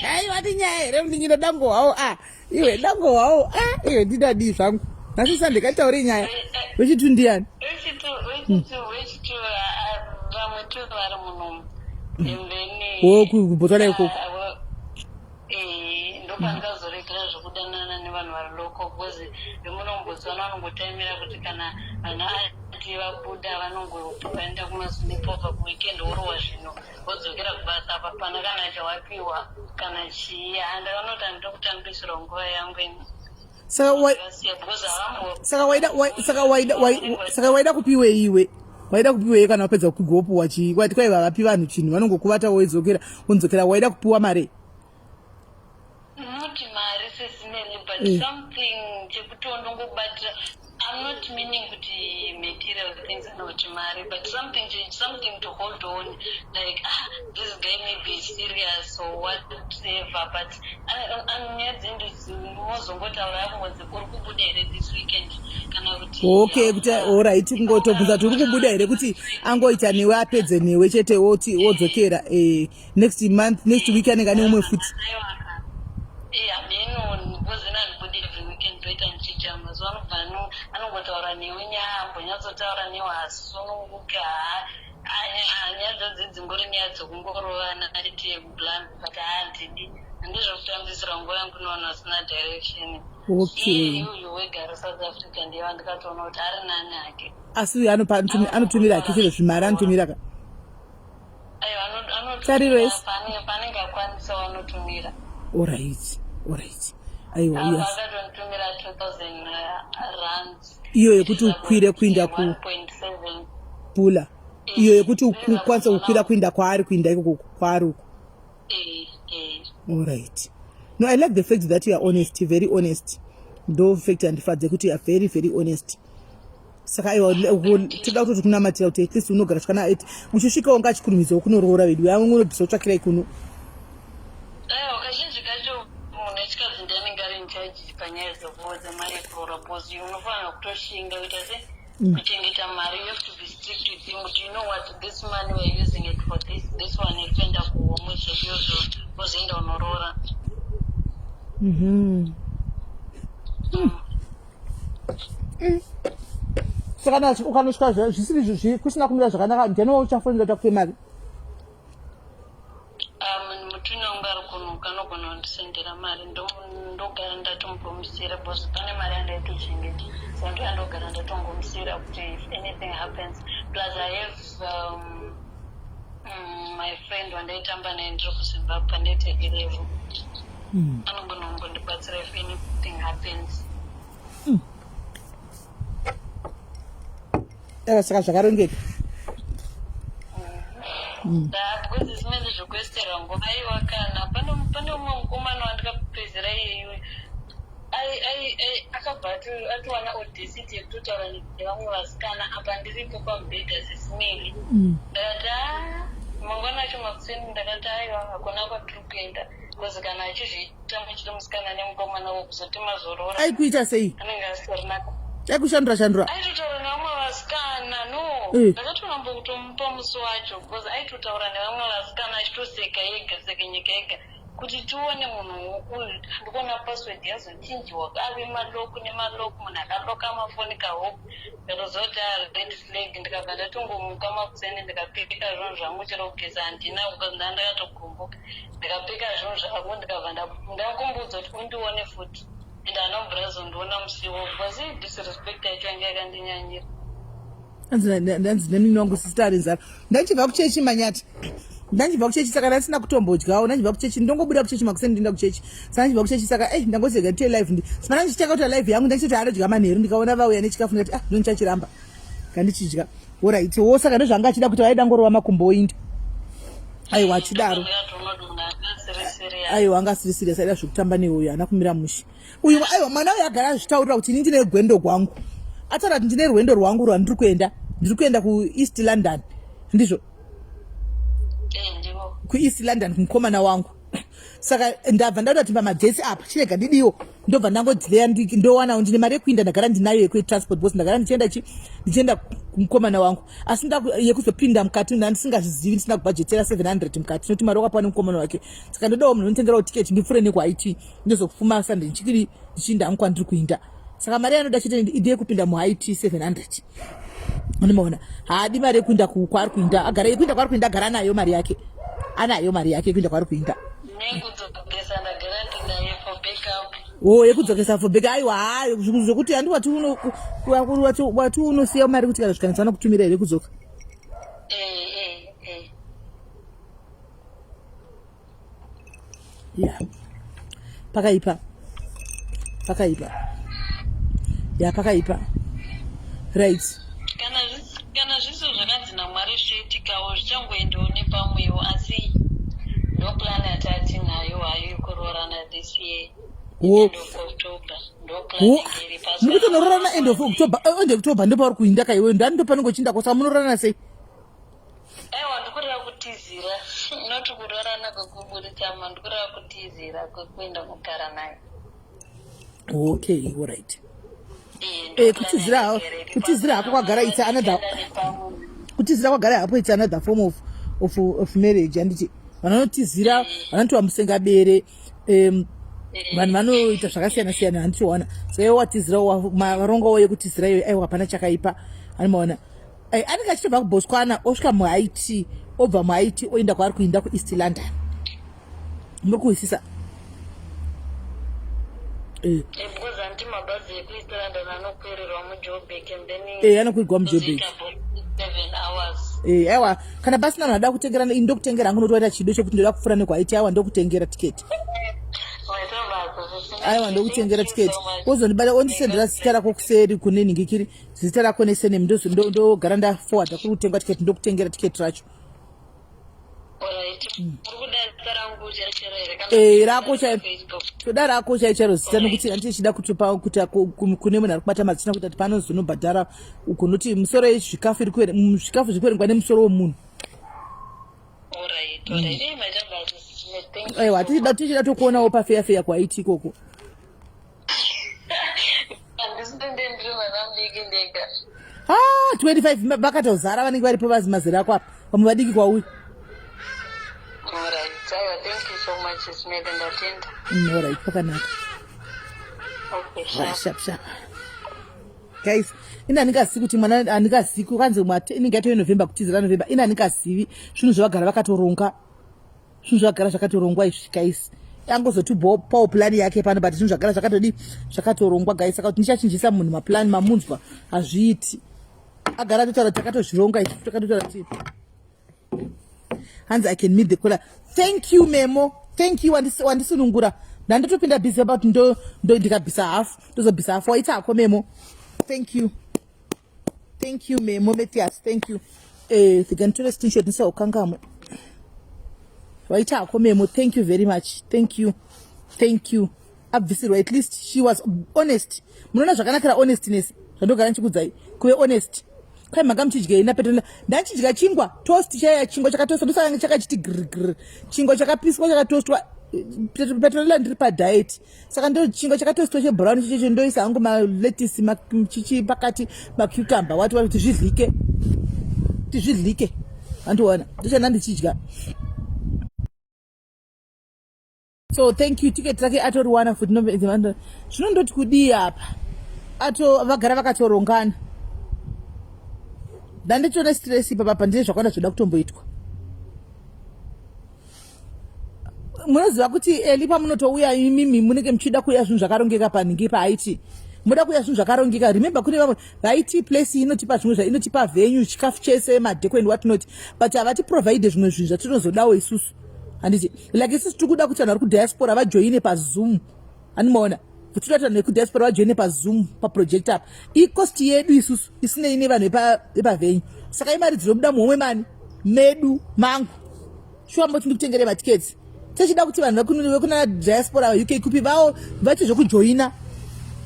A: Aiwa, tinyaya here munin'ina? Dangohwawo. A, iwe, dangohwawo. A, iwe, ndidadii zvangu nhasi Sunday, katitaure nyaya. Wechitu ndiani?
B: Wechitu vamwe tu vari munomu, and then
A: Wo kuBotswana ikoko?
B: Ndopandikazorekera zvekudanana nevanhu vari local, because vemunombotswana vanongotaimira kuti kana vana ati vabuda, vanongovaenda kumasleepover kuweekend, worowa zvino vodzokera kubasa. Apa pana kana chawapiwa kana chii. Handakanoti handida kutambisirwa nguva yangu ini.
A: Saka
B: Ndakasiya because havambo
A: saka waida kupiwe iwe, waida kupiwe kana wapedza kugopuwa chii? Waiti kwaiva vapi vanhu chinhu, vanongokuvata, woidzokera, wonzokera. Waida kupiwa mari?
B: Not mari sesimeni, but something chekuti ndongobatira. I'm not meaning kuti material things kana kuti mari, but something to hold on, like, ah, this guy may be serious or whatever. But nyaya dzendu mozongotaura akungonzi, "Uri kubuda here this weekend?" kana kuti
A: Okay, kuti alright, kungotobvunza kuti uri kubuda here, kuti angoita newe, apedze newe chete, woti wodzokera next month, next week anenge ane umwe futi.
B: Hameno, because handibudi every weekend, ndoita ndichija. Mazuva anobva anongotaura newe nyaya, ambonyatsotaura newe, hasununguke. Haa, nyaya dzadzi dzingori nyaya dzokungorovana ite bland, but handidi, handizvokutambisira nguva yangu nevanhu vasina direction. Iye uyu wega South Africa ndiye wandikatoona kuti ari nani hake.
A: Asi uyu anotumira hake chero zvimari, anotumira ka?
B: Aiwa.
A: Tariro isi.
B: Panenge akwanisawo anotumira.
A: Alright, aiwa, yes.
B: Akatonditumira 2000 rands.
A: Iyo yekuti ukwire kuinda ku
B: 1.7.
A: Pula iyo yekuti ukwanise kukwira kuinda kwaari, kuinda ikoko kwaari uko.
B: Eh.
A: Alright, no, I like the fact that you are honest, very honest. Ndo fact yandifadze, kuti you are very very honest. Saka aiwa, toda kutoti kunamatira kuti at least unogara zvakanaka, uchisvikawo ngachikurumidzawo kunoroora vedu amwe unobvisa kutsvakirai kuno.
B: Aiwa, kazhinji kacho munhu wechikadzi ndiye anenge ari in charge panyaya dzekuudza mari yekuroora, because unofanira kutoshinga kuita se kuchengeta mari. You have to be strict with him kuti, "You know what, this money we are using it for this, this one iri kuenda kuhomwe zvediyozvo, wozoenda unoroora."
A: Saka kana ukanosvika zvisiri kusina kumira zvakanaka, ndiani wauchafonera kuti akupe mari?
B: Mutune wangu ari kuno, anogona kundisendera mari. Ndogara ndatomupromisira because pane mari yandaitochengeta, so ndo yandogara ndatongomusira kuti if anything happens. Plus I have my friend wandaitamba naye ndiri kuZimbabwe, pandaita A level, anogona kungondibatsira if anything happens.
A: Saka zvakarongeka.
B: Because zimene zvokuesterwa nguva, aiwa, kana pane umwe mukomana wandikapedzera iyeyu, akabva atowana audacity yekutotaura nevamwe vasikana apa ndiripo pamubhedha sesimeli. Ndakati, "Ah, mangwana acho makuseni." Ndakati, "Aiwa, hakuna kwatiri kuenda," because kana achizviita muchiri musikana nemukomana, wokuzoti mazorora
A: Aikuita sei?
B: anenge asitorina.
A: Aikushandura shandura?
B: Aitotaura nevamwe vasikana, no. Ndakatoramba kutomupa musi wacho because aitotaura nevamwe vasikana achitoseka ega, sekenyeka ega, kuti tione munhu uyu. Ndikuona password yazochinjiwa, ave malock nemalock, munhu akaloka mafoni kahope. Ndatoziva kuti red flag. Ndikabva ndatongomuka makuseni, ndikapika zvinhu zvangu, chero kugeza handina because ndaa ndakatogumbuka. Ndikapika zvinhu zvangu, ndikabva ndakumbudza kuti undione futi, and anobvira azondiona musiwo because disrespect yacho yanga yakandinyanyira.
A: Ndanzi nemini wangu, sister ari nzara. Ndachibva kuchechi, manyati, ndachibva kuchechi, saka ndasina kutombodyawo. Ndachibva kuchechi, ndongobuda kuchechi makuseni, ndinda kuchechi. Saka ndachibva kuchechi, saka ei, ndangozega ndite live. Ndi sipana ndichitanga kuita live yangu, ndachiti anodya manheru. Ndikaona vauya nechikafu, ndikati, "Ah, ndonichachiramba kandichidya." Alright wo, saka ndozvanga achida kuti vaida ngorova makumbo oinda. Aiwa, achidaro.
B: Ndikatoona kuti munhu asiri serious.
A: Aiwa, anga asiri serious, aida zvekutamba neuyu, haana kumira mushe uyu. Aiwa, mwana uyu agara azvitaurira kuti ini ndine gwendo gwangu, ataura kuti ndine rwendo rwangu rwandiri kuenda, ndiri kuenda kuEast London, ndizvo?
B: Eh,
A: kuEast London kumukomana wangu. Saka ndabva ndakuda kuti pamadzesi apa chirega ndidiwo, ndobva ndangodzileya, ndowanawo, ndine mari yekuinda, ndagara ndinayo yekutransport because ndagara ndichienda chi ndichienda kumukomana wangu, asi yekuzopinda mukati ndandisingazvizivi, ndisina kubhajetera 700 mukati, nekuti mari wakapiwa nemukomana wake. Saka ndodawo munhu unotengerawo tiketi, ndipfure nekuit, ndozofuma Sunday ndichikiri ndichiinda hangu kwandiri kuinda. Saka mari yanoda chete ndeyekupinda muit, 700. Unomaona, haadi mari yekuinda kwaari kuinda, agara yekuinda kwaari kuinda, agara anayo mari yake, anayo mari yake yekuinda kwaari kuinda. O yekudzokesa for backup. Aiwa, hayo zvokuti handi wati unosiya mari kuti kana zvikanetsa vanokutumira here kudzoka?
B: Eh.
A: Ya, pakaipa, pakaipa, ya, pakaipa, right.
B: Kana zviso zvakanzi naMwari zvichoitikawo, zvichangoendawo nepamwewo, asi ndo plan yatinayo hayo yekuroorana this year, end of October, ndo plan iri pasi.
A: Mukutonoroorana end of October? End of October ndopauri kuinda kaiwe, ndani ndopanenge uchinda kosa, munoroorana sei?
B: Aiwa, ndikureva kutizira, not kuroorana kwekuburitsama, ndikureva kutizira kwekuenda kugara naye.
A: Okay, alright. Kutizira hako kwagara, it's another kutizira kwagara hapo, it's another form of marriage, handiti? Vanotizira vanotova musengabere, vanhu vanoita zvakasiyana siyana, handitiwana? Saka iwe watizira, varongawo yekutizira iyoyo. Aiwa, hapana chakaipa, anomaona? Anenge achitobva kuBotswana, osvika muIT, obva muIT oenda kwaari kuinda kuEast London. Muri kuhwisisa?
B: Because anti mabhazi ekuEast London anokwirirwa muJoburg and then
A: Anokwirwa muJoburg.
B: Tozoita about 7 hours.
A: Aiwa, kana pasina vanhu vada kutengera, ini ndokutengera hangu, notoita chido chekuti ndoda kupfuura nekuIT. Aiwa, ndokutengera tiketi. Aiwa, ndokutengera tiketi, wozondibata, ondisendera zita rako kuseri kune nhingikiri, zita rako nesurname, ndogara ndaforwarda kuri kutengwa tiketi, ndokutengera tiketi racho.
B: Alright. Uri kuda zita rangu chero here kana
A: Rako chai
B: Facebook?
A: Toda rako chai charo zita, nokuti handichida kutopa kuti kune munhu ari kubata mazita, kuti ati panozonobhadhara uko, noti misoro yezvikafu iri zvikafu zviri kuverengwa nemusoro womunhu.
B: Alright. Maita basa. Thank you.
A: Aiwa, tichida tokuonawo pafeya feya kwaiti ikoko.
B: Handisi ndende, ndiri mwana mudiki ndega.
A: Ah, 25 vakatozara vanenge varipo, vazi mazera ako apa, vamwe vadiki kwauri.
B: Alright. Aiwa, thank you so much, Smith. Ndatenda.
A: Alright, pakanaka.
B: Okay,
A: Right,
B: sharp.
A: Sharp sharp. Guys, ini handingazivi kuti mwana, handingazivi kwanzi inenge yatove November, kutizira November. Ini handingazivi, zvinhu zvavagara vakatoronga, zvinhu zvagara zvakatorongwa izvi, guys. Angozoti pawo plan yake pano, but zvinhu zvagara zvakatodi zvakatorongwa, guys. Saka kuti ndichachinjisa munhu maplan, mamunzwa, hazviiti. Agara atotaura, takatozvironga izvi, takatotaura kuti hanzi, "I can meet the caller." Thank you, Memo, thank you. Wandisunungura, ndandotopinda busy about ndo ndikabvisa hafu, ndozobvisa hafu. Waita hako, Memo, thank you, thank you, Memo Mathias, thank you. Ndikanditore screenshot ndisaukangamwe. Waita hako, Memo, thank you very much, thank you, thank you. Abvisirwa, at least she was honest. Munoona zvakanakira honestness, zvandogara ndichikudzai, kuve honest. Kwai manga muchidyei naPetro? Ndachidya chingwa toast chaiya, chingwa chakatostwa, ndosaka chakachiti grgr, chingwa chakapiswa chakatostwa. Petrola, ndiri padiet, saka ndo chingwa chakatostwa chebrown chichecho, ndoisa hangu malettuce, chichi pakati, macucumber, wati wati, kuti zvidlike, kuti zvidlike, andiona, ndochanda ndichidya. So thank you. Ticket rake atoriwana futi. Zvinondoti kudii apa, ato vagara vakatorongana. Ndandichiona stress ipapa, ndine zvakawanda zvoda kutomboitwa. Munoziva kuti eli pamunotouya imimi munenge muchida kuuya zvinhu zvakarongeka panhingi paIT, muda kuuya zvinhu zvakarongeka. Remember, kune vamwe vaIT place inotipa zvimwe zva inotipa venue, chikafu chese, madecor and what not, but havati provide zvimwe zvinhu zvatinozodawo isusu, handiti? Like isusu tiri kuda kuti vanhu vari kudiaspora vajoine paZoom, handimaona? Kuti toda kuti vanhu vekudiaspora vajoine paZoom, paproject apa, icost yedu isusu isinei nevanhu vepavenue. Saka imari dzinobuda muhomwe mani medu, mangu. Shuwa, mboti ndikutengere matiketsi. Techida kuti vanhu vekuna diaspora UK kupi vawo vaite zvekujoina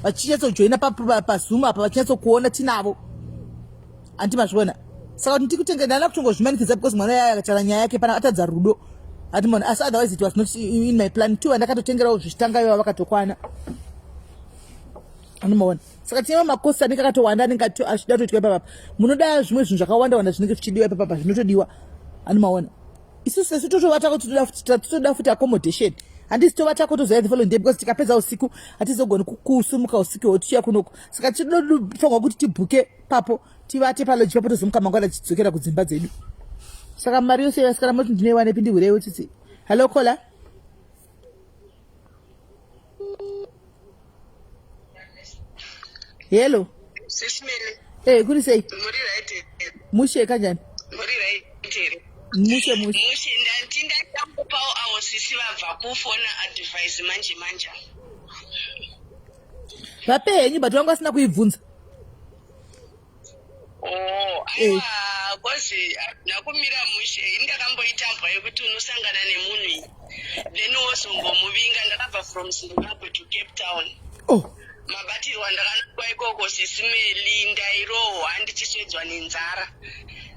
A: vachinyatsojoina paZoom apa vachinyatsokuona tinavo. Anti mazviona. Saka kuti ndikutenge ndana kutongozvimanikidza because mwana yaya akataura nyaya yake pana atadza rudo. Ati mwana asi otherwise it was not in my plan too andakatotengerawo zvichitanga ivo vakatokwana. Anomaona. Saka tine makosi anenge akatowanda anenge achida kutoitwa ipapapa. Munoda zvimwe zvinhu zvakawanda wanda zvinenge zvichidiwa ipapapa zvinotodiwa. Anomaona. Isu sesu totovatako totoda futi accommodation. Handisi tovatako tozoya the following day because tikapedza usiku hatizogoni kusumuka usiku iwo tichiya kunoko. Saka tinofanirwa kuti tibhuke papo tivate paloji papo tozomuka mangwana tichidzokera kudzimba dzedu. Saka mari yose yasikana moti ndinoiwanepi ndihwireiwo tsitsi. Hello caller. Hello.
B: Sismele.
A: Eh, hey, kuri sei?
B: Muri right.
A: Mushe kanjani?
B: Muri right here.
A: Mushe mushe.
B: Mushe ndanti ndakupawo awo sisi vabva kufona advice manje manje.
A: Vape henyu but vangu vasina kuibvunza.
B: Oh,
A: eh.
B: aiwa kozi hazvina kumira mushe ini ndakamboitambwa yekuti unosangana nemunhu iyi then wozongomuvinga ndakabva from Zimbabwe to Cape Town
A: oh.
B: Mabatirwa ndakanoitwa ikoko sisi Meli ndairohwa ndichiswedzwa nenzara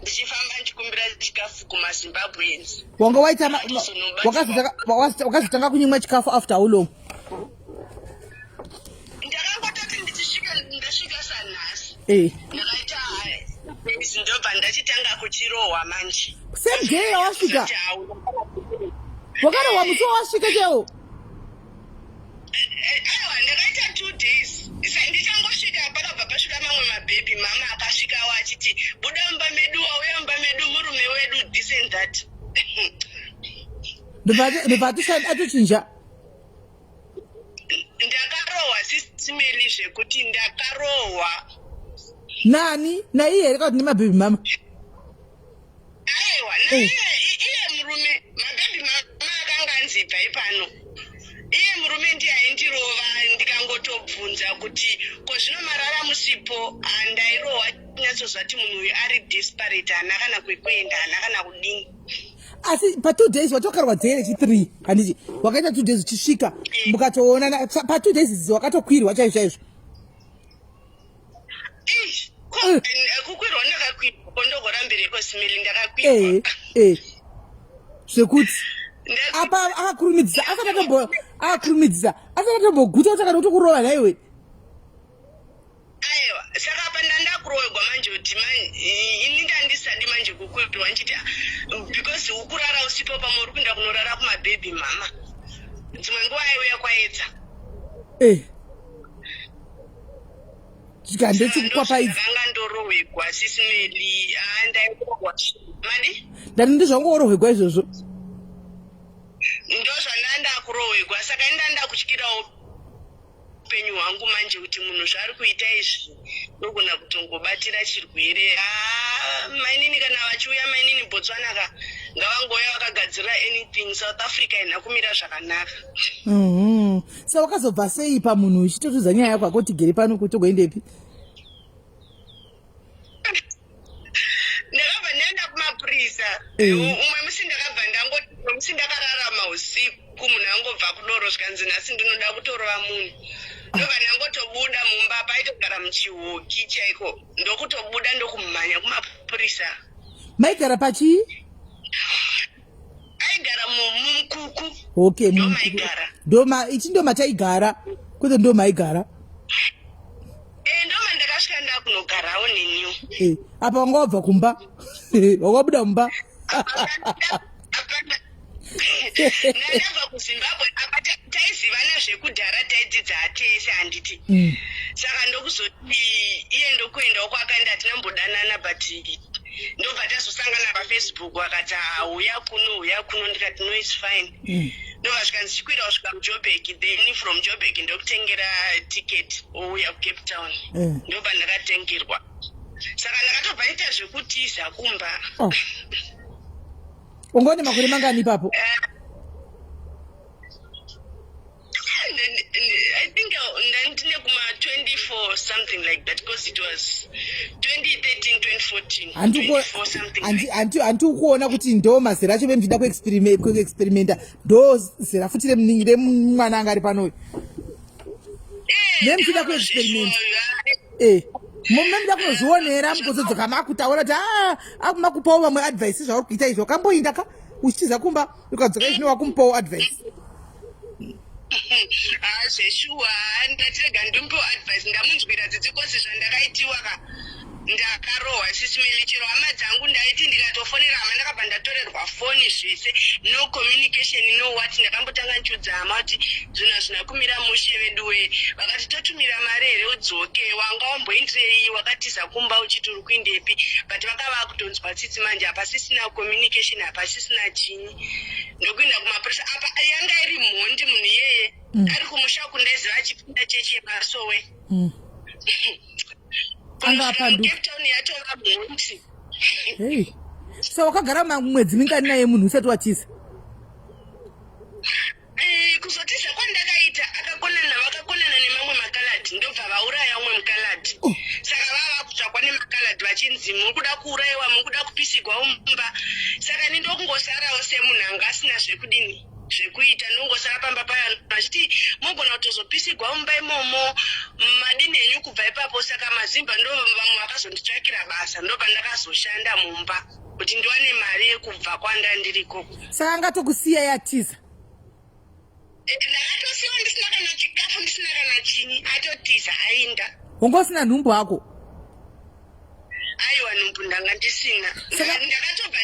B: ndichifamba ndichikumbira chikafu kumaZimbabweans.
A: Wanga waita wakazotanga kunyimwa chikafu after how long?
B: Ndakangototi ndichisvika ndasvika sanhasi.
A: Eh.
B: Ndakaita days ndobva ndachitanga kuchirohwa manje.
A: Same day yawasvika. Wakarohwa musi wawasvika chaiwo.
B: Aiwa ndakaita 2 days ndichangosvika pakabva pasvika mamwe mabhebhi mama akasvikawo achiti buda mumba medu wauya mumba medu murume wedu this and that.
A: Ndobva atochinja.
B: Ndakarohwa sisimeli zvekuti ndakarohwa.
A: Nani? Naiye here kana kuti nemabhebhi mama?
B: Aiwa, naiye iye murume, mabhebhi mama akanga anzi ibvai pano. Iye murume ndiye aindirova ndikangotobvunza kuti ko zvino marara musipo handairohwa nyatsozvati munhu uyu ari desperate haana kana kwekuenda haana kana kudini.
A: Asi pa 2 days watokarwa dzere chi 3 handiti wakaita 2 days uchisvika mukatoonana pa 2 days idzi wakatokwirwa chaizvo chaizvo.
B: Kukwirwa ndakakwirwa ko ndogorambireiko simili ndakakwirwa.
A: Eh eh zvekuti apa akakurumidzisa asati atombo akakurumidzisa asati atomboguta kuti akada kutokurova nhaiwe.
B: Aiwa saka apa ndandakurohwegwa manje kuti ini ndandisadi manje kukwirwa ndichiti ah, because ukurara usipo pamwe uri kuenda kunorara kumabhebhi mama dzimwe nguva aiuya kwaedza.
A: Eh. Chikande chikukwapaidza.
B: Ndanga ndorohwegwa sisi Meli ah, ndairohwa madi
A: Ndati ndizvangorohwegwa izvozvo.
B: Ndozvandanga ndakurohwegwa saka ini ndanga ndakutyirawo upenyu hwangu manje kuti munhu zvaari kuita izvi ndogona kutongobatira chirwere. Haa mainini kana vachiuya mainini Botswana ka ngavangouya vakagadzirira anything South Africa haina kumira zvakanaka.
A: Sa wakazobva sei pamunhu uchitotiudza nyaya yako hako tigere pano kuti togoendepi?
B: Ndakabva ndaenda kumapurisa. Umwe musi ndakabva ndangoti umwe musi ndakararama usiku munhu angobva kudoro zvikanzi nhasi ndinoda kutorova munhu. Ndobva ndangotobuda mumba paitogara muchihoki chaiko ndokutobuda ndokumhanya kumapurisa.
A: Maigara pachii?
B: Aigara mumukuku.
A: Okay,
B: ndomaigara.
A: Ndoma ichi ndomataigara kwete ndomaigara.
B: Eh, ndoma ndakasvika ndakunogarawo neniwo.
A: Eh, apa wanga wabva kumba. Wanga wabuda mumba.
B: Ndakabva kuZimbabwe apa taizivana zvekudhara taidzidza tese handiti. Saka ndokuzoti iye ndokuendawo kwaakaenda hatina kumbodanana but ndobva tazosangana pafacebook akati huya kuno huya kuno ndikati no it's fine. Ndobva zvikanzi chikwira kusvika muJoburg then from Joburg ndokutengera ticket ouya kuCape Town. Ndobva ndakatengerwa. Saka ndakatobva ndaita zvekutiza kumba.
A: Oh. Wanga une makore mangani ipapo?
B: I think
C: Ndandine kuma 24 something like that because it was 2013 2014 24 something like
A: Hanti hanti ukuona kuti ndo mazera acho vemuchida kuexperimenta, ndo zera futi remwana anga ari panoyo? Nemuchida kuexperiment. Munoda kunozvionera, mugozodzoka makutaura kuti a akumakupawo vamwe advice zvauri kuita izvo. Wakamboinda ka uchitiza kumba, ukadzoka izvino wakumupawo advice.
C: Ah, zveshuwa, ndatirega ndimupewo advice. Ndamunzwira tsitsi kosi zvandakaitiwa ka, ndakarohwa, Sis Melly. Chero hama dzangu, ndaiti ndikatofonera hama, ndakabva ndatorerwa foni zvese, no communication, no what. Ndakambotanga ndichiudza hama kuti zvinhu hazvina kumira mushe veduwe. Vakati, "Totumira mari here udzoke? Wanga wamboindirei? Wakatiza kumba uchiti uri kuindepi?" But vakava kutonzwa tsitsi manje, hapasisina communication, hapasisina chinyi. Ndokuenda kumapurisa. Apa yanga iri mhondi munhu iyeye. Ari kumusha uku, ndaiziva achipinda chechi yemasowe.
A: Anga apanduka.
C: Cape Town yatova mhondi.
A: Hey, so wakagara mwedzi mingani naye munhu usati watiza?
C: Kuzotiza kwandakaita, akakonana, vakakonana nemamwe makaladhi, ndobva vauraya umwe mukaladhi.
A: Oh.
C: Saka vava kutsvakwa nemakaladhi vachinzi, "Muri kuda kuurayiwa, muri kuda kupisigwa mumba." Saka ni ndokungosarawo semunhu anga asina zvekudini, zvekuita. Ndongosara pamba paya vachiti, "Mogona kutozopisigwa mumba imomo, madini henyu kubva ipapo?" Saka mazimba ndo vamwe vakazonditsvakira basa, ndobva ndakazoshanda mumba kuti ndiwane mari yekubva kwanda ndiriko.
A: Saka angatokusiya yatiza?
C: Ndakatosiwa ndisina kana chikafu, ndisina kana chinyi, atotiza ainda.
A: Wanga usina nhumbu hako?
C: Aiwa, nhumbu ndanga ndisina. Ndakatobva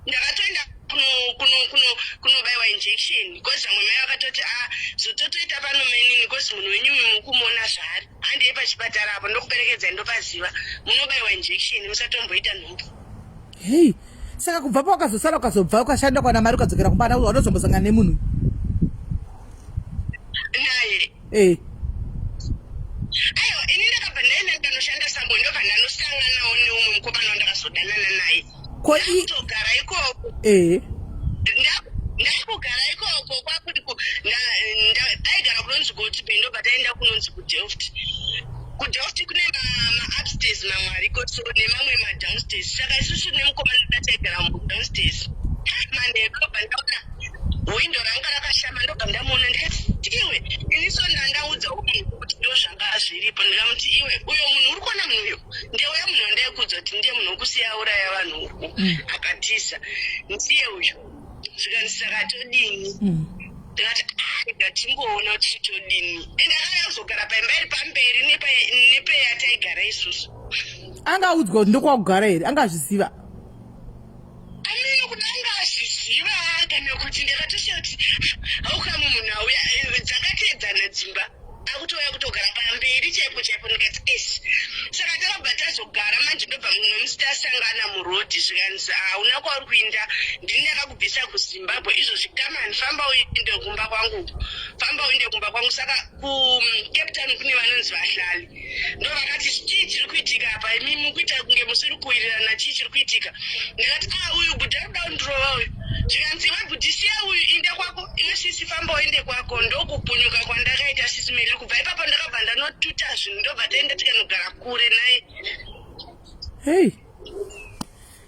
C: ndakatoenda kunobayiwa injection because vamwe mai vakatoti, "A, zototoita pano mainini, because munhu wenyu uyu mukumuona zvaari, handei pachipatara apo, ndokuperekedzai, ndopaziva munobayiwa injection musatomboita nhumbu."
A: Hei, saka kubva pawakazosara, ukazobva ukashanda kwana mari, ukadzokera kumba, wanozombosangana nemunhu?
C: Naye? Aiwa, ini ndakabva ndaenda ndikanoshanda sambo, ndobva ndanosanganawo neumwe mukomana wandakazodanana naye.
A: Ko i
C: Ndakutogara ikoko. Ndakugara ikoko kwakuti aigara kunonzi Gotby, ndobva taenda kunonzi kuDelft. KuDelft kune maupstairs mamwe ariko so nemamwe madownstairs. Saka isusu nemukomana taigara mudownstairs. Manheru ndobva ndaona windo ranga rakashama, ndobva ndamuona, ndikati, "Iwe." Ini so ndandaudza munhu kuti ndo zvanga zviripo. Ndikamuti, "Iwe, uyo munhu uri kuona, munhu uyo ndeuya munhu wandaikuudza kuti ndiye munhu wekusiya auraya vanhu uku, akatiza, ndiye uyu." Zvikanzi, "Saka todini?" Ndikati, "Ah, ngatimboona kuti todini." Ende akauya kuzogara paimba iri pamberi nepeyataigara isusu.
A: Angaudzwa kuti ndokwakugara here? Angazviziva?
C: Amene kuda angazviziva kana kuti ndakatoshiya kuti aukamu munhu auya, dzakateedzana dzimba, akutouya kutogara pamberi chaipo chaipo. Ndikati, "Isi." Saka takabva tazogara manje. Ndobva mumwe musi tasangana murodhi, zvikanzi, "Hauna kwauri kuinda, ndini ndakakubvisa kuZimbabwe izvozvi. Come on, famba uende kumba kwangu, famba uende kumba kwangu." Saka kuCape Town kune vanonzi vahlali, ndo vakati, "Chii chiri kuitika apa? Imi mukuita kunge musiri kuwirirana, chii chiri kuitika?" Ndikati, "A, uyu bhudhi ari kuda kundirova uyu." Zvikanzi, "Iwe bhudhi, siya uyu, inda kwako. Iwe sisi, famba uende kwako." Ndokupunyuka kwandakaita, Sis Melly. Kubva ipapo ndakabva ndanotuta zvinhu, ndobva taenda tikanogara kure naye.
A: Hei,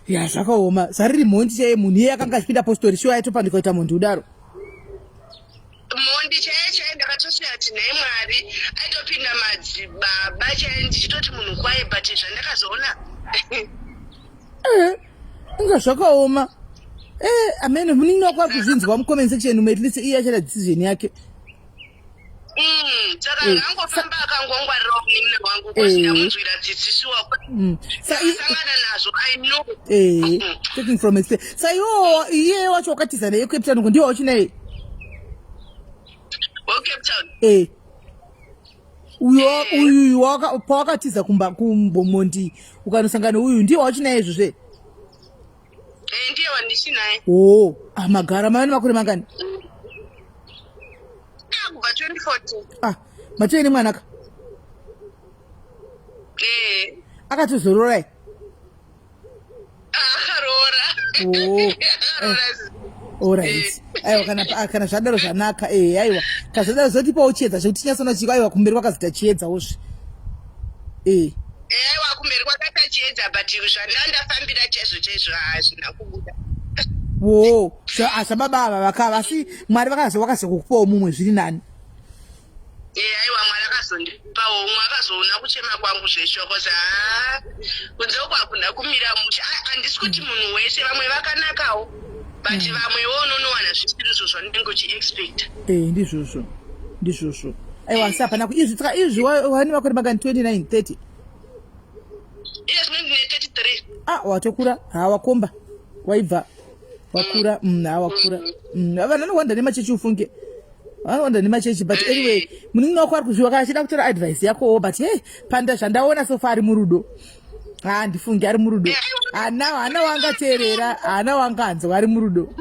A: ya, zvakaoma. Zvariri mhondi chaiye munhu iye akanga achipinda postori, shuwa aitopanduka kuita mhondi kudaro.
C: Mhondi chaiye chaiye. Ndakatosvika kuti, "Nhai Mwari, aitopinda madzibaba chaiye," ndichitoti munhu kwaye, but zvandakazoona
A: Inga zvakaoma. Amene munin'ina wako ari kuzvinzwa mucomment section umu, at least iye achaita decision yake.
C: Saka ngangofamba akangongwarirawo munin'ina wangu, because ndamunzwira tsitsi shuwa. Sangana nazvo, I know.
A: Taking from experience. Sa iwo iye wacho wakatiza naye kuCape Town uko, ndiwo wauchinaye?
C: WeCape Town?
A: Uyo uyu pawakatiza kumba kumbomondi ukanosangana uyu, ndiwo wauchinaye izvozve?
C: Ndiye wandichinaye.
A: O, ah, magara mava nemakore mangani?
C: Ah, kubva 2014.
A: Ah, matove nemwana ka?
C: Eh.
A: Akatozororai?
C: Akaroora.
A: Oh.
C: Akaroora.
A: Alright. Aiwa kana ah, kana zvadaro zvanaka. Eh aiwa. Kana zvadaro zvotipawo chiedza chekuti tinyatsoona chiko aiwa kumberi kwakazoita chiedza wozve. Eh.
C: Aiwa kumberi kwakaita chiedza but zvandandafambira chaizvo chaizvo hazvina kubuda.
A: Wo, zvababa ava vakava asi Mwari vakazo vakazokupawo mumwe zviri nani.
C: Eh, aiwa Mwari akazondipawo umwe akazoona kuchema kwangu zveshuwa cause haa kunze uko hakuna kumira mushe. Handisi kuti munhu wese vamwe vakanakawo but vamwewo unonowana zvisiri izvo zvaunenge uchiexpecta.
A: Eh, ndizvozvo. Ndizvozvo. Aiwa asi hapana ku izvi saka izvi wani makore mangani 29 30.
C: Iye zvino ndine 33.
A: Ah, watokura. Ha wakomba. Waibva. Wakura. Ha wakura. Vanhu vanowanda nemachechi ufunge. Vanowanda nemachechi but anyway, munin'ina wako ari kuzviwa kana achida kutora advice yakowo but hey, panda zvandaona so far ari murudo. Ha ndifunge ari murudo. Hana hana wangateerera, hana wanganzwa ari murudo.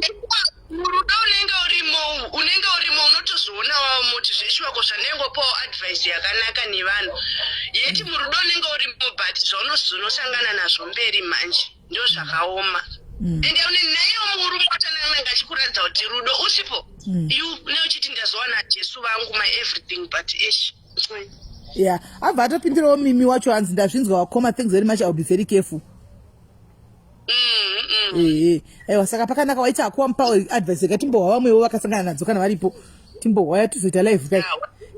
C: Murudo unenge urimo unenge urimo unotozviona wamoti zveshuwa ko zvandengopawo advice yakanaka nevanhu yeti murudo unenge urimo but zvaunozonosangana nazvo mberi manje ndozvakaoma ende une naiyo murume watanananga achikuratidza kuti rudo usipo you une uchiti ndazowana Jesu vangu my everything but ish
A: Yeah, abva atopindirawo Mimi wacho hanzi ndazvinzwa wakoma thanks very much I'll be very careful. Ehe. Aiwa saka pakanaka waita akuwa mupawo advice yakatimbohwa vamwewo vakasangana nadzo kana varipo. Timbohwa yatizoita live kai.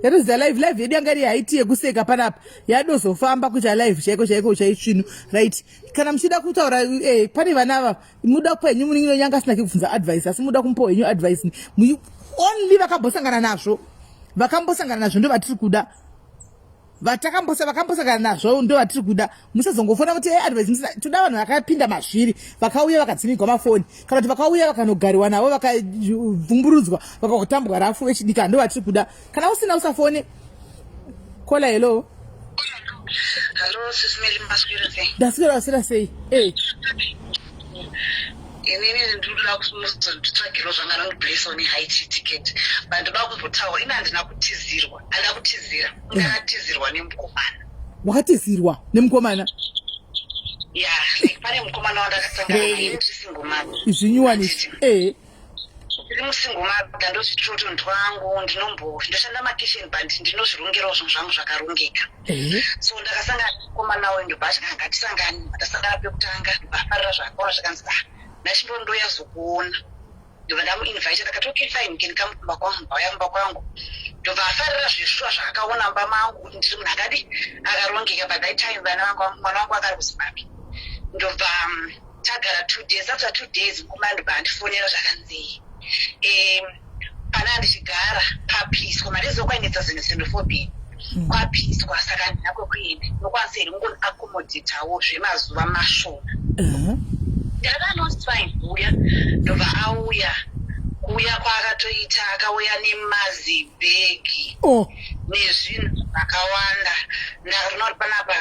A: Yatizoita live live yedu yanga iri haiti yekuseka panapa. Yadozofamba kuita live chaiko chaiko chaisvinu. Right. Kana muchida kutaura eh pane vana ava muda kupa henyu munin'ina wenyu anga asina kekubvunza advice asi muda kumupa henyu advice. Only vakambosangana nazvo. Vakambosangana nazvo ndo vatiri kuda. Vatakambosa vakambosangana nazvo ndo vatiri kuda. Musazongofona kuti hey, advice musina toda vanhu vakapinda mazviri vakauya vakadzimigwa mafoni kana kuti vakauya vakanogariwa navo vakabvumburudzwa vakakutambwa rafu vechidiki ndo vatiri kuda. Kana usina usafone. Kola hello.
B: Hello, Sis Melly maswera sei?
A: Ndaswera waswera sei? Eh.
B: Inini ndinoda kuzonditsvagirwa zvanga nondiblessa ne high ticket but ndoda kumbotaura ini handina kutizirwa handina kutizira ndakatizirwa nemukomana.
A: Wakatizirwa nemukomana?
B: Yeah, like pane mukomana wandakasangana naye ndiri single mother.
A: Zvinyuwani izvi. Eh.
B: Ndiri musingle mother ndozvitiro twangu ndinombo ndoshanda makitchen but ndinozvirongerawo zvinhu zvangu zvakarongeka. So ndakasangana nemukomana uyu ndobva ati ngatisangane ndasangana pekutanga ndobva afarira zvaakaona zvakanzi ah ndachindondoya zokuona ndobva ndamuinvite ndakati okay fine can come kumba kwangu ndauya kumba kwangu ndobva afarira zveshuwa zvaakaona mumba mangu kuti ndiri munhu akadi akarongeka by that time vana vangu mwana wangu akari kuZimbabwe ndobva tagara 2 days after 2 days mukomana ndobva andifonera zvakanzi pana ndichigara papiswa mari kwainetsa zvinhu xenophobia kwapiswa saka handina kwekuenda nokwanisa here kungoaccommodatewo zvemazuva mashoma. Ndakati no fine uya ndobva auya kuuya kwaakatoita akauya nemazibhegi nezvinhu zvakawanda ndakatoona kuti panapa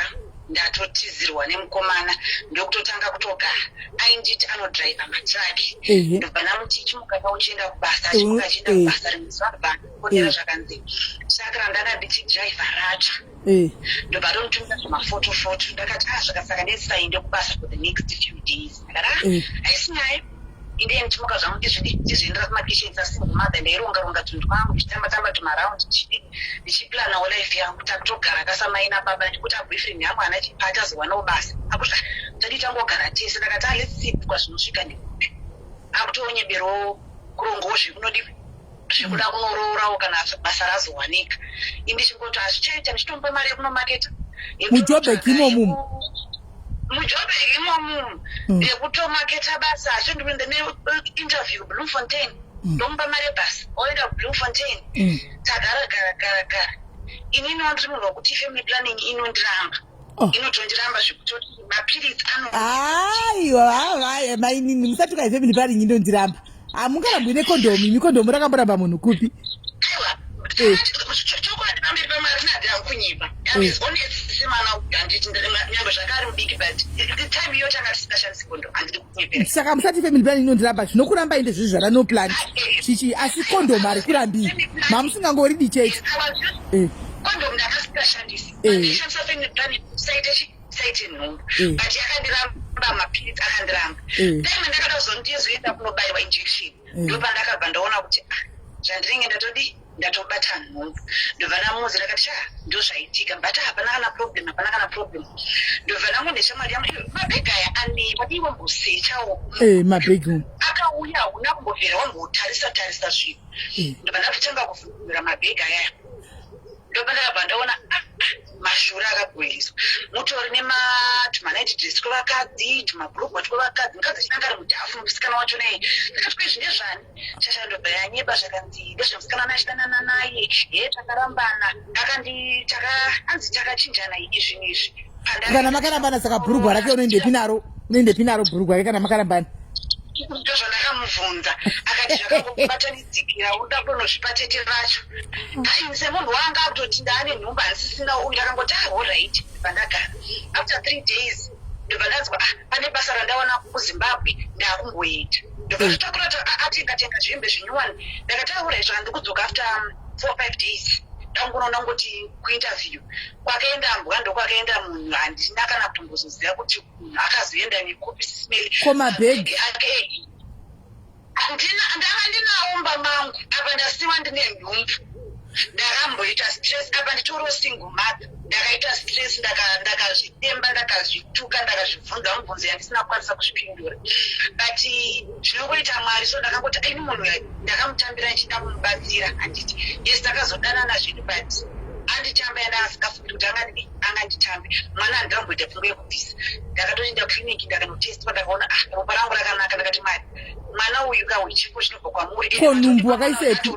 B: ndatotizirwa nemukomana ndokutotanga kutogara ainditi anodhiraivha matraki ndobva ndamuti chimuka uchienda kubasa achimuka achienda kubasa rimwe zuva ndobva andifonera zvakanzi saka randanga ndichidhiraivha ratsva ndobva atomutumira zvimafotofoto ndakati ah zvakasaka ndesisaende kubasa for the next few days ndakati ah haisi nyaya inde ndichimuka zvangu ndizviendera kumakitchen sasingle mother ndaironga ronga tunhu twangu ndichitamba tamba tumaraundi ndichiplanawo life yangu takutogara kasamai nababa ndikuti aboyfriend yangu haana chipati azowanawo basa akuti tadii tangogara tese ndakati ah let's see kwazvinosvika nekupi akutoonyeberowo kurongawo zvekunodiwa zvekuda kunoroораwo kana basa razowanika indichingoti hazvichaita ndichitompa mari yekunomaketa
A: muJobek imomumu
B: muJobek imomumu yekutomaketa basa acho ndikuenda neinterview Bloemfontein ndomupa mari yebhasi oenda kuBloemfontein tagara gara gara gara ininiwo ndiri munhu wekuti family planning inondiramba inotondiramba zvekutoti mapiritsi ano
A: aiwa mainini musati kai family planning inondiramba hamungarambwi nekondomu imi kondomu rakamboramba munhu kupi
B: aiwa chokwadi pamberi pamwari ndinadira kunyepa honest semwana handiti nyangwe zvakari mudiki but the time iyo tanga tisingashandisi kondomu handidi kunyepera
A: saka musati family planning inondiramba zvinokuramba ende zvezvi zvana no plan chichi asi kondomu hari kurambii mamusingangoridi chete
B: kondomu ndakasingashandisi ndishandisa family planning saite chi saite nhumbu but yakandiramba mapiritsi akandiramba time ndakada kuzondizoenda kunobayiwa injection.
A: Mm.
B: Ndopandakabva ndaona kuti ah, zvandinenge ndatodii ndatobata nhumbu. Ndobva ndamuudza ndakati sha ndozvaitika but hapana kana problem hapana kana problem. Ndobva ndangu neshamwari yangu "Iwe, mabhegi aya anei wadii wambosechawo
A: Eh, mabhegi
B: akauya hauna kumbobvira wambotarisa tarisa zvinhu. Ndobva ndatotanga kuvhura mabhegi aya. Ndobva ndakabva ndaona ah, ah, mashura akabhoiliswa mutori nematumaneti dress twevakadzi tumabhurugwa twevakadzi mukadzi achinanga ari mudhafu musikana wacho naye ndakati kwezvi ndezvani shasha ndobva yanyeba zvakanzi ndezvemusikana anachidanana naye he takarambana akandi taka anzi takachinjana izvi nezvi
A: kana makarambana saka bhurugwa rake unoendepi naro unoendepi naro bhurugwa rake kana makarambana
B: ndozvandakamubvunza akati zvakangobatanidzikira uda kutonozvipa tete vacho ai semunhu wanga akutoti ndaane nhumbu handisisina uyu ndakangoti ah alright pandagara after 3 days ndobva ndanzwa ah pane basa randawana kuZimbabwe ndakumboita ndobva zvitakura atenga tenga zvihembe zvinyuwani ndakati alright zvakandikudzoka after 4 5 days ndangonoona ngoti kuinterview kwakaenda mbwa ndokwakaenda munhu handina kana kutombozoziva kuti munhu akazoenda nekupi Sis Melly
A: Ko mabhegi?
B: ake handina ndanga ndinawo mumba mangu apa ndasiwa ndine nhumbu ndakamboita stress apa nditoriwo single mother ndakaita stress ndakazvitemba ndakazvituka ndakazvibvunza mubvunzo yandisina kukwanisa kuzvipindura but zvinongoita Mwari so ndakangoti aini munhu uyu ndakamutambira ndichida kumubatsira handiti yes takazodanana zvedu but anditamba yandaasingafungi kuti angandidi anganditambe mwana handingamboita pfungwa yekubvisa ndakatoenda clinic ndakanotestwa ndakaona ah ropa rangu rakanaka ndakati Mwari mwana uyu kauyu chipo chinobva kwamuri
A: Ko nhumbu wakaisepi?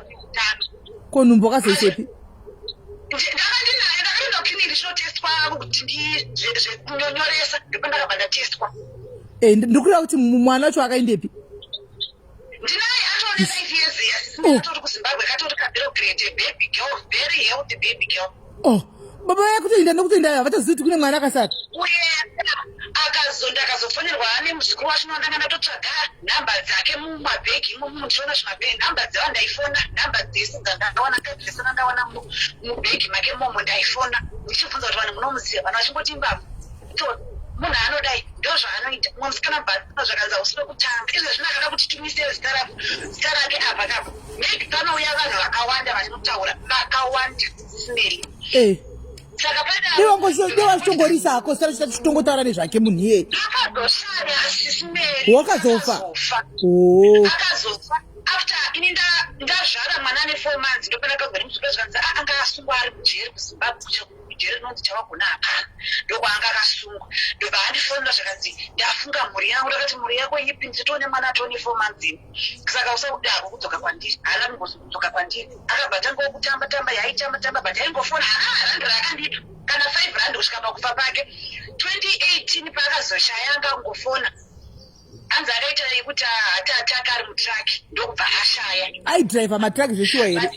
A: Ko nhumbu wakazoisepi
B: ndanga ndinayo ndakaenda kuclinic ndichinotestwa kuti ndizvekunyoresa ndipo ndakabva ndatestwa
A: Eh, ndikureva kuti mwana wacho akaendepi
B: ndinaye atone 5 years
A: Oh.
B: atori kuZimbabwe katori kabirograde baby girl very healthy baby girl
A: oh baba yakutoenda nekutoenda havachazivi kuti kune mwana akasara
B: kuenda akazo ndakazofonerwa ane muzukuru wacho ndanga ndatotsvaga nhamba dzake mumabhegi imomo ndichiona zvimabhegi nhamba dzava ndaifona nhamba dzese dzandawana kadhiresi randawana mubhegi make momo ndaifona ndichibvunza kuti vanhu munomuziva vanhu vachingoti imbavha so munhu anodai ndo zvaanoita mumwe musikana bva zvakanzi hausi wekutanga izvezvino akada kuti tumise zita rake apa kapa maybe panouya vanhu vakawanda vachinotaura vakawanda Sis Melly
A: Eh.
B: saka
A: dewa chitongorisako zita chitongotaura nezvake munhu iyeye
B: akazoshaya Sis Melly
A: Wakazofa? Oh.
B: Akazofa after ini ndazvara mwana ane 4 months ndopandakazwa nemuzuka zvikanzi "Ah, anga asungwa ari mujeri kuZimbabwe kujeri rinonzi Chavagona hapana ndokwaanga akasungwa ndobva andifonera zvakanzi ndafunga mhuri yangu ndakati mhuri yako ipi nditoone mwana atone 4 months ini saka usakudako kudzoka kwandiri haana kumbozodzoka kwandiri akabva tangawo kutamba tamba yaitamba tamba but aingofona haana randi raakandipa kana 5 rand kusvika pakufa pake 2018 paakazoshaya anga angofona anzi akaita yekuti heart attack ari mutraki ndokubva ashaya
A: Aidhiraivha matraki zveshuwa here?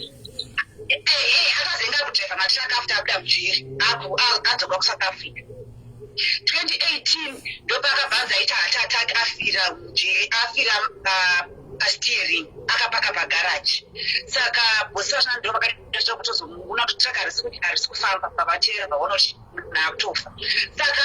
B: Akazenga kudhiraivha matraki after abuda mujeri adzoka kuSouth Africa 2018 ndopakabva anzi aita heart attack afira mujeri afira pasteering akapaka pagaraji saka bosi vachona ndo vakatoita kutozomuona kuti traka harisi kufamba pavateera vaona kuti munhu akutofa saka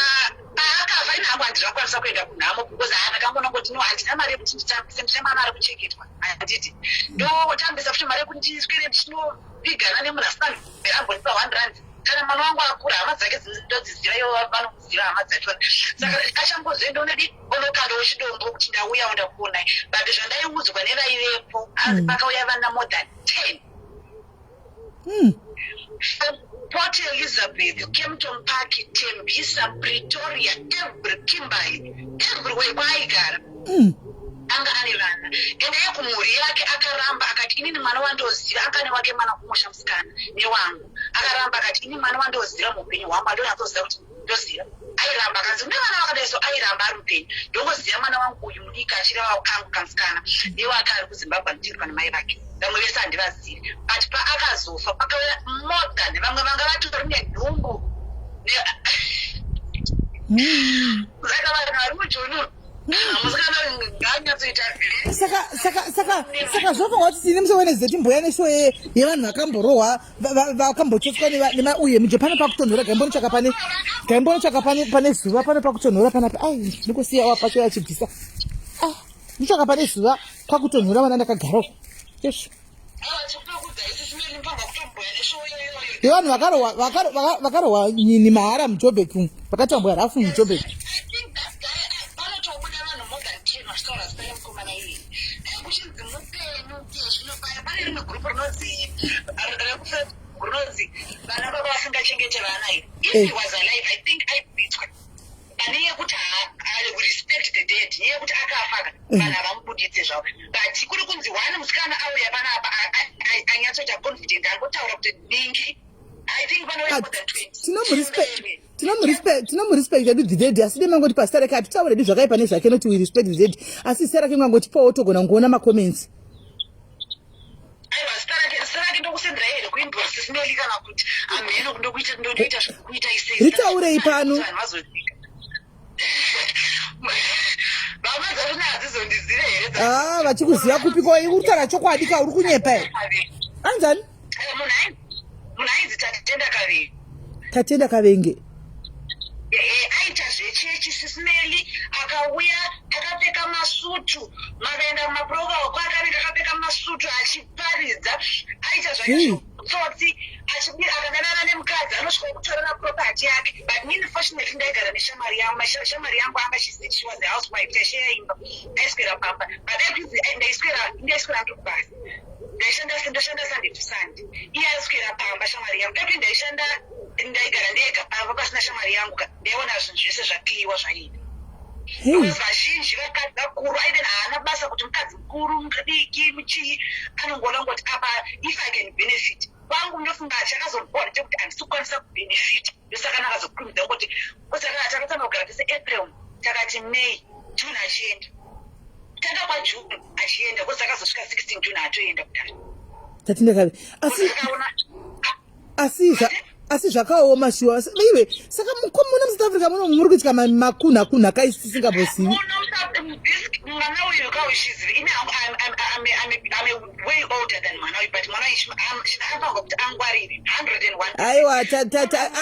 B: paakafa ina hangu handina kukwanisa kuenda kunhamo because haa ndakangonongoti no handina mari yekuti nditambise ndine mwana ari kuchengetwa handiti ndotambisa futi mari yekuti ndiswere ndichinovigana nemunhu asina ambonipa 1 rand kana mwana wangu akura hama dzake ndodziziva ivo vanomuziva hama dzachona saka achangozoenda unodi onokandawo chidombo kuti ndauyawo ndakuonai but zvandaiudzwa nevaivepo hanzi pakauya vana more than 10 From Port Elizabeth, Kempton Park, Tembisa, Pretoria, every Kimberley, everywhere kwaaigara anga ane vana ende iye kumhuri yake akaramba akati inini mwana wandoziva anga ane wake mwana kumusha musikana newangu akaramba akati ini mwana wandoziva muupenyu hwangu andonyatsoziva kuti ndoziva airamba akanzi une vana vakadai so airamba ari mupenyu ndongoziva mwana wangu uyu mudiki achireva kangu kamusikana newake ari kuZimbabwe anocherwa nemai vake vamwe vese handivazivi but paakazofa pakauya more than vamwe vanga vatori nenhumbu saka vanhu vari mujoni musikana ngaanyatsoita
A: Saka zvofanwa kuti tine musi Wednesday timboya neshow yevanhu vakamborohwa vakambochotswa uye muje pano pakutonhora gaimbonotsvaka pane gaimbonotsvaka pane zuva pano pakutonhora panapa ai ndinokosiya wapacho achibvisa. Ah. Ndichaka pane zuva kwakutonhora vana ndakagara uko. Yes. Yevanhu vakarohwa vakarohwa nyini mahara muJobek umu. Vakatambwa rafu muJobek.
B: Vana baba vasingachengete vana if he was alive I think aibvitswa pane yekuti respect the dead nyaya yekuti akafa ka mm. vanhu havamubuditse zvavo but kuri kunzi one musikana auya panapa anyatsoita confident angotaura kuti ningi
A: tinomurespect edu the dead asi demangoti pasita rake hatitaure edu zvakaipa nezvake noti we respect the dead asi zita rake mwangotipawo togona kungoona macomments
B: Aiwa zita rake zita rake ndokusendera here kuinbox simeli kana kuti amheno ndokuita ndoita zvekuita isei.
A: Ritaurei pano.
B: Vanhu vazozika. Vamwe dzazvina hadzizondizive here?
A: Ah, vachikuziva kupi ko uri kutaura chokwadi ka uri kunyepa here? Anzani?
B: Eh, munhu ainzi Tatenda Kavenge.
A: Tatenda Kavenge.
B: Eh, aita zvechechi sisimeli akauya akapfeka masutu makaenda kumaprofile kwake anenge akapfeka masutu achiparidza aita zvake tsotsi akadanana nemukadzi anosvika kutorera property yake but nini fortunately ndaigara neshamwari yangu shamwari yangu anga she was a housewife taisheya imba aiswera pamba but ndaiswera ndaiswera ndiri kubasa ndaishanda ndoshanda sunday to sunday iye aiswera pamba shamwari yangu dai ndaishanda ndaigara ndega pamba pasina shamwari yangu ka ndaiona zvinhu zvese zvakliwa zvaiita because vazhinji vakadzi vakuru aiden haana basa kuti mukadzi mukuru mudiki muchii anongoona kungoti apa if i can benefit kwangu ndofunga chakazobhowa chekuti handisi kukwanisa kubenefita ndosaka ndakazokurumidza kungoti kusaka takatanga kugara tese april takati may june achienda tanga kwajune achienda because akazosvika 16 june atoenda kudaro
A: tatindakavi asi asi asi zvakaoma shuwa iwe saka mukomuna musouth africa muno muri kuitika makunha kunha kaisi tisingambozivi
B: mwana uyu kaushizivi ini way older than mwana uyu but mwana uyu anofanirwa kuti angwarire 101
A: aiwa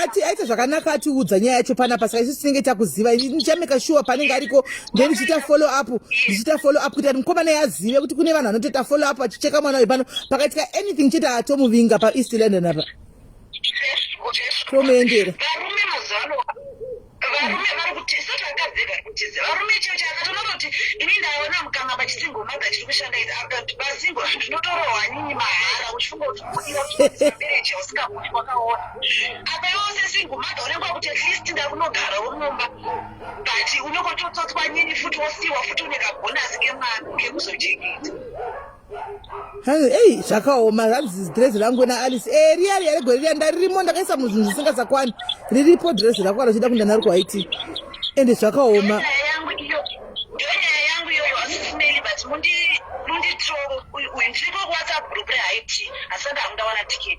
A: ati aita zvakanaka atiudza nyaya yacho panapa saka isusu tinenge takuziva ndichameka shuwa panenge ariko then ndichiita follow up ndichiita follow up kuti ati mukomana yazive kuti kune vanhu vanotoita follow up vachicheka mwana uyu pano pakaitika anything chete atomuvinga paeast london apa tomuendera
B: varume mazuva ano varume vari kutiza vakadzi vari kutiza varume chio chakatoona kuti ini ndaona mukana pachisingle mother chiri kushanda idzi vasingle ndinotorohwa nyinyi mahara uchifunga kuti kudiwa kumarriage usingabudi kwakaona apa iwe sesingle mother unenge wakuti at least ndakunogarawo mumba but unenge watotsotswa nyinyi futi wosiiwa futi une kabhonasi kemwana kekuzochengeta
A: Ei, zvakaoma hanzi dhirezi rangu naalice e eh, riya riya regore riya ndaririmo ndakaisa muzvinhu zvisingasakwani riripo dhirezi rako kana uchida kunda naro kuhaiti ende zvakaoma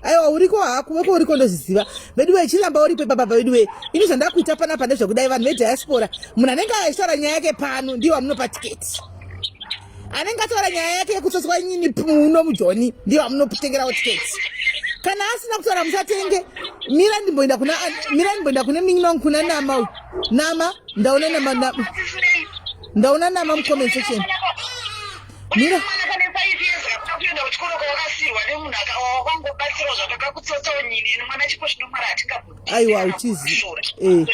A: aiwa uriko hako weko uriko ndozviziva veduwe chiramba uripo ipapa veduwe ini zvandakuita panapa ndezvekudai vanhu vediaspora munhu anenge achitaura nyaya yake pano ndiwo amunopa tiketi anenge ataura nyaya yake yekutsotswa nyini muno mujoni ndiyo amunotengerawo tiketi kana asina kutaura musatenge mira ndimboenda kuna mira ndimboenda kune munin'ina wangu kuna nama uyu nama ndaona nama ndaona nama mucomment section mira aiwa uchizi eh.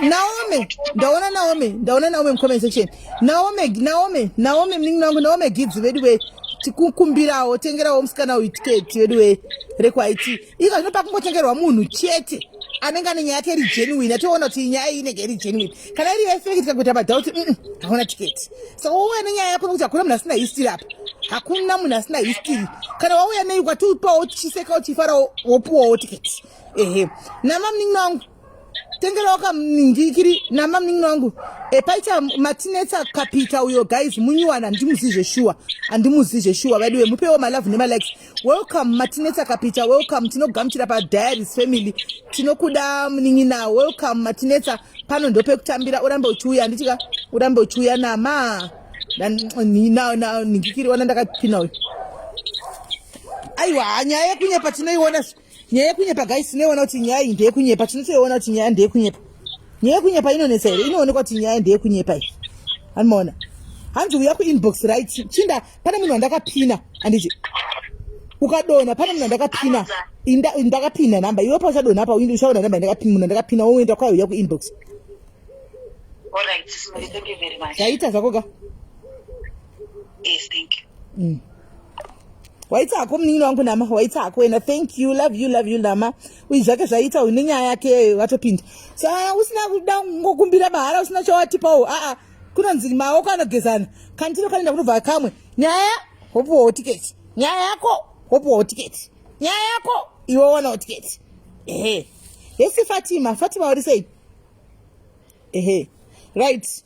A: naome ndaona naome ndaona naome mucomment section Naome, Naome, Naome munin'ina wangu Naome Gidzi vedu we tikukumbirawo tengerawo musikana uyu tiketi vedu we rekwaiti iko zvino pakungotengerwa munhu chete anenge ane nyaya yake iri genuine atoona kuti nyaya iyi inenge iri genuine kana iri yefeki tikangoita madoubt mm, hauna tiketi saka wauya nenyaya yako nekuti hakuna munhu asina history apa hakuna munhu asina history kana wauya nei ukatipawo tichiseka uchifarawo wopuwawo tiketi ehe nama munin'ina wangu tengerawo kamningikiri nama munin'ina wangu e, paita matinetsa kapita uyo guys munyuwana handimuzii zveshuwa handimuzii zveshuwa veduwe mupewo malove nemalikes welcome matinetsa kapita welcome tinogamuchira padiaries family tinokuda munin'ina welcome matinetsa pano ndopekutambira urambe uchiuya handitika urambe uchiuya nama ningikiri wana ndakapina uyu aiwa nyaya yekunyepa tinoiona nyaya yekunyepa guys tinoiona kuti nyaya iyi ndeyekunyepa tinotoiona kuti nyaya ndeyekunyepa nyaya yekunyepa inonetsa here inoonekwa kuti nyaya ndeyekunyepa iyi anomaona Hanzi uya kuinbox right. Chinda pane munhu wandakapina handiti ukadonha pane munhu wandakapina ndakapina nhamba iwe pauchadonha apa uchaona nhamba munhu wandakapina woenda kwayo uya kuinbox. Zvaita zvako ka.
B: Yes, thank you.
A: Waita hako munin'ina wangu Nama, waita hako wena. Thank you, love you, love you Nama. Uyu zvake zvaita uyu nenyaya yake vatopinda. So usina kuda kungokumbira mahara usina chawatipawo. Aa, kunonzi maoko anogezana. Kandiro kanoenda kunobva kamwe. Nyaya wopuwawo tiketi. Nyaya yako wopuwawo tiketi. Nyaya yako iwe wanawo tiketi. Ehe. Hesi Fatima, Fatima uri sei? Ehe. Right.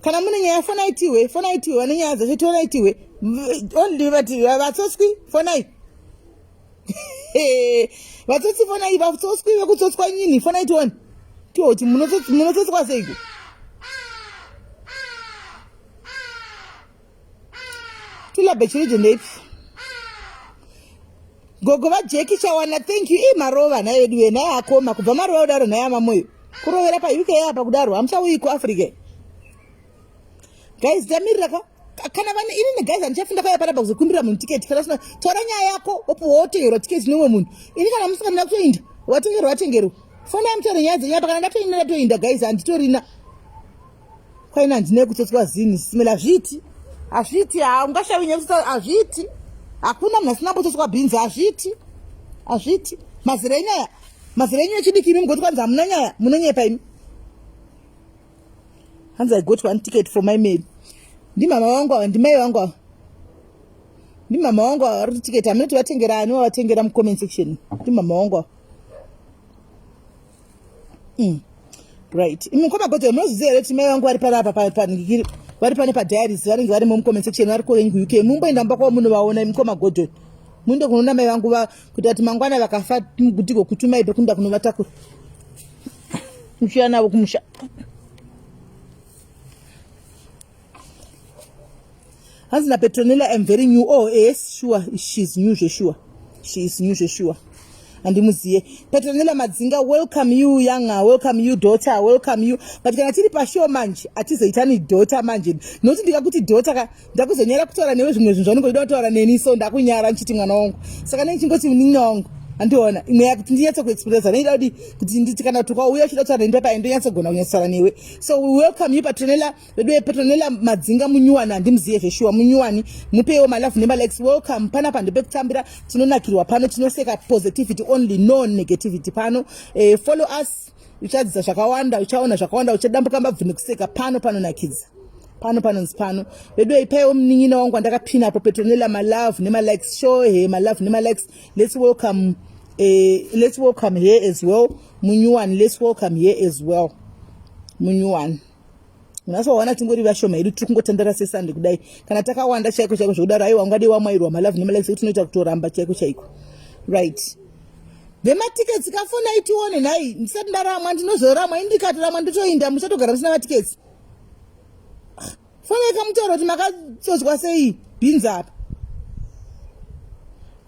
A: Kana mune nyaya fonai tiwe, fonai tiwe, vane nyaya dzacho tionai tiwe. Only vati vatsotswi fonai. Vatsotsi fonai, vatsotswi vekutsotswa nyini fonai tione. Tiwe kuti munotsotswa seiko? Tula bechirije ndeipi? Gogo vaJackie Chawana thank you. Ii marova nhai vedu wee nhai akoma kubva marova kudaro nhai amamoyo. Kurovera pa UK apa kudaro hamuchauyi kuAfrica. Guys tamirira ka kana vane ini ne guys handichafi ndakauya panapa kuzokumbira munhu ticket kana usina taura nyaya yako wopuwa wotengerwa ticket neumwe munhu. Ini kana musina kutoinda watengerwa watengerwa. Fonai mutaure nyaya dzenyu apa kana ndatoinda ndatoinda guys handitorina. Kwaina handina kutsotswa zini simela hazviiti hazviiti ha ungashavi nyaya kutsotsa hazviiti hakuna munhu asina kutsotswa bhinzi hazviiti hazviiti mazera enyu aya mazera enyu echidiki imi mugoti kwanzi hamuna nyaya munonyepa imi hanzi i got one ticket for my mail ndimama vangu ava ndimai vangu ava ndimama vangu ava vari kuti ticket hamunoti vatengera ani vavatengera mucomment section ndimama vangu ava Right. Imi mukoma Godwell munozviziva here kuti mai vangu vari panapa panhikiri vari pane padiaries vanenge varimo mucomment section vari kovenyu kuUK mumboenda mumba kwavo munovaona imi mukoma Godwell muende kunoona mai vangu kuti ati mangwana vakafa tigokutumai pekuenda kunovatakura muchiuya navo kumusha. Hanzi na Petronella I'm very new. Oh yes, sure. She's new zvesure. She is new zvesure. Andimuziye. Petronella Madzinga, welcome you younger, welcome you daughter, welcome you. But kana tiri pa show manje, atizoitani daughter manje. Nokuti ndikakuti daughter ka ndakuzonyara kutaura newe zvimwe zvinhu zvaunenge uchida kutaura neni so ndakunyara ndichiti mwana wangu. Saka nei chingoti munin'ina wangu. Andiona imwe yakuti ndinyatso kuexpressa ndinoida kuti kuti nditi kana kuti ukauya uchida kutaura neni papa ndonyatsogona kunyatsotaura newe. So we welcome you Petronella. Veduwe Petronella Madzinga munyuwani handimuziye zveshuwa munyuwani mupeiwo malove nemalikes welcome panapa ndepekutambira tinonakirwa pano tinoseka positivity only no negativity pano follow us uchadzidza zvakawanda uchaona zvakawanda uchadambuka mbabvu nekuseka pano panonakidza pano panonzi pano veduwe ipaiwo munin'ina wangu wandakapina apo Petronella malove nemalikes show her malove nemalikes let's welcome let's welcome her as well munyuwani let's welcome her as well munyuwani Nhasi wawana tingori vashoma hedu tiri kungotandara sesande kudai. Kana takawanda chaiko chaiko zvekudaro aiwa ungadei wamwairwa malove nemalikes ekuti tinoita kutoramba chaiko chaiko. Right. Vematickets kafonai tione nhai ndisati ndaramwa ndinozoramwa ini ndikatoramwa ndotoinda muchatogara musina matickets. Fonai kamutaura kuti makatsotswa sei bhinzi apa.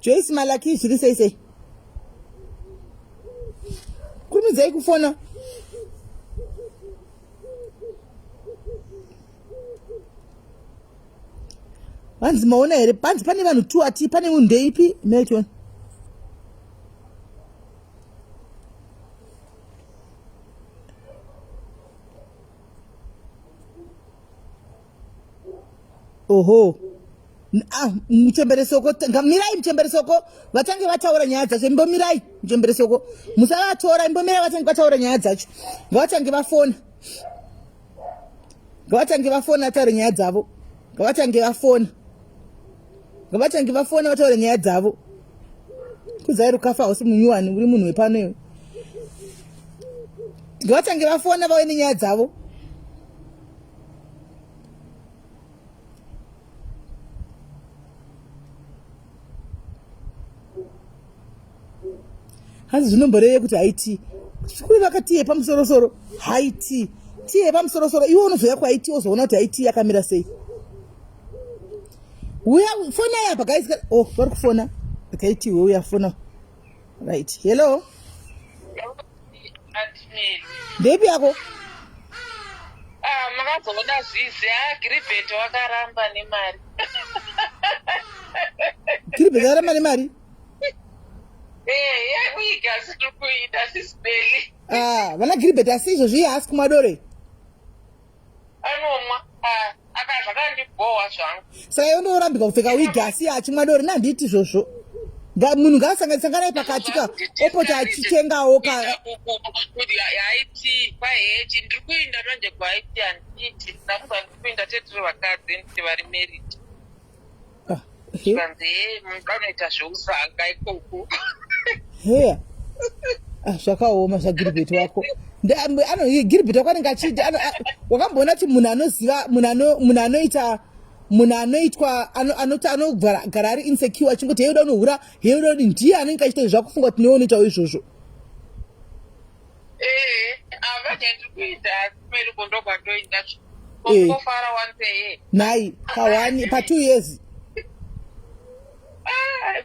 A: Joyce Malaki zviri sei sei? Kurumidzai kufona. Vanzi maona here panzi pane vanhu two ati pane munhu ndeipi melton Oho. Ah, muchembere soko mirai muchembere soko vatange vataura nyaya dzacho imbomirai muchembere soko musavatora imbomirai vatange vataura nyaya dzacho ngavatange vafona ngavatange vafona vataure nyaya dzavo ngavatange vafona ngavatange vafona vataure nyaya dzavo kuzai rukafa hausi munyuwani uri munhu wepano iwe ngavatange vafona vauye nenyaya dzavo Hanzi zvinomboreve kuti haiti kuri vakati yepamusorosoro haiti ti yepamusorosoro iwe unozouya kuhaiti wozoona kuti haiti yakamira sei uya fonai apa guys oh vari kufona akaiti iwe uya fona right hello ndeipi yako?
D: Ah, makazoona zvizi ah, Giribheti wakaramba nemari.
A: Giribheti akaramba nemari?
D: Eh, yewig asi tiri kuida sisibeli.
A: Ah, vana Giribheti asi izvozvi iye haasi kumwa doro.
D: Anomwa. Ah, aka zvakandibhowa zvangu.
A: Saka iwe ndoorambika kupfeka wig asi achimwa doro nandiiti izvozvo. Munhu ngaasanganisanganai pakati ka opota achitengawo ka
D: haiti kwahechi ndiri kuinda manje kwaiti handiti ndakuza ndiri kuinda tetiri vakadzi nditi vari married
A: ah,
D: zvikanzi he munhu anoita zveusanga ikoko
A: heya ah, zvakaoma zvagiribheti wako giribheti wako anenge achiita wakamboona kuti munhu anoziva munhu anoita munhu anoitwa anogara ari insecure achingoti hei uda unohura hei uda udi ndiye anenge achiita zvakufunga kuti newe unoitawo izvozvo
D: eh,
A: nhai paone patwo years
D: ah,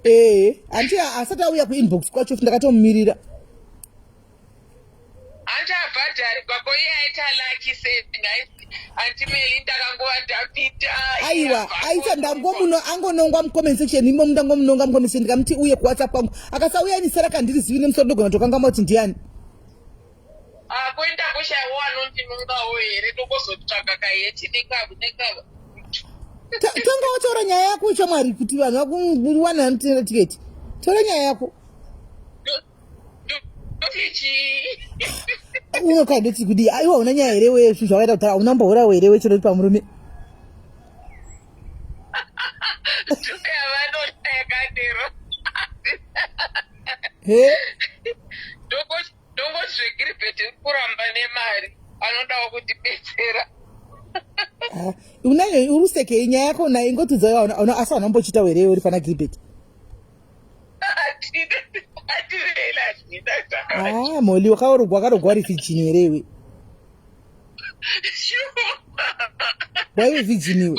A: ee hanti asati auya kuinbox kwacho ndakatomumirira
D: Handiabhadhari bako iye aita lucky sei nhai aunty Meli ndakangova ndapita.
A: Aiwa aita ndangomuno angonongwa mucomment section imo ndangomunonga mucomment section ndikamuti uye kuwhatsapp kwangu akasauya ini sera kandirizivi nemusoro ndogona tokangama kuti ndiani.
D: Ah, kuenda kushaiwo anondinongawo here tokozotsvaga kaheti nekavo nekavo.
A: Tanga wataura nyaya yako shamwari kuti vanhu vakuwana vanotenga tiketi. Taura nyaya yako. Unokai ndoti kudii aiwa una nyaya here wee zvinhu zvakaita kudhara hauna mbourawo here wechero uri pamurume
D: he ndongoti zvegiribheti kuramba nemari anodawo kutibetsera
A: ah, unayo uri kusekei nyaya yako unayo ingotudza asi hauna mbochitawo here uri pana giribheti Ah, Molly wakarogwa wakarogwa uri virgin here iwe? Waive virgin iwe?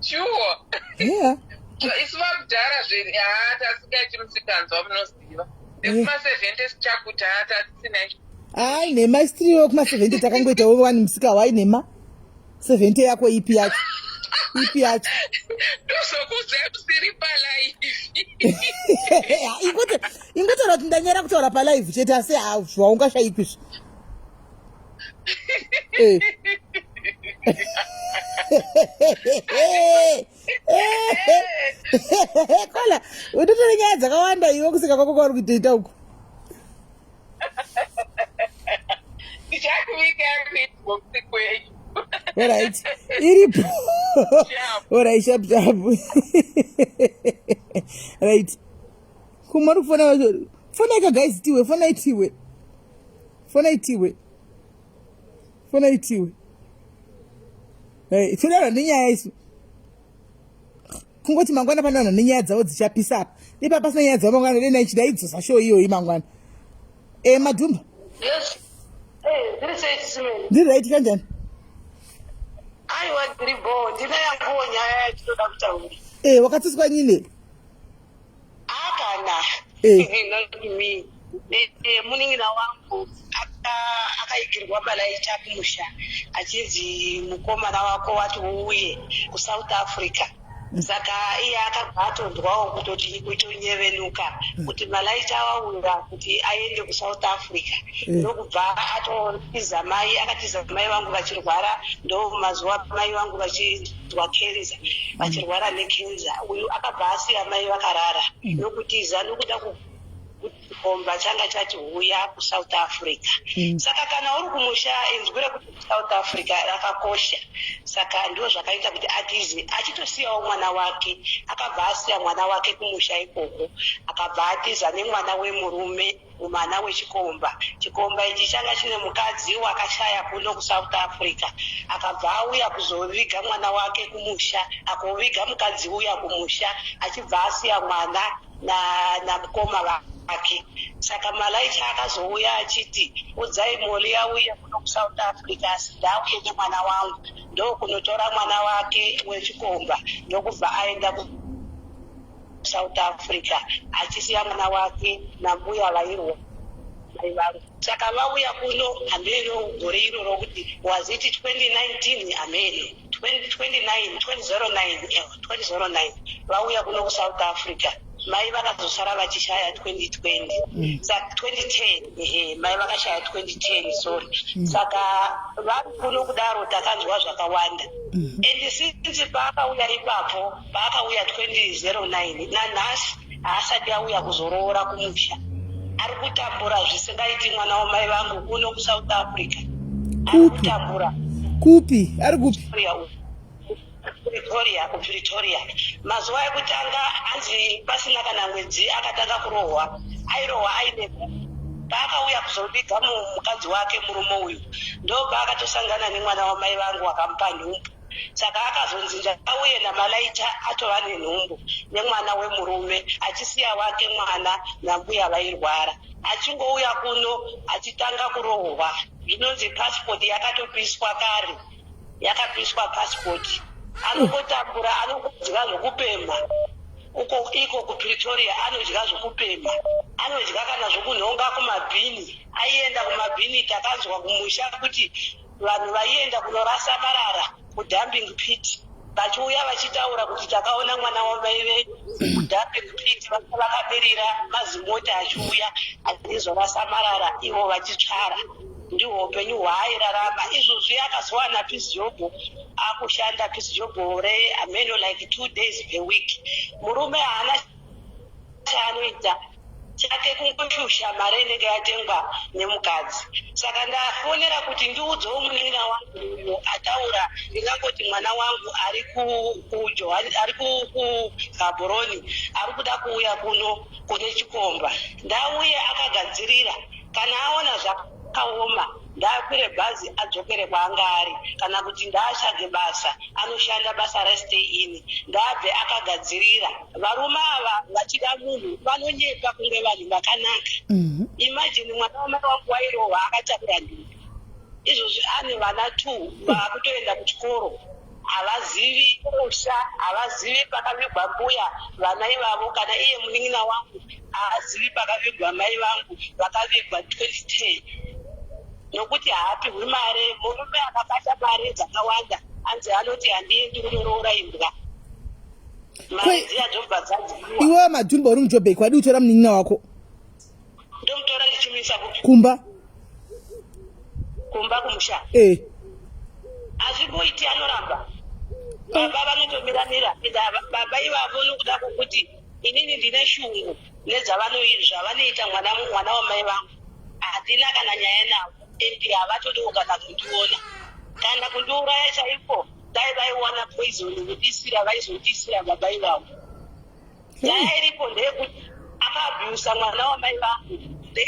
D: Sure.
A: Yeah.
D: Isu vakudhara zve haa tasingaiti musikanzwa munoziva. Nekuma 70 chakuti haa tatisina.
A: Hayi nhema isitiriwo kuma 70 takangoitawo wani musika wai nhema. 70 yako ipi yacho ipi yacho
D: ndozokuudzai musiri palive
A: ingotaura kuti ndanyara kutaura palive chete asi zvaungashaikwi zvi eh. kola unotora nyaya dzakawanda iwe kuseka kwako kwauri kuitoita uku Alright. Iripo. Alright, sharp sharp. Right. Kumari kufona vacho. Fona ika guys tiwe, fona itiwe. Fona itiwe. Fona itiwe. Hey, tinoda nenyaya isu. Kungoti mangwana pane vanhu nenyaya dzavo dzichapisa apa. Ipa pasina nyaya dzavo mangwana dai ndichida idzosa show iyoyi mangwana. Eh Madhumba.
E: Yes. Eh, ndiri sei Simeni?
A: Ndiri right kanjani?
E: Aiwa ndiri bho, ndine yanguwo nyaya yatinoda kutaura.
A: Eh, wakatsiswa nyine?
E: Akana.
A: Eh.
E: Not me. Eh, eh, munin'ina wangu akaigirwa malaicha kumusha achinzi mukomana wako wati uuye kusouth africa saka iye akabva atonzwawo kutoti kutonyevenuka kuti malaicha wauya kuti aende kusouth africa mm. ndokubva atotiza mai akatiza mai vangu vachirwara ndo mazuva mai vangu vachinzwa kenza vachirwara nekenza uyu akabva asiya mai vakarara mm. nokutiza nokuda chikomba changa chati huya kusouth africa mm. saka kana uri kumusha inzwi rekuti kusouth africa rakakosha saka ndiwo zvakaita kuti atize achitosiyawo mwana wake akabva asiya mwana wake kumusha ikoko akabva atiza nemwana wemurume mwana wechikomba chikomba ichi changa chine mukadzi wakashaya kuno kusouth africa akabva auya kuzoviga mwana wake kumusha akoviga mukadzi uya kumusha achibva asiya mwana namukoma na vake saka malaicha akazouya achiti udzai moli yauya kuno kusouth africa asi ndauye nemwana wangu ndokunotora mwana wake wechikomba ndokubva aenda kuSouth Africa achisiya mwana wake nambuya vairwa mai vangu. Saka vauya kuno hameno gore iroro kuti was it 2019 hameno 2029 2009 2009 vauya kuno kuSouth Africa. Mai vakazosara vachishaya 2020. Saka 2010, ehe, mai vakashaya 2010, sorry. Saka vari kuno kudaro takanzwa zvakawanda. And since paakauya ipapo, paakauya 2009 nanhasi haasati auya kuzoroora kumusha. Ari kutambura zvisingaiti mwana wamai vangu kuno kuSouth Africa. Ari
A: Kupi?
E: kutambura.
A: Kupi? Ari kupi?
E: Pretoria, kuPretoria. Mazuva ekutanga anzi pasina kana mwedzi akatanga kurohwa, airohwa aine paakauya kuzoviga mukadzi wake murume uyu ndopaakatosangana nemwana wamai vangu akamupa nhumbu. Saka akazonzi ndauye namalaita atova nenhumbu nemwana wemurume achisiya wake mwana nambuya vairwara. Achingouya kuno achitanga kurohwa, zvinonzi passport yakatopiswa kare, yakapiswa passport. Anongotambura, anongodya zvokupemha uko iko kuPretoria, anodya zvokupemha, anodya kana zvokunhonga kumabhini. Aienda kumabhini, takanzwa kumusha kuti vanhu vaienda kunorasa marara kudumping pit vachiuya vachitaura kuti takaona mwana wamai vedu kudumping pit, vakamirira mazimota achiuya achizorasa marara ivo vachitsvara. Ndihwo upenyu hwaairarama. Izvozvi akazowana piece job, akushanda piece job reameno like 2 days per week. Murume haana chaanoita, chake kungoshusha mari inenge yatengwa nemukadzi. Saka ndafonera kuti ndiudzewo munin'ina wangu uyo ataura. Ndingangoti mwana wangu ari ari kuGaborone, ari kuda kuuya kuno kune chikomba. Ndauye akagadzirira, kana aona zvakaoma ndaakwire bhazi adzokere kwaanga ari, kana kuti ndaatsvage basa anoshanda basa restay in. Ndaabve akagadzirira. Varume ava vachida munhu vanonyepa kunge vanhu vakanaka. Imagine, mwana wamai wangu wairohwa akatakura nhumbu, izvozvi ane vana 2 vaakutoenda kuchikoro. Havazivi musha, havazivi pakavigwa mbuya vana ivavo. Kana iye munin'ina wangu haazivi pakavigwa mai vangu vakavigwa 2010, nokuti haapihwi mari. Murume akabata mari dzakawanda anzi anoti handiendi kunoroora imbwa, mari dziya dzobva dzadyiwa.
A: Iwewe Madhumba uri muJobek, wadi kutora munin'ina wako?
E: Ndomutora ndichimisa kupi?
A: Kumba.
E: Kumba kumusha?
A: Eh.
E: Hazvimboiti, anoramba. Baba vanotomiramira ende baba ivavo nokuda kwokuti inini ndine shungu nezvavanoita mwana wamai vangu. Handina kana nyaya navo and havatodiwo kana kundiona, kana kundiuraya chaiko. Dai vaiwana poison kundisira, vaizondisira baba ivavo. Nyaya iripo ndeyekuti akaabhusa mwana wamai vangu the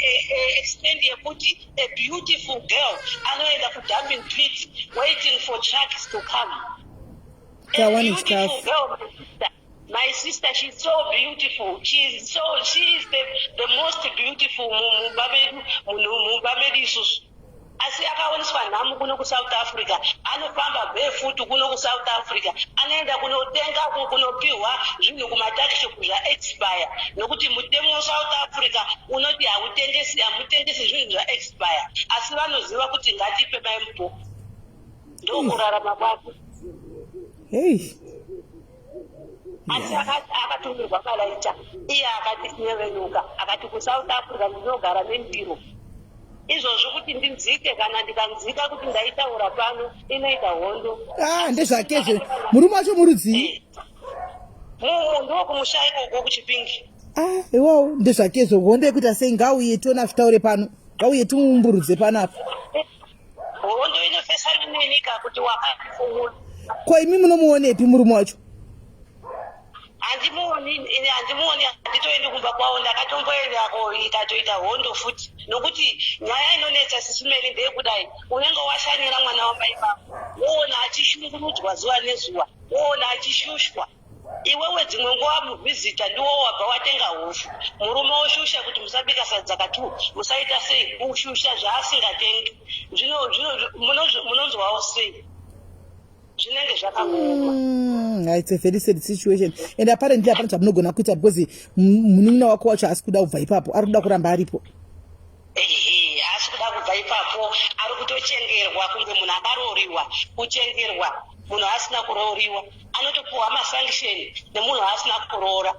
E: extent yekuti a beautiful girl anoenda kudumping pit waiting for trucks to come. A
A: Tawane
E: beautiful
A: chikafu.
E: girl, my sister. My sister, she's so beautiful. She is the most beautiful mumba medu, mumba medu isusu. Asi akaoneswa nhamo kuno kuSouth Africa. Anofamba barefoot kuno kuSouth Africa, anoenda kunotenga, kunopiwa zvinhu kumatuckshop zvaexpire, nokuti mutemo weSouth Africa unoti hautengesi, hamutengesi zvinhu zvaexpire. Asi vanoziva kuti ngatipe maimpo, ndokurarama kwake.
A: Hei.
E: Asi akatumirwa malaita, iye akati nyevenuka, akati kuSouth Africa ndinogara nendiro. Izvozvo kuti ndinzike, kana ndikanzika kuti ndaitaura pano, inoita hondo.
A: Ah, ndezvakezve. Murume wacho murudzii?
E: Mumu ndokumusha ikoko kuChipingi.
A: Ah, iwawo ndezvakezvo. Hondo yekuita sei? Ngauye tiona zvitaure pano, ngauye timuumburudze panapa.
E: Hondo inofesana nenyika kuti wakapfuura.
A: Ko imi munomuonepi murume wacho?
E: Handimuoni ini, handimuoni, handitoendi kumba kwavo. Ndakatomboendako ikatoita hondo futi, nokuti nyaya inonetsa sisimeni ndeyekudai: unenge washanyira mwana wamai vako, woona achishungurudzwa zuva nezuva, woona achishushwa. Iwewe dzimwe nguva muvhizita ndiwo wabva watenga hufu, murume woshusha kuti musabika sadza katu, musaita sei, kushusha zvaasingatengi. Zvino munonzwawo sei? Zvine Zvinenge zvakaoma.
A: It's a very sad situation and apparently hapana zvamunogona kuita because munin'ina wako wacho haasi kuda kubva ipapo, ari kuda kuramba aripo.
E: Ehe, haasi kuda kubva ipapo, ari kutochengerwa kunge munhu akarooriwa. Kuchengerwa munhu asina kurooriwa, anotopuhwa masanction nemunhu asina kuroora.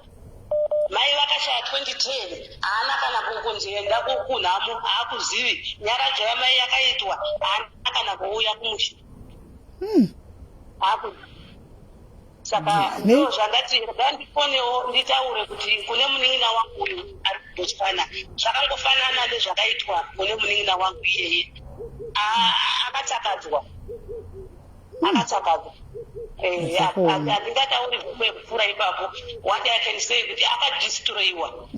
E: Mai vakashaya 2010, haana kana kunzi enda kunhamo, haakuzivi. Nyaradzo yamai yakaitwa, haana kana kuuya kumusha. Saka ndo zvandati rega ndifonewo nditaure kuti kune munin'ina wangu uyu ari kuBotswana, zvakangofanana nezvakaitwa kune munin'ina wangu iyeye. Akatsakadzwa, akatsakadzwa. Handingatauri zvimwe kupfuura ipapo. What I can say kuti akadestroyiwa,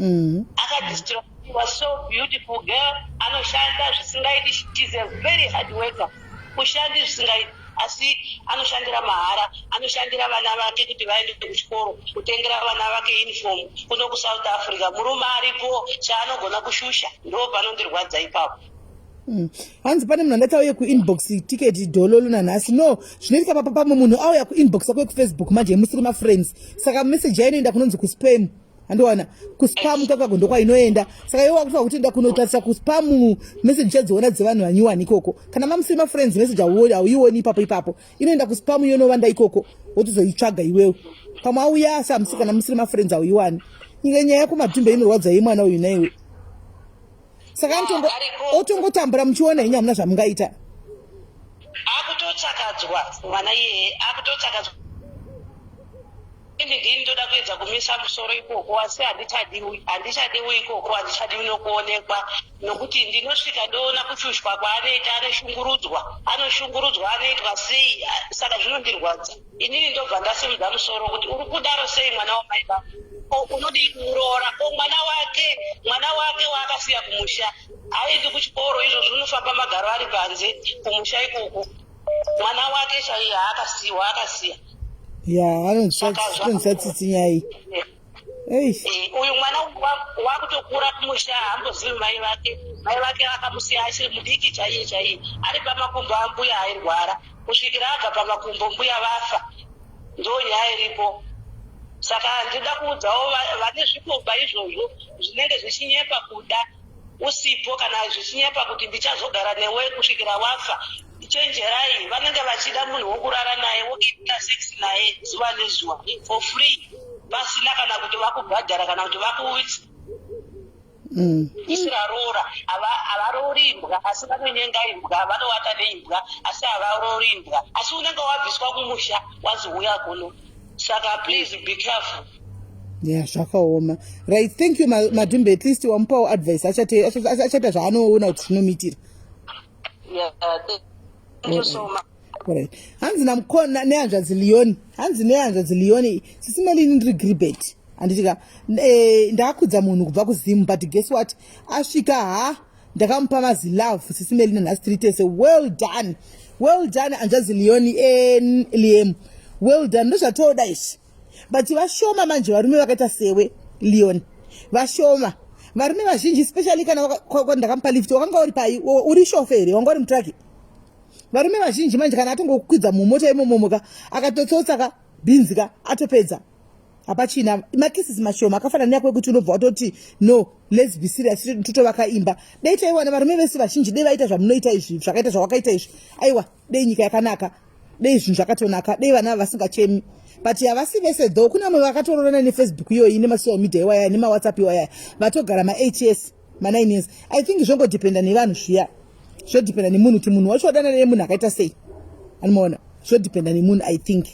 E: akadestroyiwa. So beautiful girl, anoshanda zvisingaiti, she's a very hard worker, kushandi zvisingaiti, asi anoshandira mahara, anoshandira vana vake kuti vaende kuchikoro, kutengera vana vake uniform kuno kuSouth Africa. Murume aripo, chaanogona kushusha. Ndo panondirwadza ipapo.
A: Hanzi pane munhu andati auye kuinbox tiketi dhololo nanhasi. No, zvinoitika papa, pamwe munhu auya kuinbox yako yekufacebook manje musiri mafriends, saka message yainoenda kunonzi kuspam, handiwana kuspam kakako ndokwainoenda. Saka iwe wakufa kuti enda kunotarisa kuspam, message uchadziona dzevanhu vanyuwani ikoko. Kana mamusiri mafriends, message hauioni ipapo ipapo, inoenda kuspam, yonovanda ikoko, wotozoitsvaga iwewe. Pamwe auya asi hamusi, kana musiri mafriends hauiwani. Inge nyaya yako Madhumbe inorwadza yemwana uyu naiwe. Saka otongotambura muchiona henyu, hamuna zvamungaita.
E: Akutotsakadzwa mwana iyeye, akutotsakadzwa. Ini ndini ndoda kuedza kumisa musoro ikoko, asi handichadiwi, handichadiwi ikoko, handichadiwi nokuonekwa, nokuti ndinosvika ndoona kushushwa kwaanoita, anoshungurudzwa, anoshungurudzwa, anoitwa sei. Saka zvinondirwadza inini, ndobva ndasimudza musoro kuti uri kudaro sei mwana wamai vangu? Ko unodii kumuroora? Ko mwana wake, mwana wake waakasiya kumusha aendi kuchikoro izvozvo, unofamba magaro ari panze kumusha ikoko, mwana wake chaiye haakasiwa, akasiya.
A: Ya, anonzwisa tsitsi nyaya iyi. Eish.
E: Uyu mwana wakutokura kumusha, haambozivi mai vake. Mai vake vakamusiya achiri mudiki chaiye chaiye, ari pamakumbo ambuya airwara kusvikira abva pamakumbo mbuya vafa. Ndo nyaya iripo. Saka ndinoda kuudzawo vane zvikomba izvozvo zvinenge zvichinyepa kuda usipo, kana zvichinyepa kuti ndichazogara newe kusvikira wafa, chenjerai. Vanenge vachida munhu wokurara naye, wokuita sex naye zuva nezuva for free, pasina kana kuti vakubhadhara kana kuti vakuisira roora. Havaroori imbwa, asi vanonyenga imbwa, vanovata neimbwa, asi havaroori imbwa. Asi unenge wabviswa kumusha, wanzi uya kuno. Saka please be careful.
A: Ya, zvakaoma. Right, thank you Madhumbe. At least wamupawo advice, achaita zvaanoona kuti zvinomuitira.
E: Yeah, thank you so much.
A: Alright. Hanzi namukona nehanzvadzi Leon, hanzi nehanzvadzi Leon, sisimelini ndiri Gribet, handitika ndakudza munhu kubva kuZimu, but guess what, asvika ha ndakamupa mazilove. Sisimelina, nhasi tiri tese. Well done, well done, hanzvadzi Leon Liam, well done. Ndozvatoda izvi, but vashoma manje varume vakaita sewe Leon, vashoma varume vazhinji, especially kana ndakamupa lift. Wakanga uri pai? Uri shofe here? Wanga uri mutraki? Varume vazhinji manje kana atongokwidza mumota imomomo ka, akatotsotsa ka bhinzi ka, atopedza, hapachina. Makisisi mashoma akafanana neyako ekuti unobva watoti no, let's be serious, totovaka imba. Dai taiwana varume vese vazhinji dei vaita zvamunoita izvi, zvakaita zvawakaita izvi, aiwa, dei nyika yakanaka, dei zvinhu zvakatonaka, dei vana vasingachemi. But havasi vese though. Kuna vamwe vakatororana neFacebook iyoyi, nemasocial media iwaya, nemaWhatsApp iwaya, vatogara ma8 years, ma9 years. I think zvongodependa nevanhu zviya, zvodependa nemunhu kuti munhu wacho wadanana nemunhu akaita sei, anomaona. Zvodependa nemunhu, I think,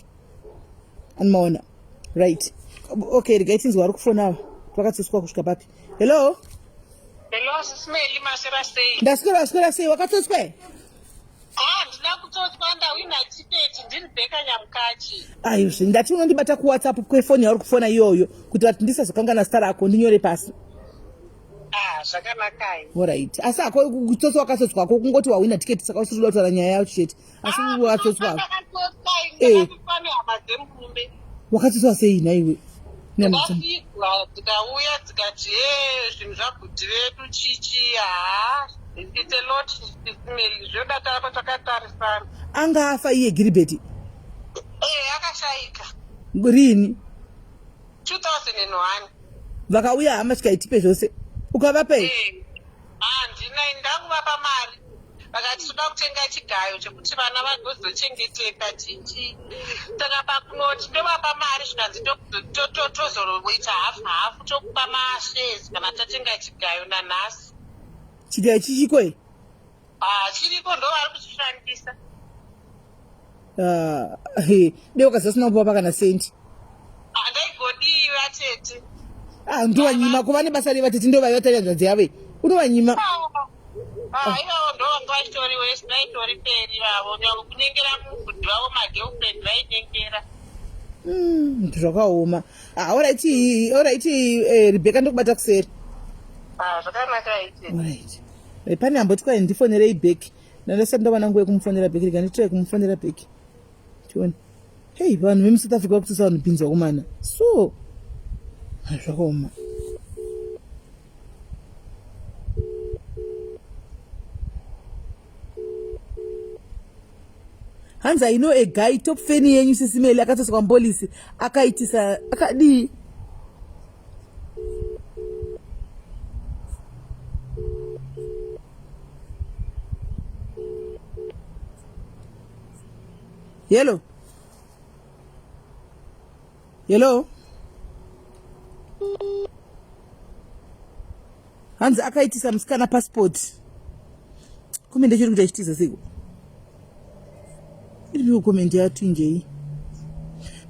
A: anomaona. Right, okay, regai tinzwa vari kufona ava. Vakatsotswa kusvika papi? Hello.
D: Hello, Sisimeli, maswera sei?
A: Ndaswera, swera sei? Wakatsotswa here?
D: Ah, ndina kutsotswa, ndawina tiketi, ndiri Bheka Nyamukachi.
A: Aizve, ndati unondibata kuWhatsApp kwefoni yauri kufona iyoyo kuti vati ndisazokangana zita rako, ndinyore pasi.
D: Ah, zvakanakai.
A: Alright, asi hako kutsotswa wakatsotswako, kungoti wawina tiketi, saka usiri kuda kutaura nyaya yacho chete, asi wakatsotswa.
D: Ndakatsotswa, ndakatsotswa nehama dzemurume.
A: Wakatsotswa sei nhaiwe?
D: Ndakafigwa, dzikauya dzikati he zvinhu zvabhudhi vedu chichi. Haa, it's a lot, Sisimeli, zvoda taramba takatarisana.
A: Anga afa iye Giribheti? Rini?
D: 2001.
A: Vakauya hama chikaitipe zvose. Ukavapa here?
D: Eh, handina ini ndakuvapa mari vakati toda kutenga chigayo chekuti vana vagozochengeteka chichi saka pakunoti ndovapa mari zvikanzi tozoita hafu hafu tokupa mashares kana tatenga chigayo nanhasi.
A: Chigayo chichiko here?
D: Ah, chiriko ndo vari kuchishandisa.
A: Ah, he, dai ukaziva usina kuvapa kana sendi.
D: Ah, ndaigodii vatete.
A: Ah, ndovanyima kuva nebasa rei vatete ndovaiva tari hanzvadzi yavo iyi. Unovanyima.
D: Ah, ivavo ndo vanga vachitori wese vaitori peri vavo nyangwe kunyengera mubhudhi vavo magirlfriend vainyengera.
A: Zvakaoma. Ah, alright, alright, eh, Rebecca ndokubata kuseri.
D: Ah, zvakanaka ite.
A: Alright. Eh, pane amboti kwai ndifonerei back ndandasati ndawana nguva yekumufonera back rega nditry kumufonera back tione hei vanhu vemusouth africa vakutosa vanhu bhinzi vakomana so zvakaoma hanzi i know a guy top feni yenyu sisimeli akatoswa mbolisi akaitisa akadii Hello. Hello. Hanzi akaitisa musikana passport. Comment yachiri kuti achitiza seiko? Iripo comment yaTwinjei.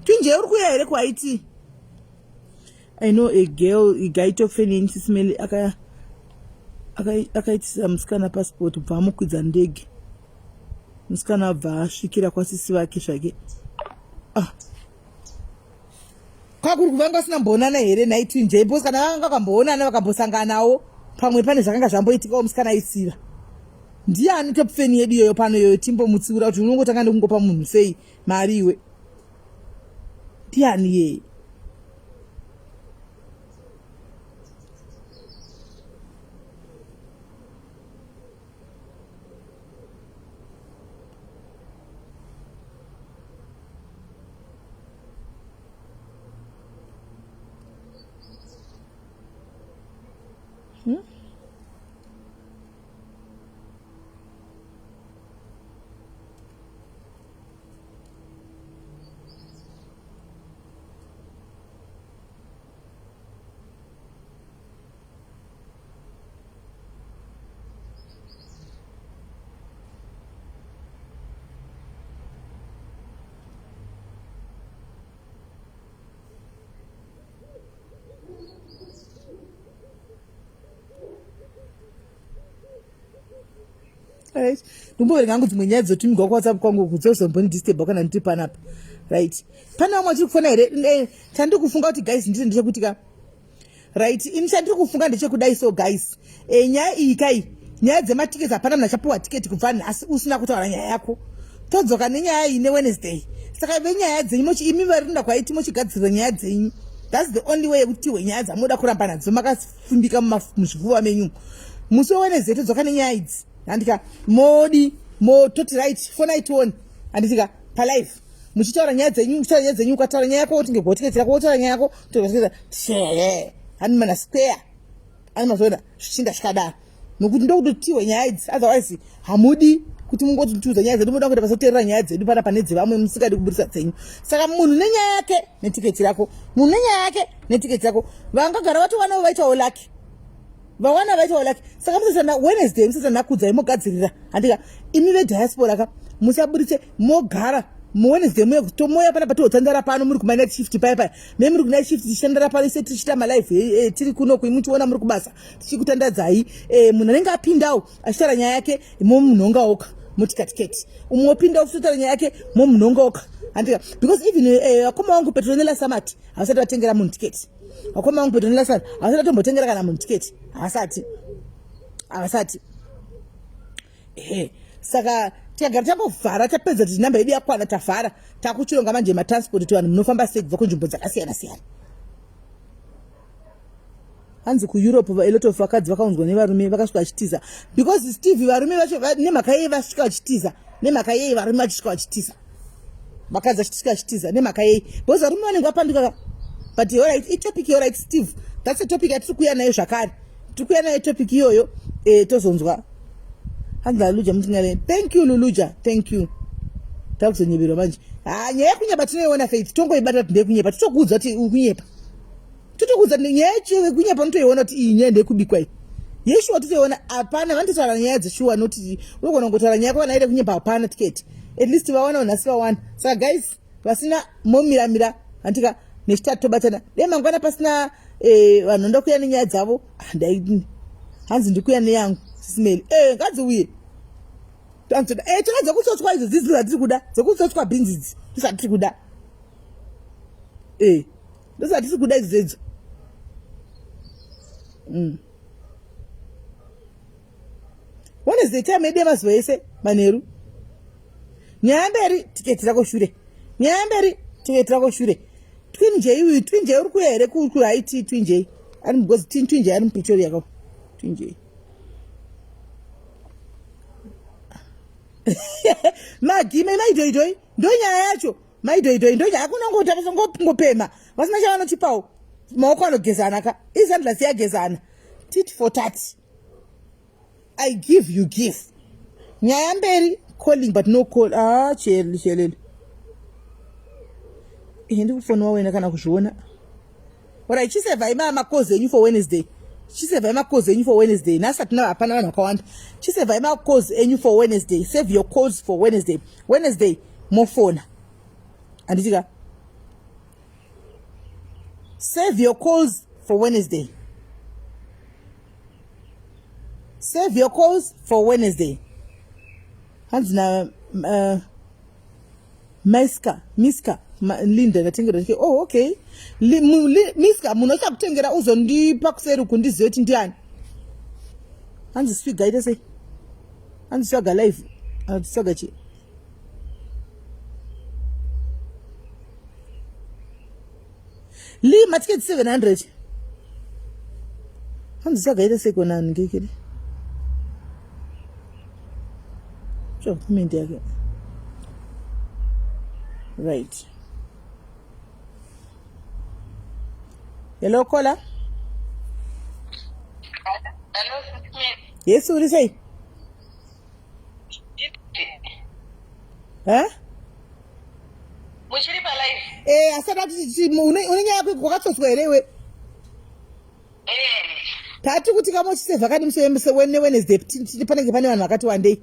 A: Twinjei uri kuuya here kuIT? I know a girl guy top fan yenyu sisimeli akaitisa aka musikana passport bva amukwidza ndege musikana abva asvikira kwasisi vake zvake ah. kwakuri kuvanga vasina mboonana here nhai twin j because kana vanga vakamboonana vakambosanganawo pamwe pane zvakanga zvamboitikawo musikana aitsiva ndiani top fan yedu iyoyo pano iyoyo timbomutsiura kuti unongotanga nekungopa munhu sei mari iwe ndiani yeye Hmm? Right. Ndomboverenga hangu dzimwe nyaya dzotumigwa kuWhatsApp kwangu uku dzozombondidisturba kana ndiri panapa. Right. Pane vamwe vachiri kufona here? Eh, chandiri kufunga kuti guys ndiri ndechekuti ka. Right. Ini chandiri kufunga ndechekudai so guys. Eh, nyaya iyi kai. Nyaya dzematickets hapana munhu achapiwa ticket kubva nhasi usina kutaura nyaya yako. Todzoka nenyaya iyi neWednesday. Saka venyaya dzenyu mochi imi vari kuenda kwaiti mochigadzirira nyaya dzenyu. That's the only way yekuti tihwe nyaya dzamunoda kuramba nadzo makafumbika muzvifuva menyu. Musi weWednesday todzoka nenyaya idzi. Handika modi mototi right fonai tione. Handitika palive muchitaura nyaya dzenyu muchitaura nyaya dzenyu ukataura nyaya yako wotinge gotiketi rako wotaura nyaya yako totiketi shee hani mana square ani mazoona zvichinda zvikadaro nokuti ndokutotiwe nyaya idzi otherwise hamudi kuti mungoti tiudza nyaya dzedu moda kuita pasoteerera nyaya dzedu pana pane dzevamwe musingadi kuburitsa dzenyu saka munhu nenyaya yake netiketi rako munhu nenyaya yake netiketi rako vangagara vatowanawo vaitawo laki vawana vaitawo laki saka musasana wednesday musasana kudzai mogadzirira handika imi vediaspora ka musaburitse mogara muwednesday muye tomoya pana patotandara pano muri kumanight shift paya paya me muri kunight shift tichishandara pano ise tichiita malive eh, eh, tiri kuno kui muchiona muri kubasa tichikutandadzai eh, munhu anenge apindawo achitaura nyaya yake momunhongaoka motikatiketi umwe opindawo uchitaura nyaya yake momunhongaoka handika because even vakoma vangu petronela samati havasati vatengera munhu tiketi vakoma vangu petronela samati havasati vatombotengera kana munhu tiketi havasati havasati ehe saka tikagara tambovhara tapedza kuti namba yedu yakwana tavhara takuchironga manje matransport kuti vanhu munofamba sei kubva kunzvimbo dzakasiyana siyana hanzi kueurope a lot of vakadzi vakaunzwa nevarume vakasvika vachitiza because steve varume vacho nemhaka yei vasvika vachitiza nemhaka yei varume vachisvika vachitiza Vakadzi vachisvika vachitiza nemhaka yei? Because varume vanenge vapanduka ka. But alright, itopic alright Steve. That's a topic yatiri kuuya nayo zvakare. Tiri kuuya nayo topic iyoyo eh, tozonzwa. Hanzi Luluja mutingale. Thank you Luluja, thank you. Takuzonyeberwa manje. Ah, nyaya yekunyeba tinoiona Faith. Tongoibata kuti ndeyekunyepa. Totokuudza kuti uri kunyepa. Totokuudza kuti nyaya yekunyepa unotoiona kuti iyi nyaya ndeyekubikwa iyi. Yeshuwa totoiona hapana vanototaura nyaya dzeshuwa noti unogona kungotaura nyaya kwavana ire kunyepa hapana tiketi. At least vawana nhasi vawana. Saka guys vasina momiramira handika nechitatu tobatana. Dai mangwana pasina eh, vanhu vanoda kuuya nenyaya dzavo ah, ndai hanzi ndikuuya neyangu sisimeli eh, ngadziuye tanzoda eh, toda dzekutsotswa idzo dzidzi dzatiri kuda dzekutsotswa bhinzi idzi ndozvatiri kuda eh, ndozvatiri kuda idzo idzo mm. Wednesday time yedu yemazuva ese manheru nyaya mberi tiketi rako shure nyaya mberi tiketi rako shure twin j uyu twin j uri kuya here kuit twin j ari because twin j ari mupretoria ka twin j magime maidoidoi ndo nyaya yacho maidoidoi ndo nyaya kunongoita ngopema vasina chavanotipawo maoko anogezana ka izandla siyagezana tit for tat I give you give. Nyaya mberi calling but no call. Ah, cheli chelele. Ihe ndikufonwa wena kana kuzviona. Alright, chisevhai ma makozi enyu for Wednesday. Chisevhai makozi enyu for Wednesday. Nhasi hatina hapana vanhu vakawanda. Chisevhai makozi enyu for Wednesday. Save your calls for Wednesday. Wednesday mofona. Handiti ka? Save your calls for Wednesday. Save your calls for Wednesday. Hanzi na Miska, Miska, ma, Linda ndatengera ndike. Oh, okay. Li, mu, li, Miska munhu achakutengera uzondipa kuseri uku ndizive kuti ndiani. Hanzi swiga ite sei? Hanzi swaga live. Hanzi swaga chi. Lee matiketi 700. Hanzi swaga ite sei kona ngekere. Sure, comment yake. Right. Hello caller.
D: Hello,
A: Yes, uri sei? Eh?
D: Muchiri pa live?
A: Eh, asati ati une nyaya yako wakatsotswa here iwe?
D: Eh.
A: Tati kuti kamochisevha kani musi weWednesday panenge pane vanhu vakati wandei.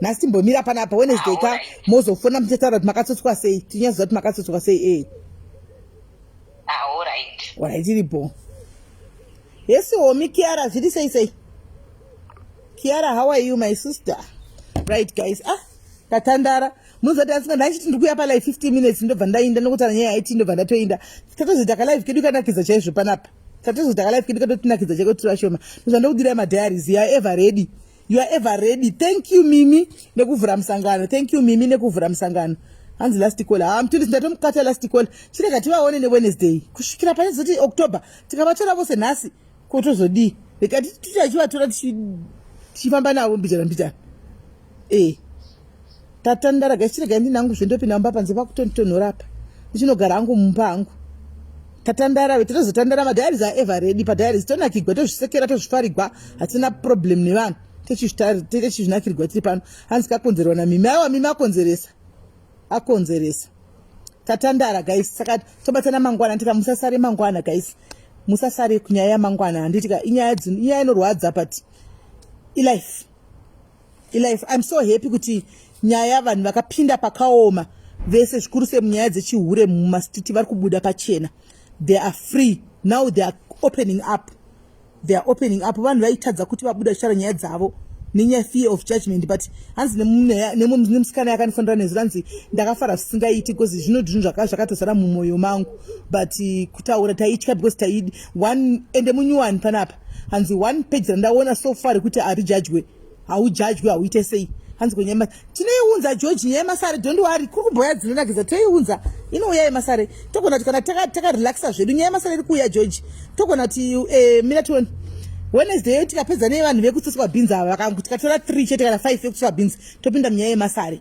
A: Nhasi timbomira panapa Wednesday ka mozofona muchitaura kuti makatsotswa sei. Tinyazoziva kuti makatsotswa sei eh.
D: Ah, all right.
A: All right, iripo. Yes, homi Kiara, zviri sei sei? Kiara, how are you my sister? Right guys, ah, tatandara. Munozati asinga ndachiti ndikuya pa live 15 minutes ndobva ndainda nokutaura nyaya yaiti ndobva ndatoinda. Tatozoita ka live kedu kanakidza chaizvo panapa. Tatozoita ka live kedu katotinakidza chaiko tiri vashoma. Ndozvandokudirai ma diaries, you are ever ready. You are ever ready. Thank you Mimi nekuvhura musangano. Thank you Mimi nekuvhura musangano. Hanzi last call. Ah, mtundisi ndatomukata last call. Chirega tivaone ne Wednesday. Kusvikira pane zoti October. Tikavatora vose nhasi ko tozodii? Rega tichivatora tichifamba navo mbijana mbijana. Eh. Tatandara guys chirega ndini hangu zvendopinda mumba panze pakutonditonhora apa. Ndichinogara hangu mumba hangu. Tatandara ve totozotandara madiaries are ever ready padiaries tonakigwa tozvisekera tozvifarigwa hatina problem nevanhu techizvinakirigwa tiri pano hanzi kakonzerwa namimi aiwa mimi akonzeresa akonzeresa tatandara guys saka tobatana mangwana ndika musasare mangwana guys musasare kunyaya yamangwana handiti ka inyaya inyaya inorwadza but ilife ilife i'm so happy kuti nyaya vanhu vakapinda pakaoma vese zvikuru sei munyaya dzechihure mumastiti vari kubuda pachena they are free now they are opening up they are opening up vanhu vaitadza kuti vabuda vachitaura nyaya dzavo nenyaya fear of judgment but hanzi nemusikana yakandifonera nezuro hanzi ndakafara zvisingaiti because zvino zvinhu zvakatozara mumwoyo mangu but eh, kutaura taitya because taidi one ende munyuwani panapa hanzi one page randaona so far rekuti harijajwe haujajwe hauite sei hanzi kwenyaya tinoiunza george nyaya yemasare don't worry kuri kumboya dzinonakidza toiunza inouya yemasare togona kuti kana takarelaxa zvedu nyaya yemasare iri kuuya george togona kuti eh, mina tione wednesday yo tikapedza nevanhu vekutsotswa bhinzi ava vakangu tikatora three chete kana five vekutsotswa bhinzi topinda munyaya yemasare.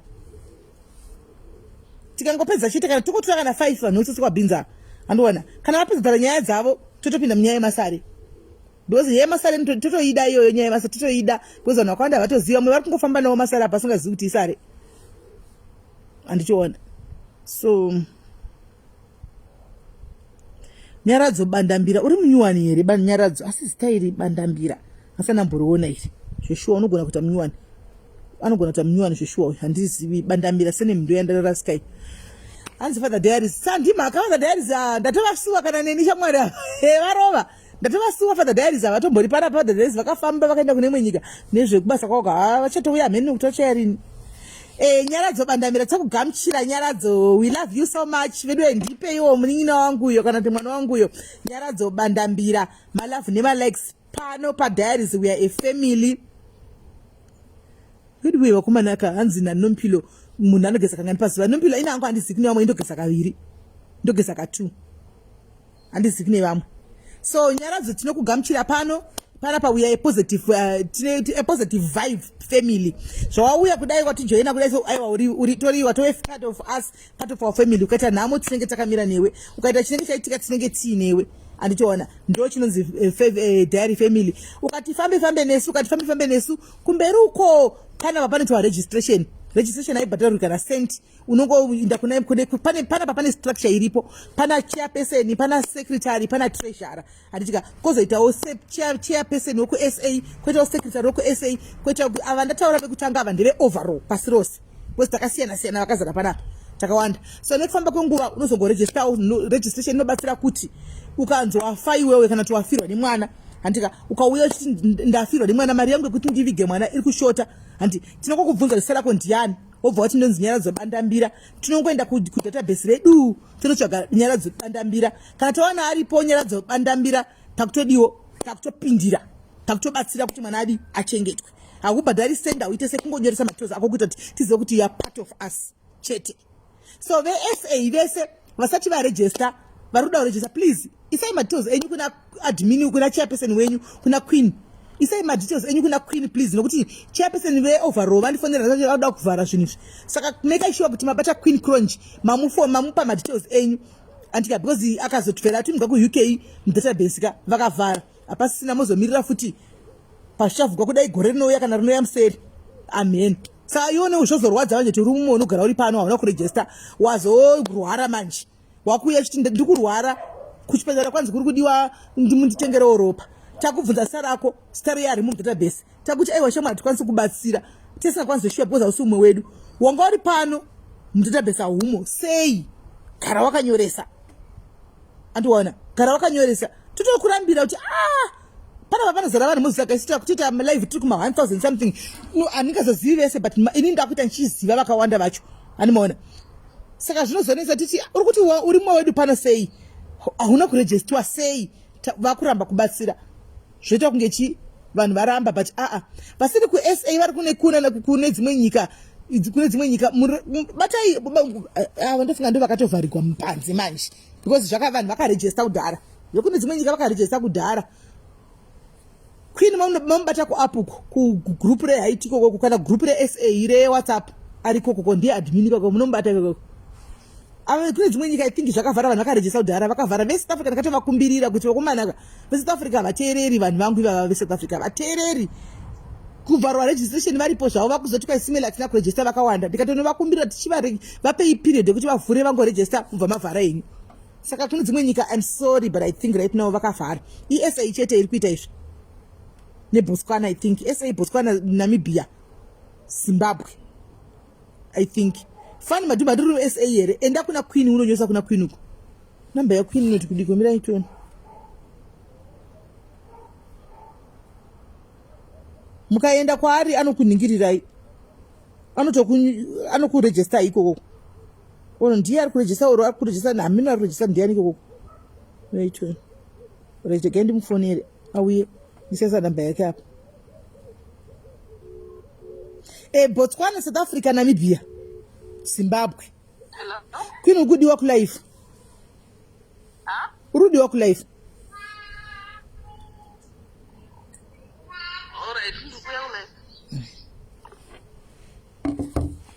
A: Tikangopedza chete kana tokotora kana 5 vanhu vose kwabhinza. Andiona. Kana vapedza kutaura nyaya dzavo totopinda munyaya yemasare. Because yemasare totoida iyoyo nyaya yemasare totoida because vanhu vakawanda vatoziva vamwe vari kungofamba nawo masare apa asingazivi kuti isare. Andichiona. So Nyaradzo Bandambira uri munyuwani here Nyaradzo asi zita iri Bandambira asana amboriona iri zveshuwa unogona kuita munyuwani anogona kuita munyuwani zveshuwa handizivi Bandambira sene mhindo yandararaskai hanzi Father Diaries sandimhaka Father Diaries ah, ndatovasuwa kana neni shamwari ava eh, varova ndatovasuwa Father Diaries havatombori panapa Father Diaries vakafamba vakaenda kune imwe nyika nezvekubasa kwavo ka vachatouya hamene nekuti vachaya rini Eh, Nyaradzo Bandamira takugamuchira Nyaradzo we love you so much veduwe ndipeiwo munin'ina wangu uyo kana kuti mwana wangu uyo Nyaradzo Bandambira malove nemalikes pano padiaries we are a family veduwe vakomanaka hanzi nanompilo munhu anogeza kangani pazuva nompilo ina angu handizivi kune vamwe indogeza kaviri ndogeza katwo handizivi kune vamwe so Nyaradzo tinokugamuchira pano panapa we are a positive, tine a positive vibe family zvawauya kudai watijoina kudai so aiwa uri, uri tori watove part of us part of our family ukaita nhamo tinenge takamira newe ukaita chinenge chaitika tinenge tiinewe anditoona ndo chinonzi diary family ukati fambe fambe nesu ukati fambe fambe nesu kumberi uko panapa panoitwa registration registration haibhadharwi kana cent unongoinda kuna kune pane panapa pane structure iripo pana chairperson pana secretary pana treasurer handitika kozoitawo chairperson wekusa koitawo secretary wekusa koita ava ndataura vekutanga ava ndeve overall pasi rose because takasiyana siyana vakazara panapa takawanda so nekufamba kwenguva unozongoregister registration inobatsira kuti ukanzi wafa iwewe kana kuti wafirwa nemwana handika ukauya uchiti ndafirwa nemwana mari yangu yekuti ndivige mwana iri kushota handi tinongokubvunza zita rako ndiyani wobva wati ndonzi Nyaradzo Bandambira tinongoenda kudatabase redu tinotsvaga Nyaradzo Bandambira kana tawana aripo Nyaradzo Bandambira takutodiwo takutopindira takutobatsira kuti mwana adi achengetwe hakubhadhari senda uite sekungonyoresa matozi ako kuita kuti tizive kuti you are part of us chete so vesa vese vasati varejesta vari kuda kurejesta please isai madetails enyu kuna admin kuna chairperson wenyu kuna queen isai madetails enyu kuna queen please nokuti chairperson veoverall vandifonera vakuda kuvhara zvinhu izvi saka make sure kuti mabata Queen Cronge mamufo mamupa madetails enyu andika because akazotibvera atumigwa kuUK mudatabase ka vakavhara hapasisina mozomirira futi pazvichavhugwa kudai gore rinouya kana rinouya museri amen saka ione zvozorwadza manje kuti uri mumwe unogara uri pano hauna kurejesta wazorwara manje wakuuya chiti ndiri kurwara kuchipatara kwanzi kuri kudiwa munditengerewo ropa takubvunza zita rako zita riya riri mudatabase takuti aiwa shamwari hatikwanisi kubatsira tisingakwanisi shuwa because hausi umwe wedu wanga uri pano mudatabase haumo sei gara wakanyoresa andiona gara wakanyoresa totokurambira kuti ah panapa panozara vanhu moziva isu takutoita live tiri kuma 1000 something no handingazozivi vese but ini ndakuita ndichiziva vakawanda vacho handimaona saka zvinozonetsa titi uri kuti uri mumwe wedu pano sei hauna kurejestiwa sei vakuramba kubatsira zvoita kunge chi vanhu varamba but aa vasiri kusa vari kune kuna kune dzimwe nyika kune dzimwe nyika batai ava ndofunga ndo vakatovharigwa mupanze manje because zvaka vanhu vakarejesta kudhara vekune dzimwe nyika vakarejesta kudhara queen mamubata kuapp uko kugroup rehaiti ikoko kana group resa rewhatsapp ari ikokoko ndiye admin ikoko munomubata ikokoko ava kune dzimwe nyika i think zvakavhara vanhu vakarejesta kudhara vakavhara vesouth africa ndakatovakumbirira kuti vakomanaka vesouth africa havateereri vanhu vangu ivava vesouth africa havateereri kuvharwa registration varipo zvavo vakuzoti kwaisimela hatina kurejesta vakawanda ndikatonovakumbirira tichivapei period yekuti vavhure vangorejesta mubva mavhara henyu saka kune dzimwe nyika im sorry but i think right now vakavhara esa chete iri kuita izvi nebotswana i think sa botswana namibia zimbabwe i think fani madhumba ndiri sa here enda kuna queen unonyosa kuna queen uko namba yaqueen inoti kudiko mirai tione mukaenda kwaari anokuningirirai anokurejesta ikoko ono ndiye ari kurejesta oro ari kurejesta hamino ari kurejesta ndiani ikoko mirai regai ndimufonere auye ndisaisa namba yake apa e botswana south africa namibia zimbabwe queen uri kudiwa kulife uri kudiwa kulife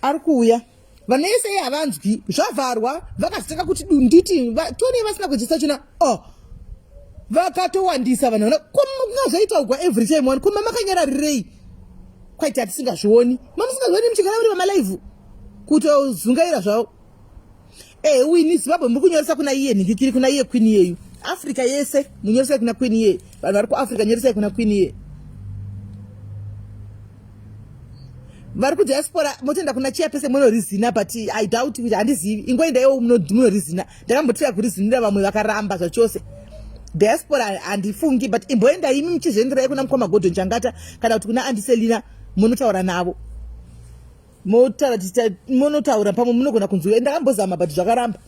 A: ari kuuya Vanese havanzwi zvavharwa vakazvitanga kuti dunditi tone vasina kudyisa china oh vakatowandisa vanhu vana ko zvaitaugwa every time wani ko mamakanyararirei kwaiti hatisingazvioni mamusingazvioni muchigara muri vamalive kutozungaira zvavo Eh, wini Zimbabwe muri kunyoresa kuna iye nhingikiri kuna iye queen iyeyu. Africa yese munyoresai kuna queen iye. Vanhu vari kuAfrica nyoresai kuna queen iye. Vari kudiaspora motoenda kuna chairperson munorizina but I doubt kuti handizivi. Ingoendaiwo munorizina. Ndakambotira kurizinira vamwe vakaramba zvachose. Diaspora handifungi but imboendai imi muchizvienderai kuna mukoma Gordon Changata kana kuti kuna Auntie Selina munotaura navo. motaura monotaura pamwe munogona kunzwira ndakambozama but zvakaramba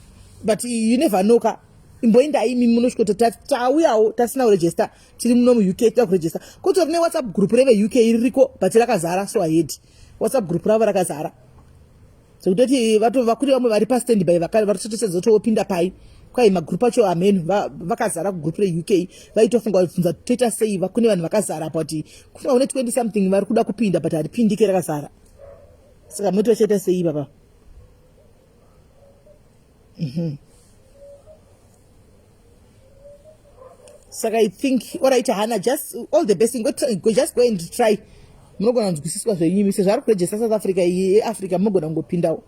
A: but you never know ka imboendai imi munosvikoti tauyawo tasina kuregister tiri muno muuk toda kuregister kutori newhatsapp group reveuk ririko but rakazara so ahead whatsapp group ravo rakazara zvekutoti vakuri vamwe vari pastand by varitotosedza kuti wopinda pai kwai magroup acho ameno vakazara kugroup reuk vaitofunga kubvunza toita sei kune vanhu vakazara but kufunga kune 20 something vari kuda kupinda but haripindike rakazara saka munoti vachaita sei baba mm -hmm. saka i think alright hana just all the best go, go, just go and try munogona kunzwisiswa zvenyu imi sezvo ari kurejesta south africa iyi yeafrica munogona kungopindawo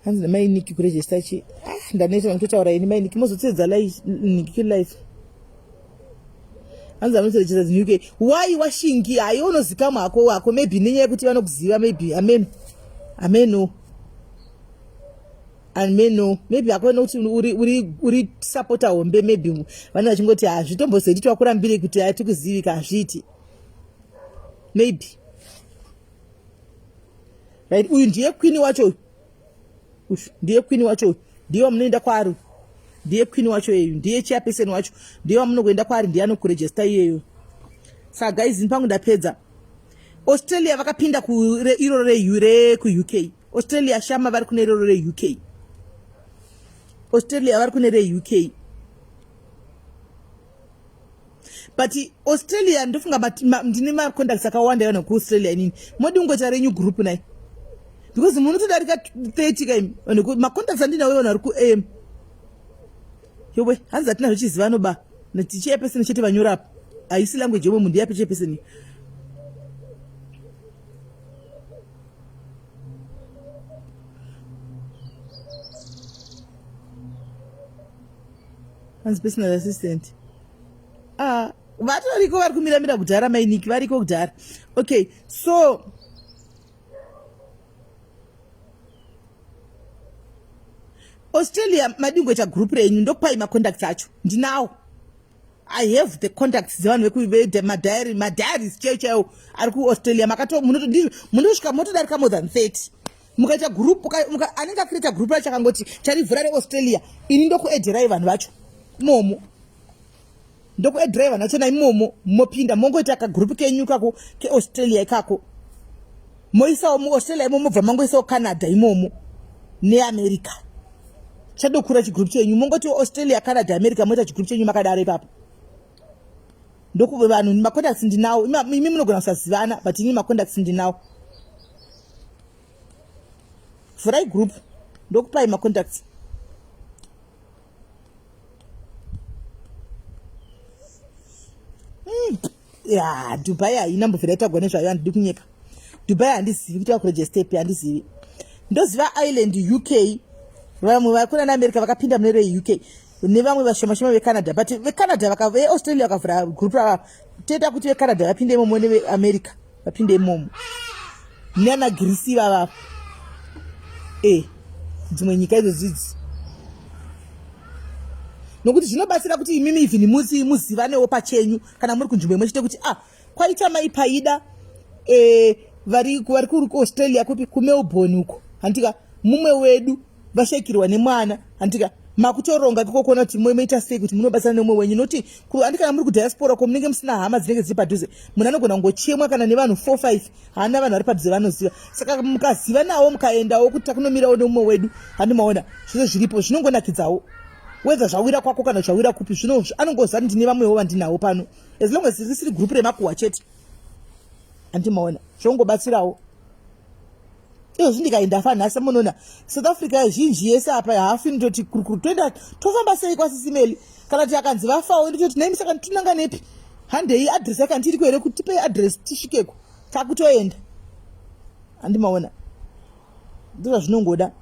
A: hanzi nemainiki kurejesta chi ah, ndaneta nekutotaura ini mainiki mozotsedza niki life hanzi anotorejesta dzi uk why washingi hayi unozikamwa hako wako maybe nenyaya yekuti vanokuziva maybe ameno ameno ameno maybe hako nokuti uri, uri, uri supporter hombe maybe vanhu vachingoti hazvitombozeti twakurambirei kuti hatikuzivika hazviiti maybe right uyu ndiye queen wacho uyu uyu ndiye queen wacho uyu ndiye wamunoenda kwaari ndiye queen wacho iyeyu ndiye chairperson wacho ndiye wamunokuenda kwaari ndiye anokurejesta iyeyo saka guys ini pangu ndapedza australia vakapinda kuiroro rekuuk australia shama vari kune iroro reuk australia vari kune reuk but australia ndofunga ndine macontacts akawanda evanhu kuaustralia inini modi kungoita renyu group nai because munotodarika 30 kaimi vanhu macontacts andinawo evanhu vari kuam yowe hanzi hatina zvichizivano ba tichiepeseni chete vanyora apa haisi language yomwe munhu ndiyapi chiepeseni hanzi personal assistant ah vatoriko vari kumiramira kudhara mainiki variko kudhara okay so australia madingoita group renyu ndokupai macontacts acho ndinawo i have the contacts dzevanhu vekumadairy madiaries chaiyo chaiwo ari kuaustralia makato munotosvika motodarika more than 30 mukaita group anenge acreata group racho akangoti charivhura reaustralia ini ndokuedherai vanhu vacho imomo ndokuedherai vanhu vachona imomo mopinda mongoita kagroup kenyu kako keaustralia ikako moisawo muaustralia imomo mobva mangoisawo canada imomo neamerica chadokura chigroup chenyu mongoti australia canada america moita chigroup chenyu makadaro ipapo ndokuve vanhu macontacts ndinawo imi munogona kusazivana but ini macontacts ndinawo vhurai group ndokupai macontacts mm. ya dubai haina mbovhira itagwa nezvayo handidi kunyepa dubai handizivi kuti vakurejestepi handizivi ndoziva island uk vamwe vakuna neamerica vakapinda mune reuk nevamwe vashoma shoma vecanada but vecanada veaustralia vakavhura group rava toita kuti vecanada vapinde imomo neveamerica vapinde imomo nana girisi ivava e dzimwe nyika idzo dzidzi nokuti zvinobatsira kuti imimi even muzi muzivanewo pachenyu kana muri kunzvimbo imwe chete kuti ah kwaita mai paida e, vari vari kuaustralia kupi kumelbourne uko handitika mumwe wedu vashaikirwa nemwana handitika makutoronga ikoko kuona kuti moita sei kuti munobatsana nemumwe wenyu nokuti handi kana muri kudiaspora ko munenge musina hama dzinenge dziri padhuze munhu anogona kungochemwa kana nevanhu 4 5 haana vanhu vari padhuze vanoziva saka mukaziva nawo mukaendawo kuti takunomirawo nemumwe wedu handi maona zvose zviripo zvinongonakidzawo whether zvawira kwako kana zvawira kupi zvino anongoziva kuti ndine vamwewo vandinawo pano as long as risiri group remakuhwa chete handi maona zvongobatsirawo. Izvozvi ndikaenda fa nhasi munoona South Africa zhinji yese apa hafu inototi kurukuru toenda tofamba sei kwasisimeli kana kuti akanzi vafawo ndototi naimi saka tinanga nepi handei address yake handitiriko here kuti tipei address tisvikeko takutoenda handimaona ndozvazvinongoda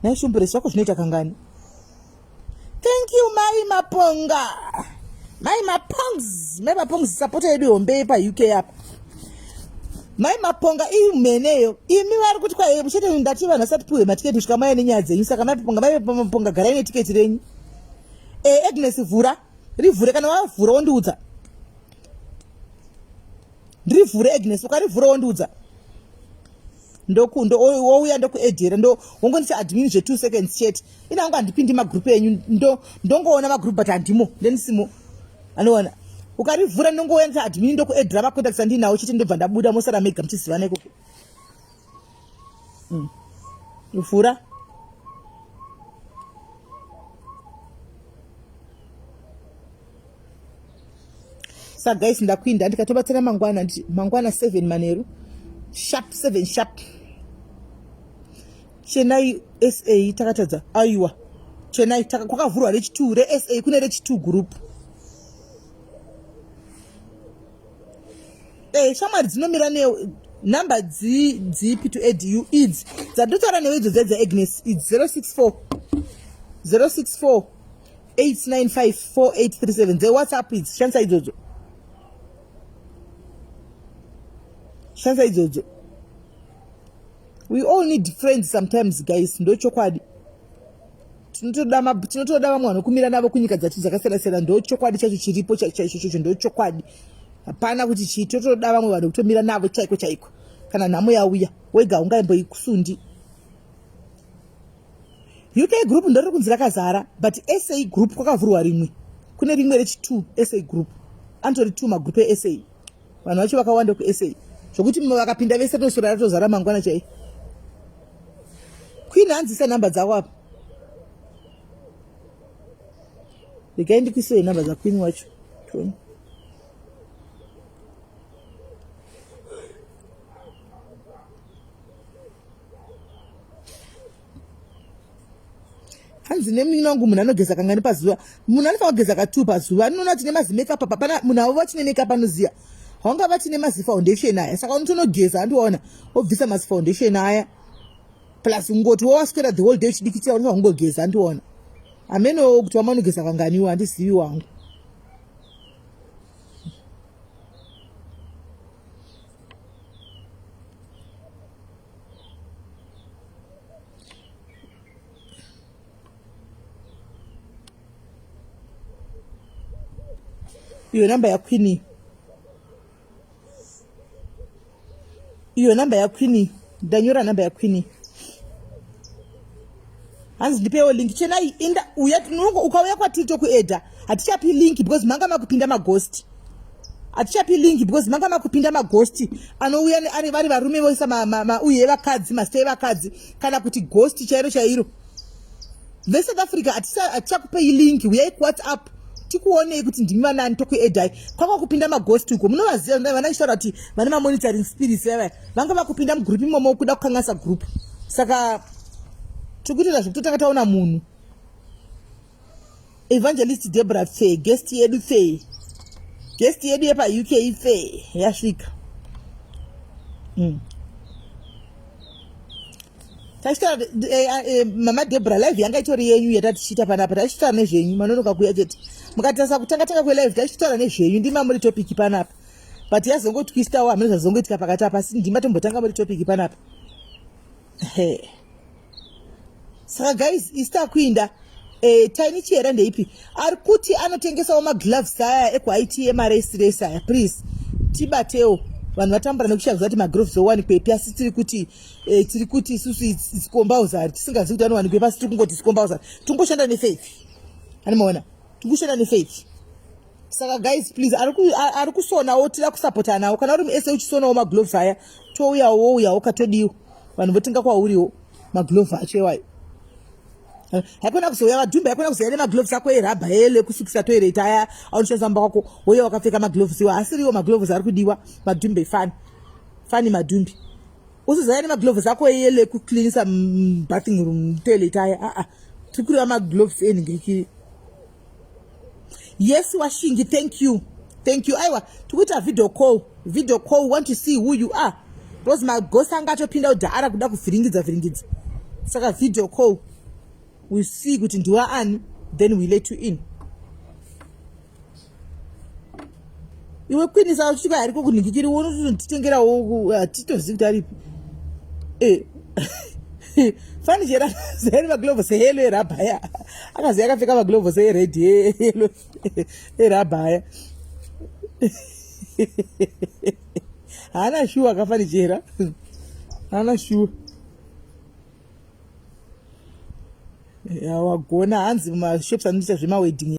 A: nhai shumburesi vako zvinoita kangani thank you mai maponga mai mapongs mai mapongs sapota yedu hombe pauk apa mai maponga imheneyo imi vari kuti kwaye muchete ndati vanhu vasati piwe matiketi kusvika mauya nenyaya dzenyu saka mai maponga mai maponga garai netiketi renyu e agnes vhura rivhure kana wavhura wondiudza ndirivhure agnes ukarivhura wondiudza ndokundo wouya ndokuedhera ndo wongondisa admin zve two seconds chete ina angu handipindi magroup enyu ndo ndongoona magroup but handimo ndendisimo anoona ukarivhura ndongouya ndisa admin ndokuedhera macontacts andinawo chete ndobva ndabuda mosara mega muchizivana ikoko mm. vhura sa guys ndakuinda ndikatobatsira mangwana nditi mangwana 7 manheru sharp 7 sharp chenai sa takatadza aiwa chenai kwakavhurwa rechi2 resa kune rechi2 group e shamwari dzinomira ne number dzipi to add you idzi dzandotaura newe idzo dzedza agnes idzi 064 064 8954837 dzewhatsapp idzi shandisa idzodzo shandisa idzodzo we all need friends sometimes guys ndochokwadi tinotoda tinotoda vamwe vanokumira navo kunyika dzati dzakasiyana siyana ndochokwadi chacho chiripo chaichochocho ndochokwadi hapana kuti chii totoda vamwe vanhu kutomira navo chaiko chaiko kana nhamo yauya wega ungaimboikusundi UK group ndoriri kunzi rakazara but SA group kwakavhurwa rimwe kune rimwe rechi2 SA group anotori 2 magroup eSA vanhu vacho vakawanda kuSA zvokuti vakapinda vese rinoswera ratozara mangwana chai Queen hanzisa namba dzako apa regai ndikuisire namba dzaQueen wacho tione hanzi nemunin'ina wangu munhu anogeza kangani pazuva munhu anofanira kugeza ka2 pazuva anoona tine mazimakeup apa pana munhu avo vachine makeup anoziva haunga vachine mazifoundation aya saka unotonogeza andiwaona wobvisa mazifoundation aya plus kungoti wowaswera the whole day uchidikitira unofanira kungogeza andiwaona hamenowo kuti wamanogeza kanganiwo handizivi wangu iyo namba yaqueen iyo namba yaqueen ndanyora namba yaqueen hanzi ndipewo link chenai inda uya ukauya kwatiri tokuedha hatichapi link because manga makupinda maghost hatichapi link because manga makupinda maghost anouya ari vari varume voisa mauye evakadzi mazita evakadzi kana kuti ghost chairo chairo vesouth africa hatichakupei link uyai kuwhatsapp tikuonei kuti ndimi vanani tokuedai kwaka kupinda maghost uko munovaziva vana ichitaura kuti vane mamonitoring spirits vaya vanga vakupinda mugroup imomo kuda kukanganisa group saka tikuitira zvekutotanga taona munhu evangelist debra pfe guest yedu pfe guest yedu yepauk pfe yasvika mm. tachitaura eh, eh, mama debra live yanga itori yenyu yatatichiita panapa tachitaura nezvenyu manonoka kuuya chete mukatarisa kutanga tanga kwelive tachitaura nezvenyu ndima muri topic panapa but yazongotwistawo hameno zvazongoitika pakati apa asi ndima tombotanga muri topic panapa saka guys ista kuinda eh, tiny chihera ndeipi ari kuti anotengesawo magloves aya ekuit emaresi resi aya please tibatewo vanhu vatambura nekushaya kuti magloves owanikwepi asi tiri kuti eh, tiri kuti isusu it's compulsory tisingazivi kuti anowanikwepi asi tiri kungoti it's compulsory tingoshanda nefaith animaona tikushanda nefaith saka guys please ari kusonawo tida kusapotanawo kana uri musa uchisonawo magloves aya touyawo wouyawo katodiwo vanhu votenga kwauriwo maglove acho iwayo haikona kuzouya vadhumbe haikona kuzouya nemagloves ako erabha ele ekusukisa toilet aya aunoshandisa mumba kwako wouya wakapfeka magloves iwa asiriwo magloves ari kudiwa madhumbe fani fani madhumbi Usizaya nemagloves ako eyelo ekucleanisa bathing room toilet aya aa tiri kureva magloves enhingirikiri. Yes washingi thank you thank you. Aiwa tikuita video call video call we want to see who you are because magosi anga atopinda kudhara kuda kuvhiringidza vhiringidza saka video call we see kuti ndiwe ani then we let you in. Iwe queen saka uchiti kwai ariko kunhingikiri unotitengerawo hatitozivi kuti aripi eh. Fanichera zairi magloves eyelo erabhaya akazi akapfeka magloves ered eyelo erabhaya haana shuwa akafanichera haana shuwa wagona hanzi mashops anoita zvemawedding.